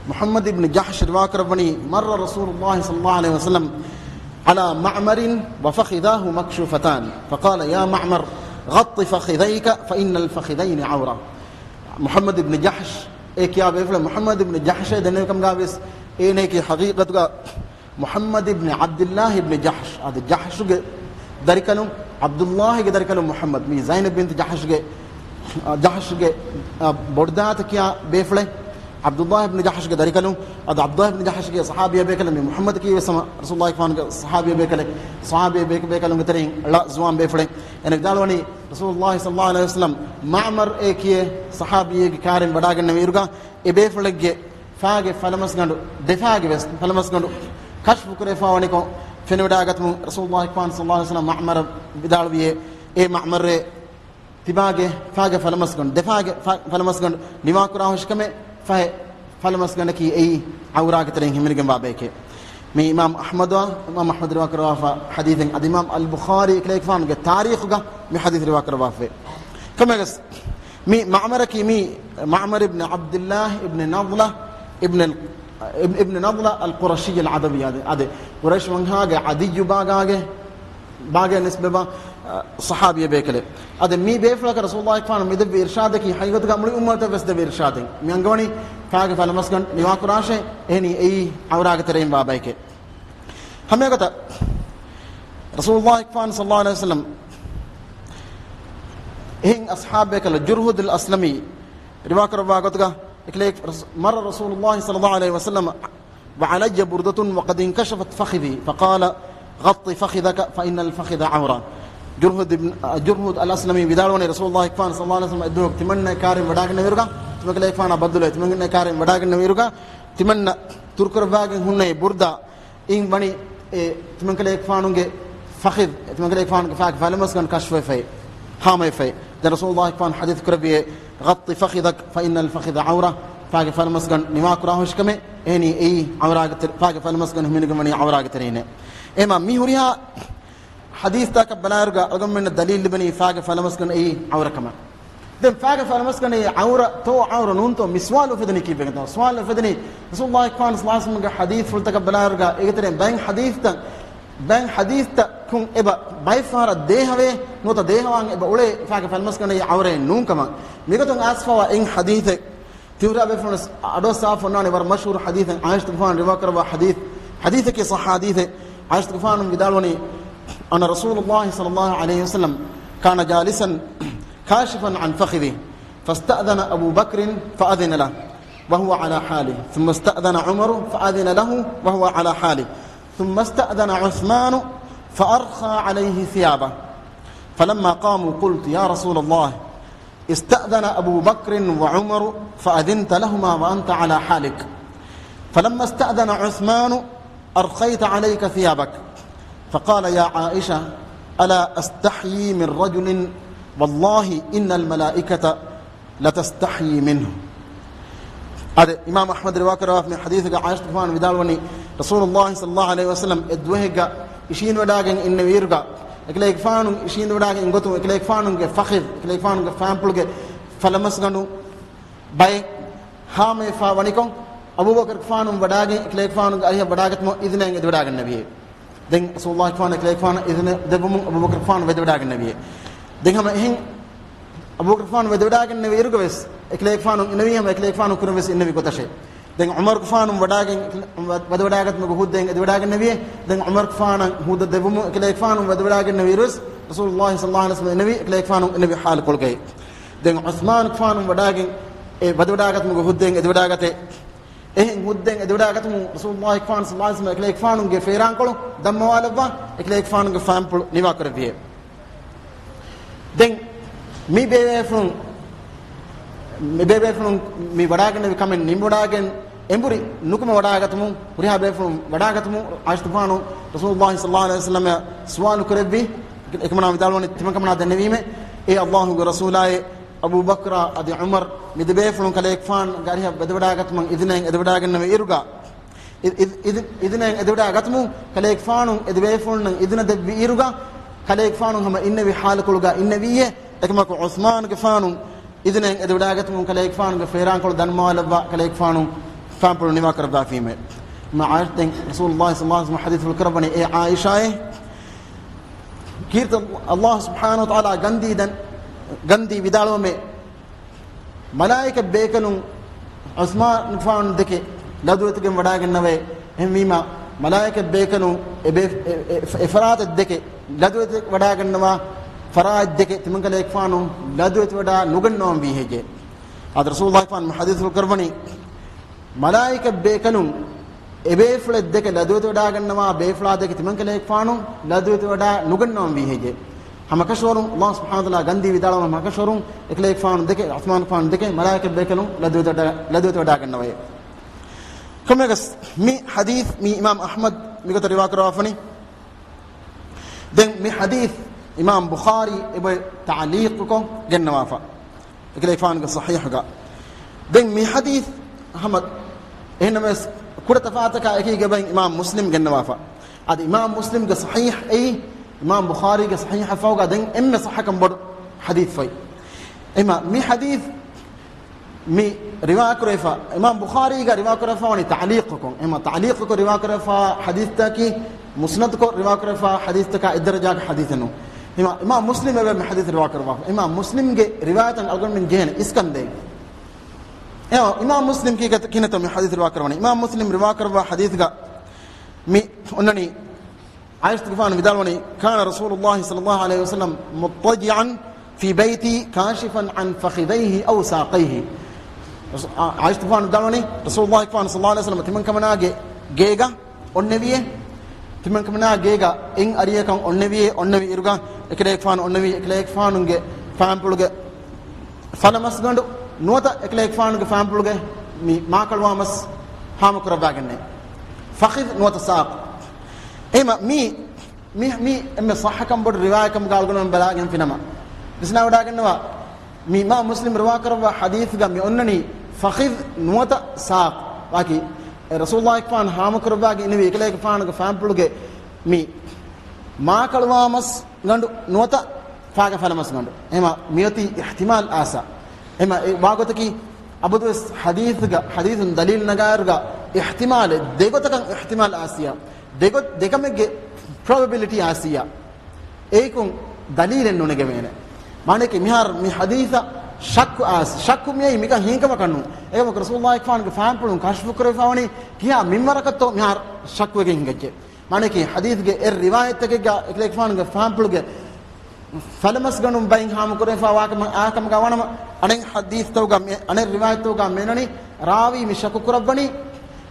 މުޙައްމަދު އިބްނު ޖަޙްޝް ރިވާކުރައްވަނީ، مر رسول الله صلى الله عليه وسلم على معمر وفخذاه مكشوفتان فقال يا معمر غط فخذيك فإن الفخذين عورة. މުޙައްމަދު އިބްނު ޖަޙްޝް އޭ ކިޔާ ބޭފުޅެއް، މުޙައްމަދު އިބްނު ޖަޙްޝޭ ދެންނެވި ކަމުގަ ވެސް އޭނައަކީ ޙަޤީޤަތުގަ މުޙައްމަދު އިބްނު ޢަބްދިއްލާހި އިބްނު ޖަޙްޝް، އަދި ޖަޙްޝުގެ ދަރިކަލުން، ޢަބްދުއްލާހިގެ ދަރިކަލުން މުޙައްމަދު، މީ ޒައިނަބް ބިންތު ޖަޙްޝްގެ، އަ، ޖަޙްޝްގެ، އަ، ބޮޑުދައިތަ ކިޔާ ބޭފުޅެއް، ޢަބްދުއްލާހި އިބްނު ޖަޙްޝްގެ ދަރިކަލުން، އަދި ޢަބްދުއްލާހި އިބްނު ޖަޙްޝްގެ ޞަޙާބީ ބޭކަލެއް، މި މުޙައްމަދު ކީވެސް ހަމަ ރަސޫލުﷲ ގެފާނުގެ ޞަޙާބީ ބޭކަލެއް، ޞަޙާބީ ބޭކަ-، ބޭކަލުންގެ ތެރެއިން ޅަ ޒުވާން ބޭފުޅެއް. އޭނަ ވިދާޅުވަނީ، ރަސޫލުﷲ ޞައްލަﷲ ޢަލައިހި ވަސައްލަމް މަޢުމަރު އޭ ކިޔޭ ޞަޙާބީއެއްގެ ކާރިން ވަޑާގެންނެވިއިރުގަ، އެ ބޭފުޅެއްގެ ފާގެ ފަލަމަސްގަނޑު، ދެފާގެ ވެސް ފަލަމަސްގަނޑު ކަޝްފު ކުރެވިފަ ވަނިކޮށް ފެނިވަޑައިގަތުމުން ރަސޫލުﷲ ގެފާނު ޞައްލަﷲ ޢަލައިހި ވަސައްލަމް މަޢުމަރަށް ވިދާޅުވިއޭ، އޭ މަޢުމަރޭ، ތިބާގެ ފާގެ ފަލަމަސްގަނޑު، ދެފާގެ ފާ-، ފަލަމަސްގަނޑު ނިވާކުރާހުށިކަމެއް، ފަހެ ފަލަމަސްގަނޑަކީ އެއީ ޢައުރާގެ ތެރެއިން ހިމެނިގެންވާ ބަޔެކޭ. މީ އިމާމް އަޙްމަދު، އިމާމް އަޙްމަދު ރިވާކުރައްވާފަ ޙަދީޘެއް، އަދި އިމާމް އަލްބުޚާރީ އެކަލޭގެފާނުގެ ތާރީޚުގަ މި ޙަދީޘް ރިވާކުރައްވާފައި. ކަމެގަސް، މި މަޢުމަރަކީ މީ މަޢުމަރު އިބްނު ޢަބްދިއްލާހި އިބްނު ނަޟްލަ އިބްނު، އިބްނު ނަޟްލަ އަލްޤުރަޝީ އަލްޢަދަވީ އަދި، އަދި ޤުރައިޝް ވަންހާގެ ޢަދިއްޔު ބާގާގެ، ބާގެ ނިސްބަތްވާ، އަ، ޞަޙާބީ ބޭކަލެއް. އަދި މި ބޭފުޅަކަށް ރަސޫލުﷲ ގެފާނު މި ދެއްވި އިރްޝާދަކީ ޙަޤީޤަތުގަ މުޅި އުއްމަތަށް ވެސް ދެއްވި އިރްޝާދެއް. މި އަންގަވަނީ ފާގެ ފަލަމަސްގަނޑު ނިވާކުރާށޭ، އެހެނީ އެއީ ޢައުރާގެ ތެރެއިން ވާ ބަޔެކޭ. ހަމައެގޮތަށް ރަސޫލުﷲ ގެފާނު ޞައްލަﷲ ޢަލައިހި ވަސައްލަމް އެހެން އަޞްޙާބު ބޭކަލު ޖުރްހުދުލް އަސްލަމީ ރިވާކުރައްވާ ގޮތުގަ، އެކަލޭ ރަސް-، مر رسول الله صلى الله عليه وسلم وعلي بردة وقد انكشفت فخذي فقال غط فخذك فإن الفخذ عورة. ޖުރްހުދު އިބްނު، އަ، ޖުރްހުދު އަލް އަސްލަމީ ވިދާޅުވަނީ، ރަސޫލުﷲ ގެފާނު ޞައްލަﷲ ޢަލައިހި ވަސައްލަމް އެއްދުވަހު ތިމަންނަ ކާރިން ވަޑާގެންނެވިއިރުގަ، ތިމަން ކަލޭގެފާނާ ބައްދަލުވެ، ތިމަން ކާރިން ވަޑާގެންނެވިއިރުގަ، ތިމަންނަ ތުރުކުރައްވާގެން ހުންނެވި ބުރްދާ އިން ވަނީ އެ ތިމަންކަލޭގެފާނުގެ ފަޚިޛް، ތިމަންކަލޭގެފާނުގެ ފާގެ ފަލަމަސްގަނޑު ކަޝްފުވެފައި، ހާމަވެފައި. ދެން ރަސޫލުﷲ ގެފާނު ޙަދީޘް ކުރެއްވިއޭ، غط فخذك فإن الفخذ عورة، ފާގެ ފަލަމަސްގަނޑު ނިވާކުރާހުށިކަމެއް، އެހެނީ އެއީ ޢައުރާގެ ތެ-، ފާގެ ފަލަމަސްގަނޑު ހިމެނިގެންވަނީ ޢައުރާގެ ތެރެއިންނޭ. އެހެމާ މި ހުރިހާ ޙަދީޘްތަކަށް ބަލާއިރުގަ އަޅުގަނޑުމެންނަށް ދަލީލު ލިބެނީ ފާގެ ފަލަމަސްގަނޑު އެއީ ޢައުރަ ކަމަށް. ދެން ފާގެ ފަލަމަސްގަނޑު އެއީ ޢައުރަ ތޯ ޢައުރަ ނޫންތޯ މި ސުވާލު އުފެދެނީ ކީއްވެގެންތޯ؟ ސުވާލު އުފެދެނީ ރަސޫލުﷲ ގެފާނު ޞައްލަﷲ ޢަލައިހި ވަސައްލަމްގެ ޙަދީޘްފުޅުތަކަށް ބަލާއިރުގަ އޭގެތެރެއިން ބައެއް ޙަދީޘްތައް، ބައެއް ޙަދީޘްތަކުން އެބަ ބައެއް ފަހަރަށް ދޭހަވޭ ނުވަތަ ދޭހަވާން އެބަ އުޅޭ ފާގެ ފަލަމަސްގަނޑު އެއީ ޢައުރައެއް ނޫން ކަމަށް. މިގޮތުން އައިސްފަވާ އެއް ޙަދީޘެއް ތިހުރާ ބޭފުޅުން އަޑުއައްސާފަ އޮންނާނެ ވަރަށް މަޝްހޫރު ޙަދީޘެއް، ޢާއިޝަތުގެފާނު ރިވާކުރައްވާ ޙަދީޘް، ޙަދީޘަކީ ޞައްޙަ ޙަދީޘެއް. ޢާއިޝަތުގެފާނު ވިދާޅުވަނީ، أن رسول الله صلى الله عليه وسلم كان جالسا كاشفا عن فخذه فاستأذن أبو بكر فأذن له وهو على حاله ثم استأذن عمر فأذن له وهو على حاله ثم استأذن عثمان فأرخى عليه ثيابه فلما قاموا قلت يا رسول الله استأذن أبو بكر وعمر فأذنت لهما وأنت على حالك. فلما استأذن عثمان أرخيت عليك ثيابك. فقال يا عائشة ألا أستحيي من رجل والله إن الملائكة لتستحيي منه. އަދި އިމާމް އަޙްމަދު ރިވާކުރައްވާ މި ޙަދީޘުގަ ޢާއިޝަތުގެފާނު ވިދާޅުވަނީ، ރަސޫލުﷲ ޞައްލަﷲ ޢަލައިހި ވަސައްލަމް އެއްދުވަހެއްގަ އިށީންވަޑާގެން އިންނެވިއިރުގަ، އެކަލޭގެފާނު އިށީންވަޑާގެން އިންގޮތުން އެކަލޭގެފާނުގެ ފަޚިޛް، އެކަލޭގެފާނުގެ ފާންޕުޅުގެ ފަލަމަސްގަނޑު ބައެއް ހާމަވެފަ ވަނިކޮށް، އަބޫބަކުރުގެފާނު ވަޑާގެން އެކަލޭގެފާނުގެ އަރިހަށް ވަޑާގަތުމަށް އިޒުނައިން އެދިވަޑާގެންނެވިއޭ. ދެން ރަސޫލުﷲ ގެފާނު އެކަލޭގެފާނަށް އިޒުނަ ދެއްވުމުން އަބޫބަކުރުގެފާނު ވެދިވަޑާގެންނެވިއޭ. ދެން ހަމަ އެހެން އަބޫބަކުރުފާނު ވަދެވަޑާގެންނެވި އިރުގަވެސް އެކަލޭގެފާނު އިނެވީ ހަމަ އެކަލޭގެފާނު ކުރިންވެސް އިންނެވި ގޮތަށޭ. ދެން ޢުމަރުގެފާނު ވަޑާގެން ވަދެވަޑާގަތުމުގެ ހުއްދައިން އެދެވަޑާގެންނެވިއޭ. ދެން ޢުމަރުގެފާނަށް ހުއްދަ ދެއްވުމުން އެކަލޭގެފާނު ވަދެވަޑާގެންނެވި އިރުވެސް ރަސޫލުﷲ ޞައްލަﷲ ޢަލައިހި ވަސައްލަމަ އިނެވި އެކަލޭގެފާނު އިނެވި ޙާލުކޮޅުގައި. ދެން ޢުސްމާނުގެފާނު ވަޑާގެން އެ ވަދެވަޑާގަތުމުގެ ހުއްދައިން އެދެވަޑާގަތޭ. އެހެން ހުއްދައިން އެދެވަޑާގަތުމުން ރަސޫލުﷲ ޞައްލަﷲ ޢަލައިހި ވަސައްލަމަ އެކަލޭގެފާނުގެ ފޭރާންކޮޅު ދަންމަވާލައްވާ އެކަލޭގެފާނުގެ ފާންޕުޅު ނިވާކުރެއްވިއޭ. ދެން މި ބޭބޭފުޅުން، މި ބޭބޭފުޅުން މި ވަޑާގެންނެވި ކަމެއް ނިމިވަޑާގެން އެނބުރި ނުކުމެ ވަޑާގަތުމުން، ހުރިހާ ބޭފުޅުން ވަޑާގަތުމުން، ޢާއިޝަތުފާނު ރަސޫލުﷲ ޞައްލަﷲ ޢަލައިހި ވަސައްލަމަށް ސުވާލު ކުރެއްވި، އެކަމަނާ ވިދާޅުވަނީ ތިމަންކަމަނާ ދެންނެވީމޭ، އޭ ﷲގެ ރަސޫލާއޭ، އަބޫބަކްރާ އަދި ޢުމަރު މި ދެބޭފުޅުން ކަލޭގެފާނުގެ އަރިހަށް ވަދެވަޑާގަތުމަށް އިޒުނައިން އެދެވަޑާގެންނެވި އިރުގަ، އި-، އި-، އި-، އިޒުނައިން އެދެވަޑާ ގަތުމުން ކަލޭގެފާނު އެ ދެބޭފުޅުންނަށް އިޒުނަ ދެއްވި އިރުގަ، ކަލޭގެފާނު ހަމަ އިންނެވި ޙާލުކޮޅުގަ އިންނެވީއޭ. އެކަމަކު ޢުސްމާނުގެފާނު އިޒުނައިން އެދެވަޑާގަތުމުން ކަލޭގެފާނުގެ ފޭރާންކޮޅު ދަންމަވާލައްވާ ކަލޭގެފާނު ފާންޕުޅު ނިވާކުރައްވާފީމޭ. މާ ޢާއިޝަ ދެން ރަސޫލުﷲ ޞައްލަﷲ ޢަލައިހި ވަސައްލަމަ ޙަދީޘްފުޅު ކުރައްވަނީ، އޭ ޢާއިޝާއޭ، ކީރިތި ﷲ ސުބްޙާނަހޫ ވަތަޢާލާ ގަންދީ ދަން، ގަންދީ ވިދާޅުވަމޭ، މަލާއިކަ ބޭކަލުން ޢުސްމާނުގެފާނު ދެކެ ލަދުވެތިގެން ވަޑާގަންނަވައޭ. އެހެންވީމާ، މަލާއިކަ ބޭކަލުން އެ ބޭ-، އެ، އެ، އެ ފަރާތަށް ދެކެ ލަދުވެތި ވަޑާގަންނަވާ ފަރާތް ދެކެ ތިމަންކަލޭގެފާނު ލަދުވެތި ވަޑާ ނުގަންނަވަން ވީ ހެއްޔޭ؟ އާދެ، ރަސޫލުﷲ ފާން ޙަދީޘްފުޅު ކުރައްވަނީ، މަލާއިކަ ބޭކަލުން އެބޭފުޅެއް ދެކެ ލަދުވެތިވަޑާގަންނަވާ ބޭފުޅާ ދެކެ ތިމަންކަލޭގެފާނު ލަދުވެތިވަޑާ ނުގަންނަވަން ވީ ހެއްޔޭ؟ ހަމަކަށަވަރުން ﷲ ސުބްޙާނަހޫ ވަތަޢާލާ ގަންދީ ވިދާޅުވަމުން ހަމަކަށަވަރުން އެކަލޭގެފާނު ދެކެ، ޢުސްމާނުގެފާނު ދެކެ މަލާއިކަ ބޭކަލުން ލަދުވެތިވަޑާ، ލަދުވެތިވަޑާގަންނަވައޭ. ކޮންމެއަކަސް މި ޙަދީޘް މި އިމާމް އަޙްމަދު މިގޮތަށް ރިވާކުރައްވާފަނީ. ދެން މި ޙަދީޘް އިމާމް ބުޚާރީ އެބައި ތަޢުލީޤުކޮށް ގެންނަވާފަ. އެކަލޭގެފާނުގެ ޞަޙީޙުގަ. ދެން މި ޙަދީޘް ހަމަ އެހެންނަމަވެސް ކުޑަ ތަފާތަކާ އެކީގަ އެބައި އިމާމް މުސްލިމް ގެންނަވާފަ. އަދި އިމާމް މުސްލިމްގެ ޞަޙީޙް އެއީ އިމާމް ބުޚާރީގެ ޞަޙީޙަށްފަހުގަ ދެން އެންމެ ޞައްޙަކަން ބޮޑު ޙަދީޘްފަތް. އެމަ މި ޙަދީޘް މި ރިވާކުރެފަ، އިމާމް ބުޚާރީގަ ރިވާކުރެފަ ވަނީ ތަޢުލީޤުކޮށް. އެމަ ތަޢުލީޤުކޮށް ރިވާކުރެފަ ޙަދީޘްތަކީ މުސްނަދުކޮށް ރިވާކުރެފަ ޙަދީޘްތަކާ އެއްދަރަޖާގެ ޙަދީޘެއް ނޫން. އެމަ އިމާމް މުސްލިމް އެބަ މި ޙަދީޘް ރިވާކުރައްވާފަ. އެމަ މުސްލިމްގެ ރިވާޔަތަށް އަޅުގަނޑުމެން ޖެހޭނެ އިސްކަންދޭން. އެމަ އިމާމް މުސްލިމް ކީ-، ކިހިނެއްތޯ މި ޙަދީޘް ރިވާކުރައްވަނީ؟ އިމާމް މުސްލިމް ރިވާކުރައްވާ ޙަދީޘްގަ މި އޮންނަނީ ޢާއިޝަތުގެފާނު ވިދާޅުވަނީ، كان رسول الله صلى الله عليه وسلم مضطجعا في بيتي كاشفا عن فخذيه أو ساقيه. ޢާއިޝަތުގެފާނު ވިދާޅުވަނީ، ރަސޫލުﷲ ޞައްލަﷲ ޢަލައިހި ވަސައްލަމަ ތިމަންކަމަނާގެ ގޭގަ އޮންނެވިއޭ، ތިމަންކަމަނާ ގޭގަ އެއް އަރިއަކަށް އޮންނެވިއޭ، އޮންނެވި އިރުގަ އެކަލޭގެފާނު އޮންނެވީ، އެކަލޭގެފާނުގެ ފާންޕުޅުގެ ފަލަމަސްގަނޑު ނުވަތަ އެކަލޭގެފާނުގެ ފާންޕުޅުގެ މި މާކަޅުވާމަސް ހާމަކުރައްވާގެންނޭ. ފަޚިޛް ނުވަތަ ސާޤު. އެހެމަ މީ، މި، މީ އެންމެ ޞައްޙަކަން ބޮޑު ރިވާޔަތްކަމުގަ އަޅުގަނޑުމެން ބަލާގެންފިނަމަ، ވިސްނާވަޑާގަންނަވާ، މި އިމާމް މުސްލިމް ރިވާކުރައްވާ ޙަދީޘްގަ މި އޮންނަނީ ފަޚިޛް ނުވަތަ ސާޤު. ވާކި އެ ރަސޫލުﷲ ފާން ހާމަކުރައްވާގެން އިނެވި އެކަލޭގެފާނުގެ ފާންޕުޅުގެ މި މާކަޅުވާމަސް ގަނޑު ނުވަތަ ފާގެ ފަލަމަސް ގަނޑު. އެހެމަ މިއޮތީ އިޙްތިމާލް އާސާ. އެހެމަ އެ ވާގޮތަކީ އަބަދުވެސް ޙަދީޘްގަ، ޙަދީޘުން ދަލީލު ނަގާއިރުގަ އިޙްތިމާލެއް ދެގޮތަކަށް އިޙްތިމާލް އާސިޔާ. ދެގޮތް، ދެކަމެއްގެ ޕްރޮބެބިލިޓީ އާސިޔާ. އެއިކުން ދަލީލެއް ނުނެގެވޭނެ. މާނައަކީ މިހާރު މި ޙަދީޘަށް ޝައްކު އާސި، ޝައްކު މިއައީ މިކަން ހީނކަމަކަށް ނޫން. އެކަމަކު ރަސޫލުﷲ ފާންގެ ފާންޕުޅުން ކަޝްފު ކުރެވިފަ ވަނީ ކިހާ މިންވަރަކަށްތޯ މިހާރު ޝައްކުވެގެން ހިނގައްޖެ. މާނައަކީ ޙަދީޘްގެ އެއް ރިވާޔަތްތަކެއްގަ އެކަލޭގެފާނުގެ ފާންޕުޅުގެ ފަލަމަސްގަނޑުން ބައިން ހާމަކުރެވިފައިވާ ކަމަށް އާ ކަމުގަ ވާނަމަ، އަނެއް ޙަދީޘްތަކުގަ މި، އަނެއް ރިވާޔަތްތަކުގަ މިއަންނަނީ ރާވީ މި ޝައްކު ކުރައްވަނީ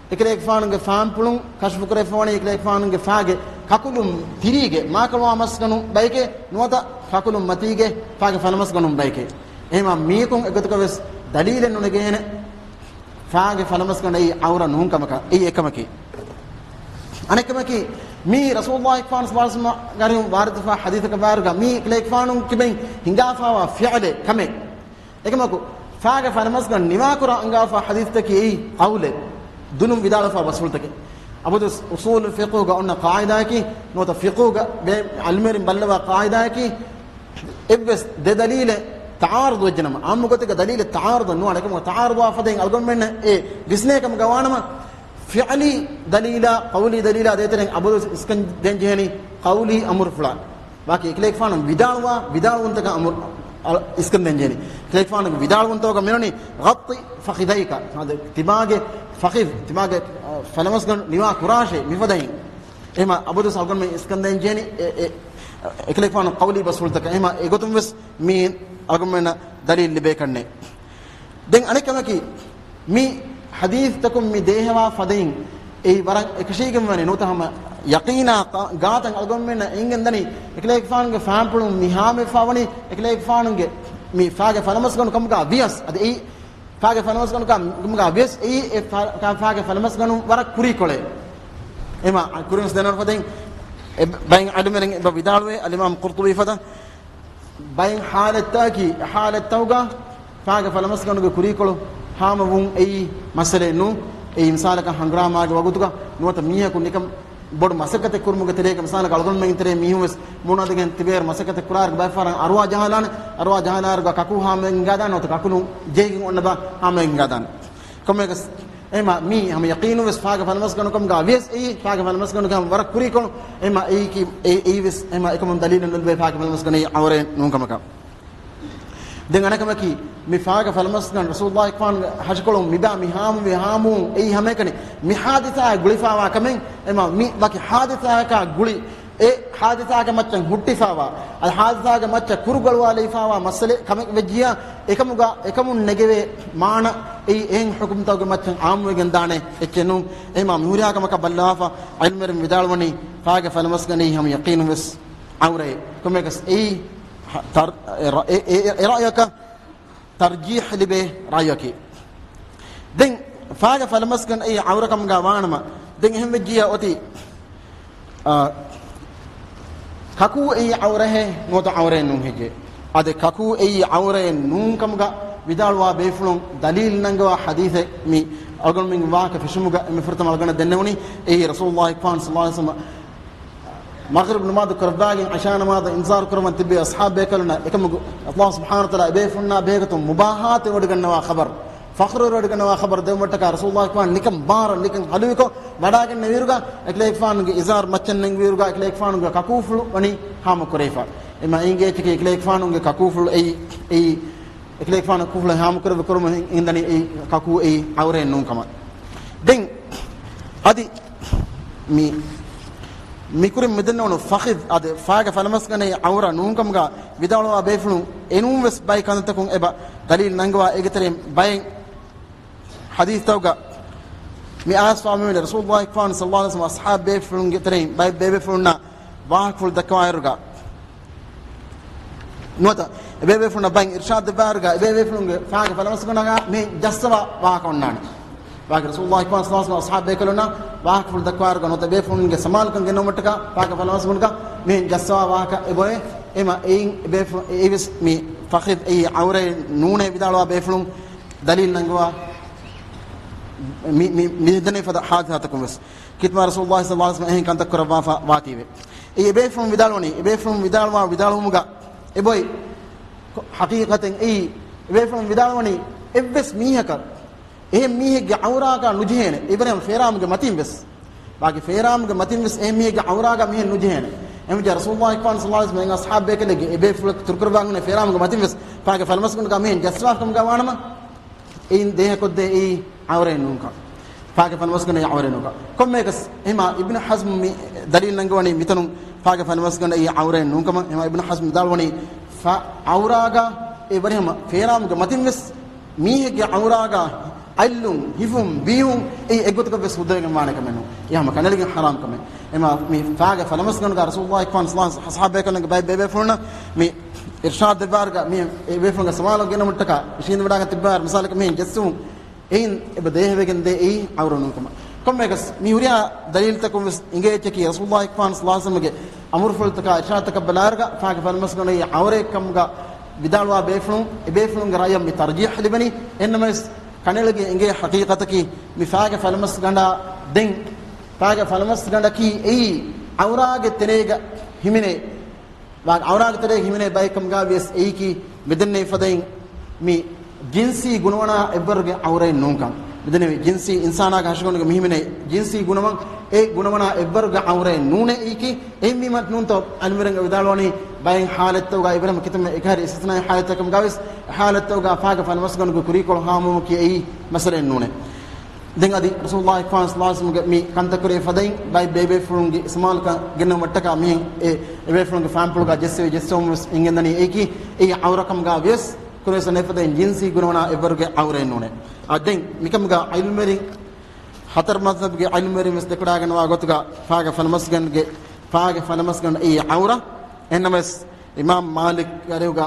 އެކަލޭގެފާނުގެ ފާންޕުޅުން ކަޝްފު ކުރެވިފަވަނީ އެކަލޭގެފާނުގެ ފާގެ ކަކުލުން ތިރީގެ މާކަޅުވާ މަސްގަނޑު ބަޔެކޭ ނުވަތަ ކަކުލުން މަތީގެ ފާގެ ފަލަމަސްގަނޑު ބަޔެކޭ. އެހެމަ މީކުން އެގޮތަކަށް ވެސް ދަލީލެއް ނުނެގޭނެ. ފާގެ ފަލަމަސްގަނޑައީ ޢައުރަ ނޫން ކަމަކަށް. އެއީ އެކަމަކީ. އަނެއްކަމަކީ، މީ ރަސޫލުﷲ ފާން ސައްލަﷲ ޢަލައިހި ވަސައްލަމަ ގާރިހުން ވާރިދުފާ ޙަދީޘަކަށް ވާއިރުގަ މީ އެކަލޭގެފާނު ކިބައިން ހިނގާފާވާ ފިޢުލެއް ކަމެއް. އެކަމަކު، ފާގެ ފަލަމަސްގަނޑު ނިވާކުރާ އަންގާފާ ޙަދީޘްތަކީ އެއީ ޤައުލެއް. ދުލުން ވިދާޅުވާ ބަސްފުޅުތަކެއް. އަބަދުވެސް އުޞޫލު ފިޤުހުގަ އޮންނަ ޤާޢިދާއަކީ، ނުވަތަ ފިޤުހުގަ ބޭ ޢިލްމުވެރިން ބައްލަވާ ޤާޢިދާއަކީ، އެއްވެސް ދެ ދަލީލެއް ތަޢާރުޟު ވެއްޖެނަމަ، ޢާއްމު ގޮތެއްގަ ދަލީލެއް ތަޢާރުޟު ނުވާނެ. އެކަމަކު ތަޢާރުޟުވާ ފަދައިން އަޅުގަނޑުމެންނަށް އެ ވިސްނޭ ކަމުގަ ވާނަމަ، ފިޢުލީ ދަލީލާ، ޤައުލީ ދަލީލާ ދޭތެރެއިން އަބަދުވެސް އިސްކަން ދޭން ޖެހޭނީ ޤައުލީ އަމުރުފުޅާ. ވާކި އެކަލޭގެފާނު ވިދާޅުވާ، ވިދާޅުވުންތަކަށް އަމުރު، އަޅ-، އިސްކަންދޭން ޖެހެނީ. އެކަލޭގެފާނުގެ ވިދާޅުވުންތަކުގަ މިވަނީ، "غط فخذيك." އަދި ތިމާގެ ފަޚިޒް، ތިމާގެ، އަ، ފަލަމަސްގަނޑު ނިވާ ކުރާށޭ މިފަދައިން. އެހެމަ އަބަދުވެސް އަޅުގަނޑުމެން އިސްކަންދޭން ޖެހެނީ އެ، އެ، އެކަލޭގެފާނު ޤައުލީ ބަސްފުޅުތަކަށް. އެހެމަ އެގޮތުން ވެސް މީ އަޅުގަނޑުމެންނަށް ދަލީލް ލިބޭކަށްނެއް. ދެން އަނެއްކަމަކީ، މި ޙަދީޘްތަކުން މި ދޭހަވާ ފަދައިން އެއީ ވަރަށް އެކަށީގެން ވަނީ ނުވަތަ ހަމަ ޔަޤީނާ ގާ-، ގާތަށް އަޅުގަނޑުމެންނަށް އެނގެން ދަނީ، އެކަލޭގެފާނުގެ ފާންޕުޅުން މި ހާމަވެފާ ވަނީ، އެކަލޭގެފާނުގެ މި ފާގެ ފަލަމަސްގަނޑު ކަމުގަ ވިޔަސް، އަދި އެއީ ފާގެ ފަލަމަސްގަނޑު ކަމުގަ ވިޔަސް އެއީ އެ ފާ-، ފާ-، ފާގެ ފަލަމަސްގަނޑު ވަރަށް ކުރީކޮޅެއް. އެމަ ކުރިން ދެނަރ ފަދައިން އެ ބައިން އަލިމެރެން އެބަ ވިދާޅުވޭ، އަލިމާމް ޤުރްޠުބީ ފަދަ ބައެއް ޙާލަތްތަކީ، ޙާލަތްތަކުގަ ފާގެ ފަލަމަސްގަނޑުގެ ކުރީކޮޅު ހާމަވުން އެއީ މައްސަލައެއް ނޫން. އެއީ މިސާލަކަށް ހަނގުރާމާގެ ވަގުތުގަ ނުވަތަ މީހަކު ނިކަން ބޮޑު މަސައްކަތެއް ކުރުމުގެ ތެރޭގަ މިސާލަކަށް އަޅުގަނޑުމެންގެ ތެރޭ މީހުން ވެސް މޫނު އަދިގެން ތިބޭއިރު މަސައްކަތެއް ކުރާއިރު ބައެއް ފަހަރަށް އަރުވާ ޖަހާލާނެ، އަރުވާ ޖަހާލާއިރުގަ ކަކޫ ހާމަވެގެން ހިނގާދާނެ، ނުވަތަ ކަކުލުން ޖެހިގެން އޮންނަ ބަ ހާމަވެގެން ހިނގާދާނެ. ކޮންމެއަކަސް އެހެމަ މީ ހަމަ ޔަޤީނު ވެސް ފާގެ ފަލަމަސްގަނޑު ކަމުގަ ވިޔަސް އެއީ ފާގެ ފަލަމަސްގަނޑުގެ ހަމަ ވަރަށް ކުރީކޮޅު. އެހެމަ އެއީކީ، އެ-، އެއީ ވެސް އެހެމަ އެކަމުން ދަލީލެއް ނުލިބޭ ފާގެ ފަލަމަސްގަނޑު އެއީ ޢައުރަތެއް ނޫން ކަމަކަށް. ދެން އަނެއްކަމަކީ، މި ފާގެ ފަލަމަސްގަނޑު ރަސޫލުﷲ ފާންގެ ހަށިކޮޅުން މިބާ މި ހާމަވި ހާމަވުން އެއީ ހަމައެކަނި މި ޙާދިސާއަށް ގުޅިފާވާ ކަމެއް. އެހެމަ މި ވަކި ޙާދިސާއަކާ ގުޅި އެ ޙާދިސާގެ މައްޗަށް ހުއްޓިފާވާ، އަދި ޙާދިސާގެ މައްޗަށް ކުރުގަޅުވާލައިފާވާ މައްސަލައެއް ކަމެއް ވެއްޖިއްޔާ، އެކަމުގަ، އެކަމުން ނެގެވޭ މާނަ އެއީ އެހެން ޙުކުމްތަކުގެ މައްޗަށް ޢާއްމުވެގެން ދާނެ އެއްޗެއް ނޫން. އެހެމަ މިހުރިހާ ކަމަކަށް ބައްލަވާފަ، ޢިލްމުވެރިން ވިދާޅުވަނީ ފާގެ ފަލަމަސްގަނޑު އެއީ ހަމަ ޔަޤީނުން ވެސް ޢައުރަތެއް. ކޮންމެއަކަސް އެއީ ތަރް-، އެ ރަ-، އެ، އެ، އެ ރައުޔަކަށް ތަރްޖީޙް ލިބޭ ރައުޔަކީ. ދެން ފާގެ ފަލަމަސްގަނޑު އެއީ ޢައުރަ ކަމުގަ ވާނަމަ، ދެން އެހެން ވެއްޖިއްޔާ އޮތީ، އާ، ކަކޫ އެއީ ޢައުރަތެއް ނުވަތަ ޢައުރަތެއް ނޫން ހެއްޔޭ؟ އަދި ކަކޫ އެއީ ޢައުރަތެއް ނޫން ކަމުގަ ވިދާޅުވާ ބޭފުޅުން ދަލީލު ނަންގަވާ ޙަދީޘެއް މި އަޅުގަނޑުމެން ވާހަކަ ފެށުމުގަ އެންމެ ފުރަތަމަ އަޅުގަނޑަށް ދެންނެވުނީ، އެއީ ރަސޫލުﷲ ފާން ޞައްލަﷲ ޢަލައިހި ވަސައްލަމަ މަޣްރިބް ނަމާދު ކުރައްވާގެން ޢިޝާ ނަމާދަށް އިންތިޒާރު ކުރަވަން ތިއްބެވި އަޞްޙާބު ބޭކަލުންނަށް އެކަމަކު، ﷲ ސުބްޙާނަހޫ ވަތަޢާލާ އެބޭފުޅުންނާ ބެހޭގޮތުން މުބާހާތު ވެވަޑައިގަންނަވާ ޚަބަރު، ފަޚްރު ވެވަޑައިގަންނަވާ ޚަބަރު ދެވުމަށްޓަކާ ރަސޫލުﷲ ފާން ނިކަން ބާރަށް ނިކަން ހަލުވިކޮށް ވަޑައިގެންނެވިއިރުގަ، އެކަލޭގެފާނުގެ އިޒާރު މައްޗަށް ނެންގިވިއިރުގަ، އެކަލޭގެފާނުގެ ކަކޫފުޅު ވަނީ ހާމަ ކުރެވިފަ. އެމަ އިނގޭ އެއްޗަކީ އެކަލޭގެފާނުގެ ކަކޫފުޅު އެއީ، އެއީ އެކަލޭގެފާނު ކަކޫފުޅު ހާމަ ކުރެވި ކުރުމުން އިންދަނީ އެއީ ކަކޫ އެއީ ޢައުރަތެއް ނޫން ކަމަށް. ދެން އަދި މި، މިކުރިން މިދެންނެވުނު ފަޚިޒް އަދި ފާގެ ފަލަމަސްގަނޑެއް ޢައުރަ ނޫންކަމުގަ ވިދާޅުވާ ބޭފުޅުން އެނޫން ވެސް ބައެއް ކަންތައްތަކުން އެބަ ދަލީލު ނަންގަވާ، އޭގެ ތެރެއިން ބައެއް ޙަދީޘްތަކުގަ މި އާޔަތް ފާމެވެނި ރަސޫލުﷲ ފާން ޞައްލަﷲ ޢަލައިހި ވަސައްލަމަ އަޞްޙާބު ބޭފުޅުންގެ ތެރެއިން ބައެއް ބޭބޭފުޅުންނާ ވާހަކަފުޅު ދައްކަވާއިރުގަ ނުވަތަ އެބޭބޭފުޅުންނަށް ބައިން އިރްޝާދު ދެއްވާއިރުގަ އެބޭބޭފުޅުންގެ ފާގެ ފަލަމަސްގަނޑަށް މި ޖައްސަވާ ވާހަކަ އޮންނާނެ. ވާގި ރަސޫލުﷲ ފާން ޞައްލަﷲ ޢަލައިހި ވަސައްލަމަ އަޞްޙާބު ބޭކަލުންނާ ވާހަކަފުޅު ދައްކަވާއިރުގަ ނުވަތަ އެބޭފުޅުންގެ ސަމާލުކަން ގެންނަވުމަށްޓަކާ ފާގެ ފަލަމަސްގަނޑުގަ މިހެން ޖައްސަވާ ވާހަކަ އެބައޮތް. އެމަ އެއިން އެބޭފު-، އެއީވެސް މި ފަޚިޒް އެއީ ޢައުރަތެއް ނޫނޭ ވިދާޅުވާ ބޭފުޅުން ދަލީލު ނަންގަވާ މި، މި، މި ދެންނެވި ފަދަ ޙާދިސާތަކުން ވެސް ކިތަމާ ރަސޫލުﷲ ޞައްލަﷲ ޢަލައިހި ވަސައްލަމަ އެހެން ކަންތައް ކުރައްވާފަ ވާތީވެ. އެ އެބޭފުޅުން ވިދާޅުވަނީ، އެބޭފުޅުން ވިދާޅުވާ ވިދާޅުވުމުގަ އެބައޮތް ޙަޤީޤަތެއް އެއީ، އެބޭފުޅުން ވިދާޅުވަނީ އެއްވެސް މީހަކަށް އެހެން މީހެއްގެ ޢައުރާގަ ނުޖެހޭނެ. އެވަރަށް ފޭރާމުގެ މަތިން ވެސް، ވާގި ފޭރާމުގެ މަތިން ވެސް އެހެން މީހެއްގެ ޢައުރާގަ މިހެން ނުޖެހޭނެ. އެހެންވެއްޖެ ރަސޫލުﷲ ފާން ޞައްލަﷲ ޢަލައިހި ވަސައްލަމަ އަޞްޙާބު ބޭކަލެއްގެ އެބޭފުޅަކު ތުރުކުރައްވާ ހުންނެވި ފޭރާމުގެ މަތިން ވެސް ފާގެ ފަލަމަސްގަނޑުގަ މިހެން ޖައްސަވާފަ ކަމުގަ ވާނަމަ، އެއިން ދޭހަކޮށްދޭ އެއީ ޢައުރަތެއް ނޫންކަން. ފާގެ ފަލަމަސްގަނޑު އެއީ ޢައުރަތެއް ނޫންކަން. ކޮންމެއަކަސް، އެހެމަ އިބްނު ޙަޒްމް މި ދަލީލު ނަންގަވަނީ މިތަނުން ފާގެ ފަލަމަސްގަނޑު އެއީ ޢައުރަތެއް ނޫންކަމަށް. އެހެމަ އިބްނު ޙަޒްމް ވިދާޅުވަނީ، ފަ-، ޢައުރާގަ އެ ވަރިހަމަ ފޭރާމުގެ މަތިން ވެސް މީހެއްގެ ޢައުރާގަ އަތްލުން، ހިފުން، ބީހުން އެއީ އެއްގޮތަކަށް ވެސް ހުއްދަވެގެން ވާނެ ކަމެއް ނޫން. އެ ހަމަ ކަނޑައެޅިގެން ޙަރާމް ކަމެއް. އެމަ މި ފާގެ ފަލަމަސްގަނޑުގަ ރަސޫލުﷲ ފާން ޞައްލަﷲ ޢަލައިހި ވަސައްލަމަ އަޞްޙާބު ބޭކަލުންގެ ބައެއް ބޭބޭފުޅުންނަށް މި އިރްޝާދު ދެއްވާއިރުގަ މި އެ ބޭފުޅުންގެ ސަމާލު ގެނައުމަށްޓަކާ އިށީނދެވަޑައިގެން ތިއްބަވާއިރު މިސާލަކަށް މިހެން ޖެއްސުމުން އެއިން އެބަ ދޭހަވެގެން ދޭ އެއީ ޢައުރަތެއް ނޫންކަމަށް. ކޮންމެއަކަސް މި ހުރިހާ ދަލީލުތަކުން ވެސް އިނގޭ އެއްޗަކީ ރަސޫލުﷲ ފާން ޞައްލަﷲ ޢަލައިހި ވަސައްލަމަގެ އަމުރުފުޅުތަކާ އިރްޝާދުތަކަށް ބަލާއިރުގަ ފާގެ ފަލަމަސްގަނޑު އެއީ ޢައުރަތެއް ކަމުގަ ވިދާޅުވާ ބޭފުޅުން، އެ ބޭފުޅުންގެ ރައުޔަށް މި ތަރްޖީޙް ލިބެނީ. އެހެންނަމަވެސް ކަނޑައެޅިގެން އިނގޭ ޙަޤީޤަތަކީ މި ފާގެ ފަލަމަސްގަނޑާ ދެން ފާގެ ފަލަމަސްގަނޑަކީ އެއީ ޢައުރާގެ ތެރޭގަ ހިމެނޭ ވާ-، ޢައުރާގެ ތެރޭގަ ހިމެނޭ ބައެއް ކަމުގަ ވިޔަސް އެއީކީ މިދެންނެވި ފަދައިން މި ޖިންސީ ގުނަވަނާ އެއްވަރުގެ ޢައުރަތެއް ނޫންކަން. މިދެންނެވި ޖިންސީ އިންސާނާގެ ހަށިގަނޑުގަ މިހިމެނޭ ޖިންސީ ގުނަވަން، އެ ގުނަވަނާ އެއްވަރުގެ ޢައުރަތެއް ނޫނޭ އެއީކީ. އެހެންވީމަ ނޫންތޯ ޢިލްމުވެރިން ވިދާޅުވަނީ ބައެއް ޙާލަތްތަކުގަ އިބްރަހީމް ކިތަންމެ އެކަހަރި އިސްތިސްނާއީ ޙާލަތްތަކެއް ކަމުގަވެސް، އެ ޙާލަތްތަކުގަ ފާގެ ފަނަމަސްގަނޑުގެ ކުރީކޮޅު ހާމަވުމަކީ އެއީ މައްސަލައެއް ނޫނޭ. ދެން އަދި ރަސޫލުﷲ ގެ މި ކަންތައް ކުރޭ ފަދައިން ބައެއް ބޭބޭފުޅުންގެ އިސްތިޢުމާލަކަށް ގެންނަވުމަށްޓަކާ މިހެން އެ އެބޭފުޅުންގެ ފާންޕުޅުގަ ޖެއްސެވި ޖެއްސެވުން ވެސް އެނގެންދަނީ އެއީކީ އެއީ ޢައުރަ ކަމުގަ ވިޔަސް ކުރެވި ސަނެފަދައިން ޖިންސީ ގުނަވަނާ އެއްވަރުގެ ޢައުރައެއް ނޫނޭ. އަ، ދެން މިކަމުގަ ޢިލްމުވެރިން ހަތަރު މަޒްހަބުގެ ޢިލްމުވެރިން ވެސް ދެކެވަޑައިގަންނަވާ ގޮތުގަ ފާގެ ފަނަމަސްގަނޑުގެ، ފާގެ ފަނަމަސްގަނޑު އެއީ ޢައުރަ. އެހެންނަމަވެސް އިމާމް މާލިކް އަރިހުގަ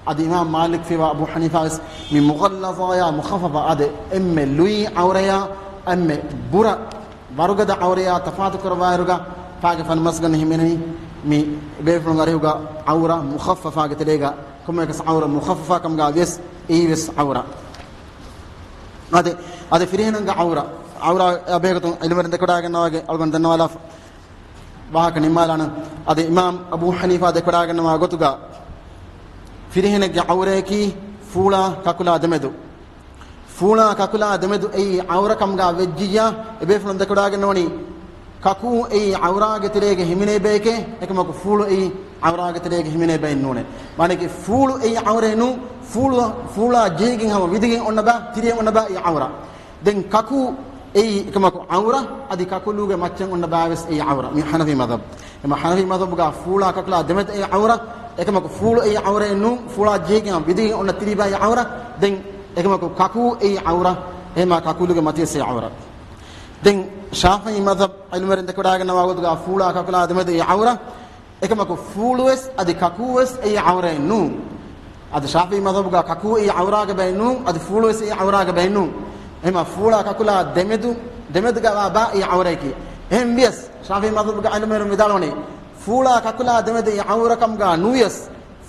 އަދި އިމާމް މާލިކް ފިވާ އަބޫ ޙަނީފާ ވެސް މި މުޣައްލަޒާޔާ މުޚައްފަފާ އަދި އެންމެ ލުއި ޢައުރަޔާ އެންމެ ބުރަ ވަރުގަދަ ޢައުރަޔާ ތަފާތު ކުރައްވާއިރުގަ ފާގެ ފަނަމަސްގަނޑު ހިމެނެނީ މި ބޭފުޅުން އަރިހުގަ ޢައުރަ މުޚައްފަފާގެ ތެރޭގަ ކޮންމެއަކަސް ޢައުރަ މުޚައްފަފާ ކަމުގަ ވިޔަސް އެއީވެސް ޢައުރަ. އަދި، އަދި ފިރިހެނުންގެ ޢައުރަ، ޢައުރަ އާ ބެހޭގޮތުން ޢިލްމުވެރިން ދެކެވަޑައިގަންނަވާގެ އަޅުގަނޑު ދަންނަވާލާފަ ވާހަކަ ނިންމާލާނަން. އަދި އިމާމް އަބޫ ޙަނީފާ ދެކެވަޑައިގަންނަވާ ގޮތުގަ ފިރިހެނެއްގެ ޢައުރަޔަކީ ފޫޅާ ކަކުލާ ދެމެދު. ފޫޅާ ކަކުލާ ދެމެދު އެއީ ޢައުރަ ކަމުގަ ވެއްޖިއްޔާ، އެބޭފުޅުން ދެކެވަޑައިގަންނަވަނީ، ކަކޫ އެއީ ޢައުރާގެ ތެރޭގަ ހިމެނޭ ބައެކޭ، އެކަމަކު ފޫޅު އެއީ ޢައުރާގެ ތެރޭގަ ހިމެނޭ ބައެއް ނޫނޭ. މާނައަކީ ފޫޅު އެއީ ޢައުރައެއް ނޫން، ފޫޅު، ފޫޅާ ޖެހިގެން ހަމަ ވިދިގެން އޮންނަ ބައި، ތިރިއެއް އޮންނަ ބައި އެއީ ޢައުރަ. ދެން ކަކޫ އެއީ އެކަމަކު ޢައުރަ، އަދި ކަކުލުގެ މައްޗަށް އޮންނަ ބައިވެސް އެއީ ޢައުރަ. މި ޙަނަފީ މަޛްހަބު. އެމަ ޙަނަފީ މަޛްހަބުގަ ފޫޅާ ކަކުލާ ދެމެދު އެއީ ޢައުރަ، އެކަމަކު ފޫޅު އެއީ ޢައުރައެއް ނޫން، ފޫޅާ ޖެހިގެން ވިދިގެން އޮންނަ ތިރި ބައި ޢައުރަ. ދެން އެކަމަކު ކަކޫ އެއީ ޢައުރަ، އެހެމާ ކަކުލުގެ މަތިވެސް އެއީ ޢައުރަ. ދެން ޝާފިޢީ މަޛްހަބު ޢިލްމުވެރިން ދެކެވަޑައިގަންނަވާ ގޮތުގަ ފޫޅާ ކަކުލާ ދެމެދު އެއީ ޢައުރަ، އެކަމަކު ފޫޅުވެސް އަދި ކަކޫވެސް އެއީ ޢައުރައެއް ނޫން. އަދި ޝާފިޢީ މަޛްހަބުގަ ކަކޫ އެއީ ޢައުރާގެ ބައެއް ނޫން، އަދި ފޫޅުވެސް އެއީ ޢައުރާގެ ބައެއް ނޫން. އެހެމާ ފޫޅާ ކަކުލާ ދެމެދު، ދެމެދުގަ ވާ ބައި އެއީ ޢައުރައަކީ. އެހެން ވިޔަސް، ޝާފިޢީ މަޛްހަބުގެ ޢިލްމުވެރިން ވިދާޅުވަނީ، ފޫޅާ ކަކުލާ ދެމެދު އެއީ ޢައުރަ ކަމުގަ ނުވިޔަސް،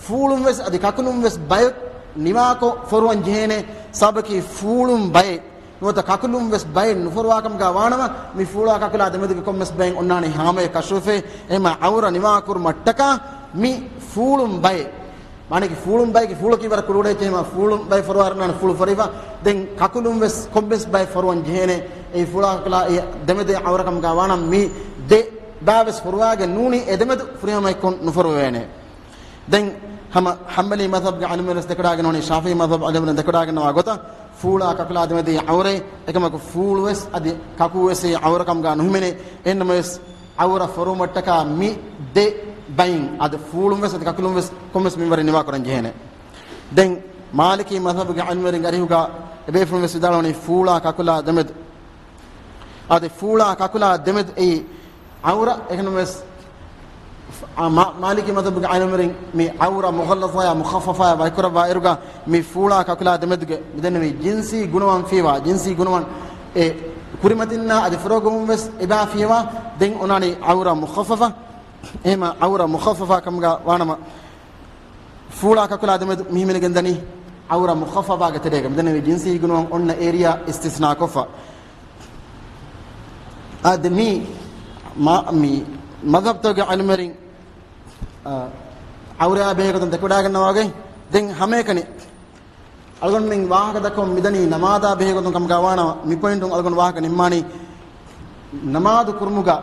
ފޫޅުންވެސް އަދި ކަކުލުންވެސް ބައެއް ނިވާކޮށް ފޮރުވަން ޖެހޭނެ، ސަބަބަކީ ފޫޅުން ބައެއް ނުވަތަ ކަކުލުން ވެސް ބައެއް ނުފޮރުވާ ކަމުގަ ވާނަމަ، މި ފޫޅާ ކަކުލާ ދެމެދުގެ ކޮންމެސް ބައެއް އޮންނާނީ ހާމަޔަށް ކަޝްފުވެފަ. އެހެމާ ޢައުރަ ނިވާކުރުމަށްޓަކާ މި ފޫޅުން ބައެއް، މާނައަކީ ފޫޅުން ބައެކީ ފޫޅަކީ ވަރަށް ކުޑަކުޑަ އެއްޗެއް، އެހެމާ ފޫޅުން ބައެއް ފޮރުވާ އަރަންނާނެ ފޫޅު ފޮރުވިފަ. ދެން ކަކުލުން ވެސް ކޮންމެސް ބައެއް ފޮރުވަން ޖެހޭނެ. އެއީ ފޫޅާ ކަކުލާ އެ ދެމެދު ޢައުރަ ކަމުގަ ވާނަމަ، މި ދެ ބައިވެސް ފޮރުވާގެން ނޫނީ އެ ދެމެދު ފުރިހަމައެއްކޮށް ނުފޮރުވޭނެ. ދެން ހަމަ ޙަންބަލީ މަޛްހަބުގެ ޢިލްމުވެރިން ދެކެވަޑައިގަންނަވަނީ، ޝާފިޢީ މަޛްހަބު ޢިލްމުވެރިން ދެކެވަޑައިގަންނަވާ ގޮތަށް، ފޫޅާ ކަކުލާ ދެމެދު އެއީ ޢައުރައެއް، އެކަމަކު ފޫޅުވެސް އަދި ކަކޫވެސް އެއީ ޢައުރަ ކަމުގަ ނުހިމެނޭ. އެހެންނަމަވެސް، ޢައުރަ ފޮރުވުމަށްޓަކާ މި ދެ ބައިން، އަދި ފޫޅުންވެސް އަދި ކަކުލުންވެސް ކޮންމެސް މިންވަރެއް ނިވާކުރަން ޖެހޭނެ. ދެން މާލިކީ މަޛްހަބުގެ ޢިލްމުވެރިންގެ އަރިހުގަ އެބޭފުޅުންވެސް ވިދާޅުވަނީ ފޫޅާ ކަކުލާ ދެމެދު. އަދި ފޫޅާ ކަކުލާ ދެމެދު އެއީ ޢައުރަ. އެހެންނަމަވެސް، މާ-، މާލިކީ މަޛްހަބުގެ ޢިލްމުވެރިން މި ޢައުރަ މުޣައްލަޒާޔާ މުޚައްފަފާޔާ ވަކިކުރައްވާ އިރުގަ، މި ފޫޅާ ކަކުލާ ދެމެދުގެ މިދެންނެވި ޖިންސީ ގުނަވަން ފީވާ، ޖިންސީ ގުނަވަން އެ ކުރިމަތިންނާ އަދި ފުރަގުމުން ވެސް އެބާ ފީވާ، ދެން އޮންނާނީ ޢައުރަ މުޚައްފަފަ. އެހެމާ ޢައުރަ މުޚައްފަފާ ކަމުގަ ވާނަމަ، ފޫޅާ ކަކުލާ ދެމެދު މިހިމެނިގެންދަނީ ޢައުރަ މުޚައްފަފާގެ ތެރޭގަ. މިދެންނެވި ޖިންސީ ގުނަވަން އޮންނަ އޭރިއާ އިސްތިސްނާކޮށްފަ. އާދެ، މި މާ-، މި މަޛްހަބުތަކުގެ ޢިލްމުވެރިން، އާ، ޢައުރަޔާ ބެހޭގޮތުން ދެކެވަޑައިގަންނަވާގޮތް. ދެން ހަމައެކަނި އަޅުގަނޑުމެން ވާހަކަ ދައްކަމުން މިދަނީ ނަމާދާ ބެހޭގޮތުން ކަމުގަ ވާނަމަ، މި ޕޮއިންޓުން އަޅުގަނޑު ވާހަކަ ނިންމާނީ ނަމާދު ކުރުމުގަ،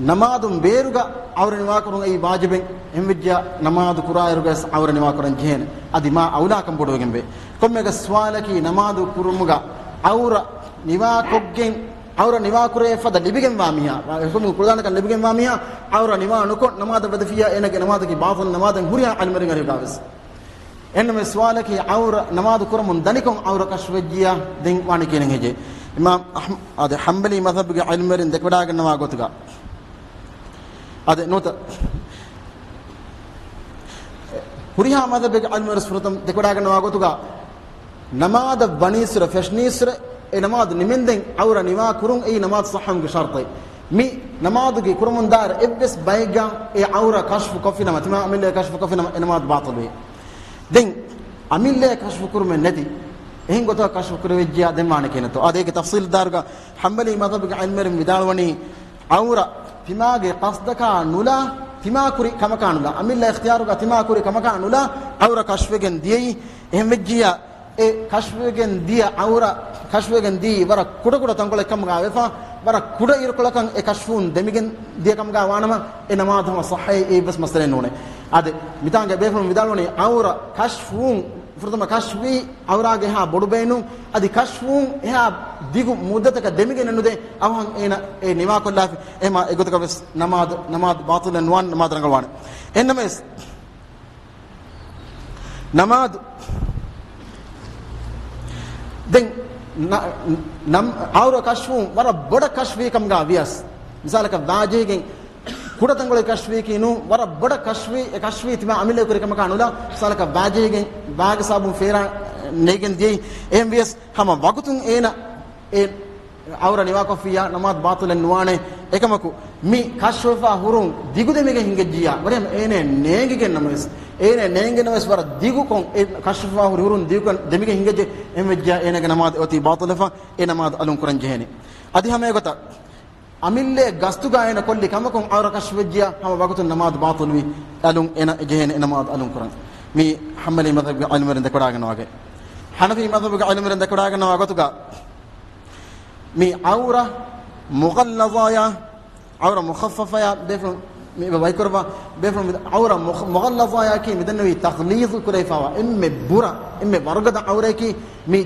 ނަމާދުން ބޭރުގަ ޢައުރަ ނިވާކުރުން އެއީ ވާޖިބެއް. އެހެންވެއްޖިއްޔާ ނަމާދު ކުރާއިރުގަވެސް ޢައުރަ ނިވާކުރަން ޖެހޭނެ. އަދި މާ އައުލާކަން ބޮޑުވެގެންވޭ. ކޮންމެއަކަސް ސުވާލަކީ ނަމާދު ކުރުމުގަ ޢައުރަ ނިވާކޮށްގެން، ޢައުރަ ނިވާކުރޭ ފަދަ ލިބިގެންވާ މީހާ، އެކަމު ކުޅަދާނަކަން ލިބިގެންވާ މީހާ ޢައުރަ ނިވާ ނުކޮށް ނަމާދަށް ވަދެފިއްޔާ އޭނަގެ ނަމާދަކީ ބާޠިލު ނަމާދެއް ހުރިހާ ޢިލްމުވެރިން އަރިހުގަވެސް. އެހެންނަމަވެސް ސުވާލަކީ ޢައުރަ ނަމާދު ކުރަމުން ދަނިކޮށް ޢައުރަ ކަޝްފުވެއްޖިއްޔާ ދެން ވާނީ ކިހިނެއް ހެއްޔޭ؟ އިމާމް އަޙްމަ-، އާދެ، ޙަންބަލީ މަޛްހަބުގެ ޢިލްމުވެރިން ދެކެވަޑައިގަންނަވާ ގޮތުގަ، އާދެ، ނުވަތަ ހުރިހާ މަޛްހަބެއްގެ ޢިލްމުވެރިން ފުރަތަމަ ދެކެވަޑައިގަންނަވާ ގޮތުގަ، ނަމާދަށް ވަނީއްސުރެ ފެށުނީއްސުރެ އެ ނަމާދު ނިމެންދެން ޢައުރަ ނިވާ ކުރުން އެއީ ނަމާދު ޞައްޙަވުމުގެ ޝަރުޠެއް. މި ނަމާދުގެ ކުރަމުންދާއިރު އެއްވެސް ބައެއްގަ އެ ޢައުރަ ކަޝްފު ކޮށްފިނަމަ، ތިމާ އަމިއްލައަށް ކަޝްފު ކޮށްފިނަމަ އެ ނަމާދު ބާޠިލުވޭ. ދެން އަމިއްލައަށް ކަޝްފު ކުރުމެއް ނެތި އެހެން ގޮތަކަށް ކަޝްފު ކުރެވިއްޖިއްޔާ ދެން ވާނީ ކިހިނެއްތޯ؟ އާދެ، އޭގެ ތަފްޞީލު ދާއިރުގަ ޙަންބަލީ މަޛްހަބުގެ ޢިލްމުވެރިން ވިދާޅުވަނީ، ޢައުރަ ތިމާގެ ޤަޞްދަކާ ނުލާ، ތިމާ ކުރި ކަމަކާ ނުލާ، އަމިއްލަ އިޚްތިޔާރުގަ ތިމާ ކުރި ކަމަކާ ނުލާ ޢައުރަ ކަޝްފުވެގެން ދިޔައީ. އެހެން ވެއްޖިއްޔާ އެ ކަޝްފުވެގެން ދިޔަ ޢައުރަ، ކަޝްފުވެގެން ދިޔައީ ވަރަށް ކުޑަކުޑަ ތަންކޮޅެއް ކަމުގަ ވެފަ، ވަރަށް ކުޑަ އިރުކޮޅަކަށް އެ ކަޝްފުވުން ދެމިގެން ދިޔަ ކަމުގަ ވާނަމަ، އެ ނަމާދު ހަމަ ޞައްޙައެއް އެއްވެސް މައްސަލައެއް ނޫނޭ. އާދެ، މިތާނގަ ބޭފުޅުން ވިދާޅުވަނީ، ޢައުރަ ކަޝްފުވުން، ފުރަތަމަ ކަޝްފީ ޢައުރާގެ އެހާ ބޮޑު ބައެއް ނޫން، އަދި ކަޝްފުވުން އެހާ ދިގު މުއްދަތަކަށް ދެމިގެން ނުދޭ، އަވަހަށް އޭނަ އެ ނިވާކޮށްލާފި. އެހެމަ އެގޮތަކަށް ވެސް ނަމާދު، ނަމާދު ބާޠިލެއް ނުވާން، ނަމާދު ރަނގަޅުވާނެ. އެހެންނަމަވެސް، ނަމާދު. ދެން ނަ-، ނަމް-، ޢައުރަ ކަޝްފުވުން ވަރަށް ބޮޑަށް ކަޝްފީ ކަމުގަ ވިޔަސް، މިސާލަކަށް ވާޖިހިގެން ކުޑަތަންގޮޅެއް ކަޝްފީކީ ނޫން، ވަރަށް ބޮޑަށް ކަޝްފީ، އެ ކަޝްފީ ތިމާ އަމިއްލަ ކުރި ކަމަކާ ނުލާ، މިސާލަކަށް ވާޖިހިގެން ވާގި ސަބަބުން ފޭރާ ނެގިގެން ދިޔައީ. އެހެން ވިޔަސް ހަމަ ވަގުތުން އޭނަ އެ ޢައުރަ ނިވާކޮށްފިއްޔާ ނަމާދު ބާޠިލެއް ނުވާނެ. އެކަމަކު، މި ކަޝްފުވެފަ ހުރުން ދިގު ދެމިގެން ހިނގައްޖިއްޔާ، ވަރަށް އޭނަ ނޭނގިގެން ނަމަވެސް، އޭނަ ނޭނގިގެން ނަމަވެސް ވަރަށް ދިގުކޮށް އެ ކަޝްފުވެފަ ހުރި ހުރުން ދިގުކޮށް ދެމިގެން ހިނގައްޖެ. އެހެން ވެއްޖިއްޔާ އޭނަގެ ނަމާދު އޮތީ ބާޠިލުވެފަ، އެ ނަމާދު އަލުން ކުރަން ޖެހޭނެ. އަދި ހަމަ އެގޮތަށް، އަމިއްލަ ގަސްތުގަ އޭނަ ކޮށްލި ކަމަކުން ޢައުރަ ކަޝްފުވެއްޖިއްޔާ، ހަމަ ވަގުތުން ނަމާދު ބާޠިލުވި، އަލުން އޭނަ ޖެހޭނެ އެ ނަމާދު އަލުން ކުރަން. މި ޙަންބަލީ މަޛްހަބުގެ ޢިލްމުވެރިން ދެކެވަޑައިގަންނަވާ ގޮތް. ޙަނަފީ މަޛްހަބުގެ ޢިލްމުވެރިން ދެކެވަޑައިގަންނަވާ ގޮތުގަ، މި ޢައުރަ މުޣައްލަޡާޔާ، ޢައުރަ މުޚައްފަފާޔާ ބޭފުޅުން މި ވައިކުރައްވާ ބޭފުޅުން ވިދާ-، ޢައުރަ މުޚަ-، މުޣައްލަޡާޔާއަކީ މިދަންނަވީ ތަޣްލީޡު ކުރެވިފާވާ އެންމެ ބުރަ، އެންމެ ވަރުގަދަ ޢައުރައަކީ، މި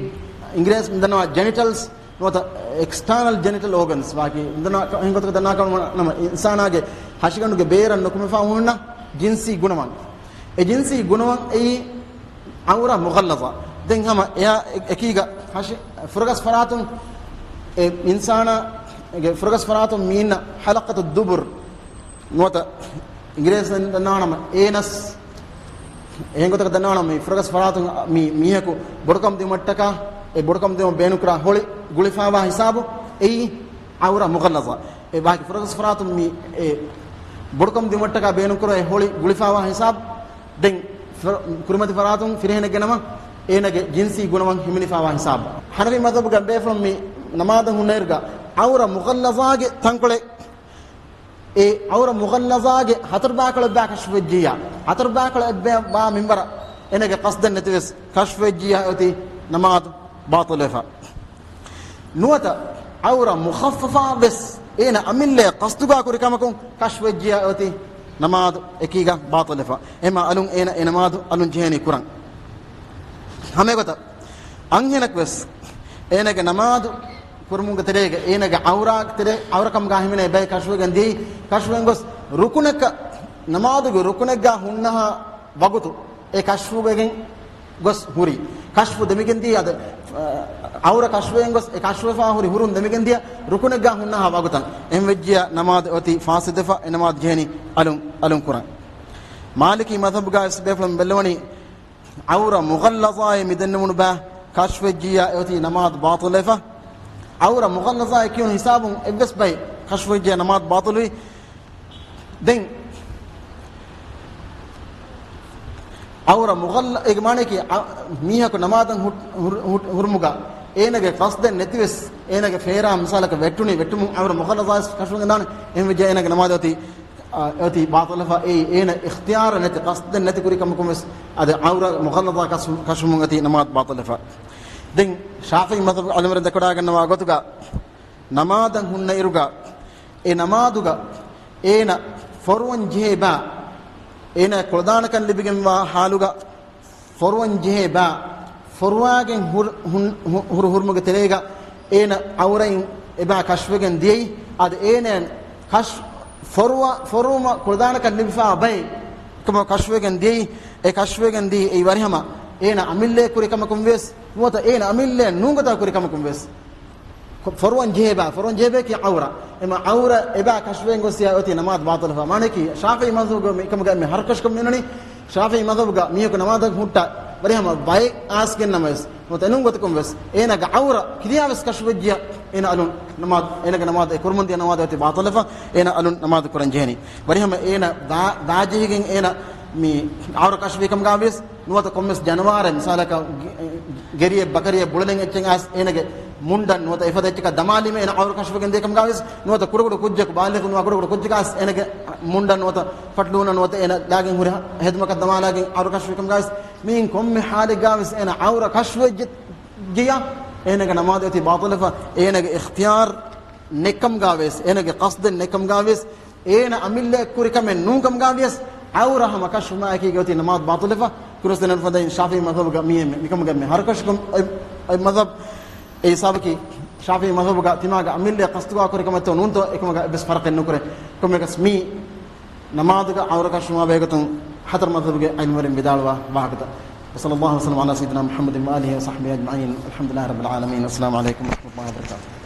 އިނގިރޭސި މިދަންނަވާ ޖެނިޓަލްސް ނުވަތަ އެކްސްޓާނަލް ޖެނިޓަލް އޯގަންސް ވާކީ، އެނގި ގޮތަކަށް ދަންނާކަށް ނަމަ، އިންސާނާގެ ހަށިގަނޑުގެ ބޭރަށް ނުކުމެފާ ހުންނަ ޖިންސީ ގުނަވަން. އެ ޖިންސީ ގުނަވަން އެއީ ޢައުރަ މުޣައްލަޡާ. ދެން ހަމަ އެއާ އެ-، އެކީގަ ހަށި-، ފުރަގަސް ފަރާތުން އެ އިންސާނާގެ ފުރަގަސް ފަރާތުން މީންނަ ޙަލަޤަތު ދުބުރު ނުވަތަ އިނގިރޭސިން ދަންނަވާނަމަ އޭނަސް، އެހެން ގޮތަކަށް ދަންނަވާނަމަ މި ފުރަގަސް ފަރާތުން މި މީހަކު ބޮޑުކަމު ދިއުމަށްޓަކާ، އެ ބޮޑުކަމު ދިއުމަށް ބޭނުންކުރާ ހޮޅި ގުޅިފާވާ ހިސާބު އެއީ ޢައުރަ މުޣައްލަޡާ. އެ ވާހަކަ ފުރަގަސް ފަރާތުން މި އެ ބޮޑުކަމު ދިއުމަށްޓަކާ ބޭނުންކުރާ އެ ހޮޅި ގުޅިފާވާ ހިސާބު ދެން ފުރ-، ކުރިމަތި ފަރާތުން ފިރިހެނެއްގެ ނަމަ އޭނަގެ ޖިންސީ ގުނަވަން ހިމެނިފާވާ ހިސާބު. ޙަނަފީ މަޛްހަބުގަ ބޭފުޅުން މި ނަމާދަށް ހުންނައިރުގަ ޢައުރަ މުޣައްލަޡާގެ ތަންކޮޅެއް އެ ޢައުރަ މުޣައްލަޡާގެ ހަތަރު ބާކަޅަށް ބާ ކަޝްފުވެއްޖިއްޔާ، ހަތަރު ބާކަޅަށް އެއްބައި ވާ މިންވަރަށް އޭނަގެ ޤަޞްދެއް ނެތިވެސް ކަޝްފުވެއްޖިއްޔާ އޮތީ ނަމާދު ބާޠިލުވެފަ. ނުވަތަ ޢައުރަ މުޚައްފަފާ ވެސް އޭނަ އަމިއްލަ ޤަޞްދުގަ ކުރި ކަމަކުން ކަޝްފުވެއްޖިއްޔާ އޮތީ ނަމާދު އެކީގަ ބާޠިލުވެފަ. އެމަ އަލުން އޭނަ އެ ނަމާދު އަލުން ޖެހޭނީ ކުރަން. ހަމައެގޮތަށް އަންހެނަކު ވެސް އޭނަގެ ނަމާދު ކުރުމުގެ ތެރޭގަ އޭނަގެ ޢައުރާގެ ތެރޭ، ޢައުރަކަމުގަ ހިމެނޭ ބައެއް ކަޝްފުވެގެން ދިޔައީ، ކަޝްފުވެގެން ގޮސް ރުކުނެއްގަ، ނަމާދުގެ ރުކުނެއްގަ ހުންނަހާ ވަގުތު އެ ކަޝްފުވެގެން ގޮސް ހުރި. ކަޝްފު ދެމިގެން ދިޔަ އަދަ، ޢައުރަ ކަޝްފުވެގެން ގޮސް އެ ކަޝްފުވެފާ ހުރި ހުރުން ދެމިގެން ދިޔަ ރުކުނެއްގަ ހުންނަހާ ވަގުތަށް. އެހެން ވެއްޖިއްޔާ ނަމާދު އޮތީ ފާސިދުވެފަ، އެ ނަމާދު ޖެހެނީ އަލުން، އަލުން ކުރަން. މާލިކީ މަޛްހަބުގަ ވެސް ބޭފުޅުން ބެއްލެވުނީ ޢައުރަ މުޣައްލަޡާއޭ މި ދެންނެވުނު ބައި ކަޝްފުވެއްޖިއްޔާ އެއޮތީ ނަމާދު ބާޠިލުވެފަ. ޢައުރަ މުޣައްލަޡާއޭ ކިޔުނު ހިސާބުން އެއްވެސް ބައެއް ކަޝްފުވެއްޖިއްޔާ ނަމާދު ބާޠިލުވި. ދެން ޢައުރަ މުޣައްލަ، އޭގެ މާނައަކީ، އަ، މީހަކު ނަމާދަށް ހު-، ހު-، ހު-، ހުރުމުގަ އޭނަގެ ޤަޞްދެއް ނެތިވެސް، އޭނަގެ ފޭރާ މިސާލަކަށް ވެއްޓުނީ، ވެއްޓުމުން ޢައުރަ މުޣައްލަޡާ ކަޝްފުވެގެން ދާނެ. އެހެން ވެއްޖެ އޭނަގެ ނަމާދު އޮތީ އަ، އޮތީ ބާޠިލުވެފަ. އެއީ އޭނަ އިޚްތިޔާރު ނެތި، ޤަޞްދެއް ނެތި ކުރި ކަމަކުން ވެސް އަދި ޢައުރަ މުޣައްލަޡާ ކަޝް-، ކަޝްފުވުމުން އޮތީ ނަމާދު ބާޠިލުވެފަ. ދެން ޝާފިޢީ މަޛްހަބުގެ ޢިލްމުވެރިން ދެކެވަޑައިގަންނަވާ ގޮތުގަ ނަމާދަށް ހުންނައިރުގަ އެ ނަމާދުގަ އޭނަ ފޮރުވަން ޖެހޭ ބާ، އޭނަ ކުޅަދާނަކަން ލިބިގެންވާ ޙާލުގަ ފޮރުވަން ޖެހޭ ބާ، ފޮރުވާގެން ހުރ-، ހުން-، ހު-، ހުރު ހުރުމުގެ ތެރޭގަ އޭނަ ޢައުރައިން އެބާ ކަޝްފުވެގެން ދިޔައީ. އަދި އޭނަ ކަޝް-، ފޮރުވަ-، ފޮރުވުމަށް ކުޅަދާނަކަން ލިބިފާ ބައެއް ކަމަށް ކަޝްފުވެގެން ދިޔައީ. އެ ކަޝްފުވެގެން ދިޔައީ އެއީ ވަރިހަމަ އޭނަ އަމިއްލަ ކުރި ކަމަކުން ވެސް، ނުވަތަ އޭނަ އަމިއްލަ ނޫން ގޮތަށް ކުރި ކަމަކުން ވެސް. ފޮރުވަން ޖެހޭ ބާ، ފޮރުވަން ޖެހޭ ބައަކީ ޢައުރަ. އެމަ ޢައުރަ އެބާ ކަޝްފުވެގެން ގޮސް އޮތީ ނަމާދު ބާޠިލުވެފަ. މާނައަކީ ޝާފިޢީ މަޛްހަބުގަ މިކަމުގަ އެންމެ ހަރުކަށިކަން މިނުނީ، ޝާފިޢީ މަޛްހަބުގަ މީހަކު ނަމާދަށް ހުއްޓާ ވަރިހަމަ ބައެއް އައިސްގެން ނަމަވެސް، ނުވަތަ އެނޫން ގޮތަކުން ވެސް އޭނަގެ ޢައުރަ ކިލިޔާ ވެސް ކަޝްފުވެއްޖިއްޔާ އޭނަ އަލުން ނަމާދު، އޭނަގެ ނަމާދު އެ ކުރުމުން ދިޔަ ނަމާދު އޮތީ ބާޠިލުވެފަ. އޭނަ އަލުން ނަމާދު ކުރަން ޖެހެނީ. ވަރިހަމަ އޭނަ ދާ-، ދާޖެހިގެން އޭނަ މި ޢައުރަ ކަޝްފުވި ކަމުގަ ވިޔަސް، ނުވަތަ ކޮންމެސް ޖަނަވާރެއް މިސާލަކަށް ގެ-، ގެރިއެއް ބަކަރިއެއް ބުޅެލެން އެއްޗެއް އައިސް އޭނަގެ މުންޑަށް ނުވަތަ އެފަދަ އެއްޗަކަށް ދަމާލީމަ އޭނަ ޢައުރަ ކަޝްފުވެގެން ދިޔަ ކަމުގަ ވިޔަސް، ނުވަތަ ކުޑަކުޑަ ކުއްޖަކު، ބާލިޣު ނުވާ ކުޑަކުޑަ ކުއްޖަކަށް އައިސް އޭނަގެ މުންޑަށް ނުވަތަ ފަޓްލޫނަށް ނުވަތަ އޭނަ ދާގެން ހުރި ހެދުމަކަށް ދަމާލާގެން ޢައުރަ ކަޝްފުވި ކަމުގަ ވިޔަސް، މިއިން ކޮންމެ ޙާލެއްގަ ވިޔަސް އޭނަ ޢައުރަ ކަޝްފުވެއްޖެ ޖިޔާ އޭނަގެ ނަމާދު އޮތީ ބާޠިލުވެފަ. އޭނަގެ އިޚްތިޔާރު ނެއްކަމުގަ ވެސް، އޭނަގެ ޤަޞްދެއް ނެއްކަމުގަ ވެސް، އޭނަ އަމިއްލައަށް ކުރި ކަމެއް ނޫންކަމުގަ ވިޔަސް، އައުރަ ހަމަ ކަށުމާއެކީގަ އޮތީ ނަމާދު ބާޠިލްވެފަ. ކުރިއަސްދެނެއް ނުފަދައިން ޝާފިޢީ މަޛްހަބުގަ މިއެއްމެ، މިކަމުގަ އެއްމެ ހަރުކަށަކުން އޮތް، އޮތް މަޛްހަބް. އެ ހިސާބަކީ، ޝާފިޢީ މަޛްހަބުގަ ތިމާގެ އަމިއްލައަށް ޤަޞްދުގަ ކުރި ކަމެއްތޯ ނޫންތޯ، އެކަމަކަށް އެއްވެސް ފަރަޤެއް ނުކުރޭ. ކޮންމެއަކަސް މީ ނަމާދުގަ އައުރަ ކަށުމާ ބެހޭގޮތުން ހަތަރު މަޛްހަބުގެ ޢިލްމުވެރިން ވިދާޅުވާ ވާހަކަތައް. وصلى الله وسلم على سيدنا محمد وآله وصحبه أجمعين. الحمد لله رب العالمين. السلام عليكم ورحمة الله وبركاته.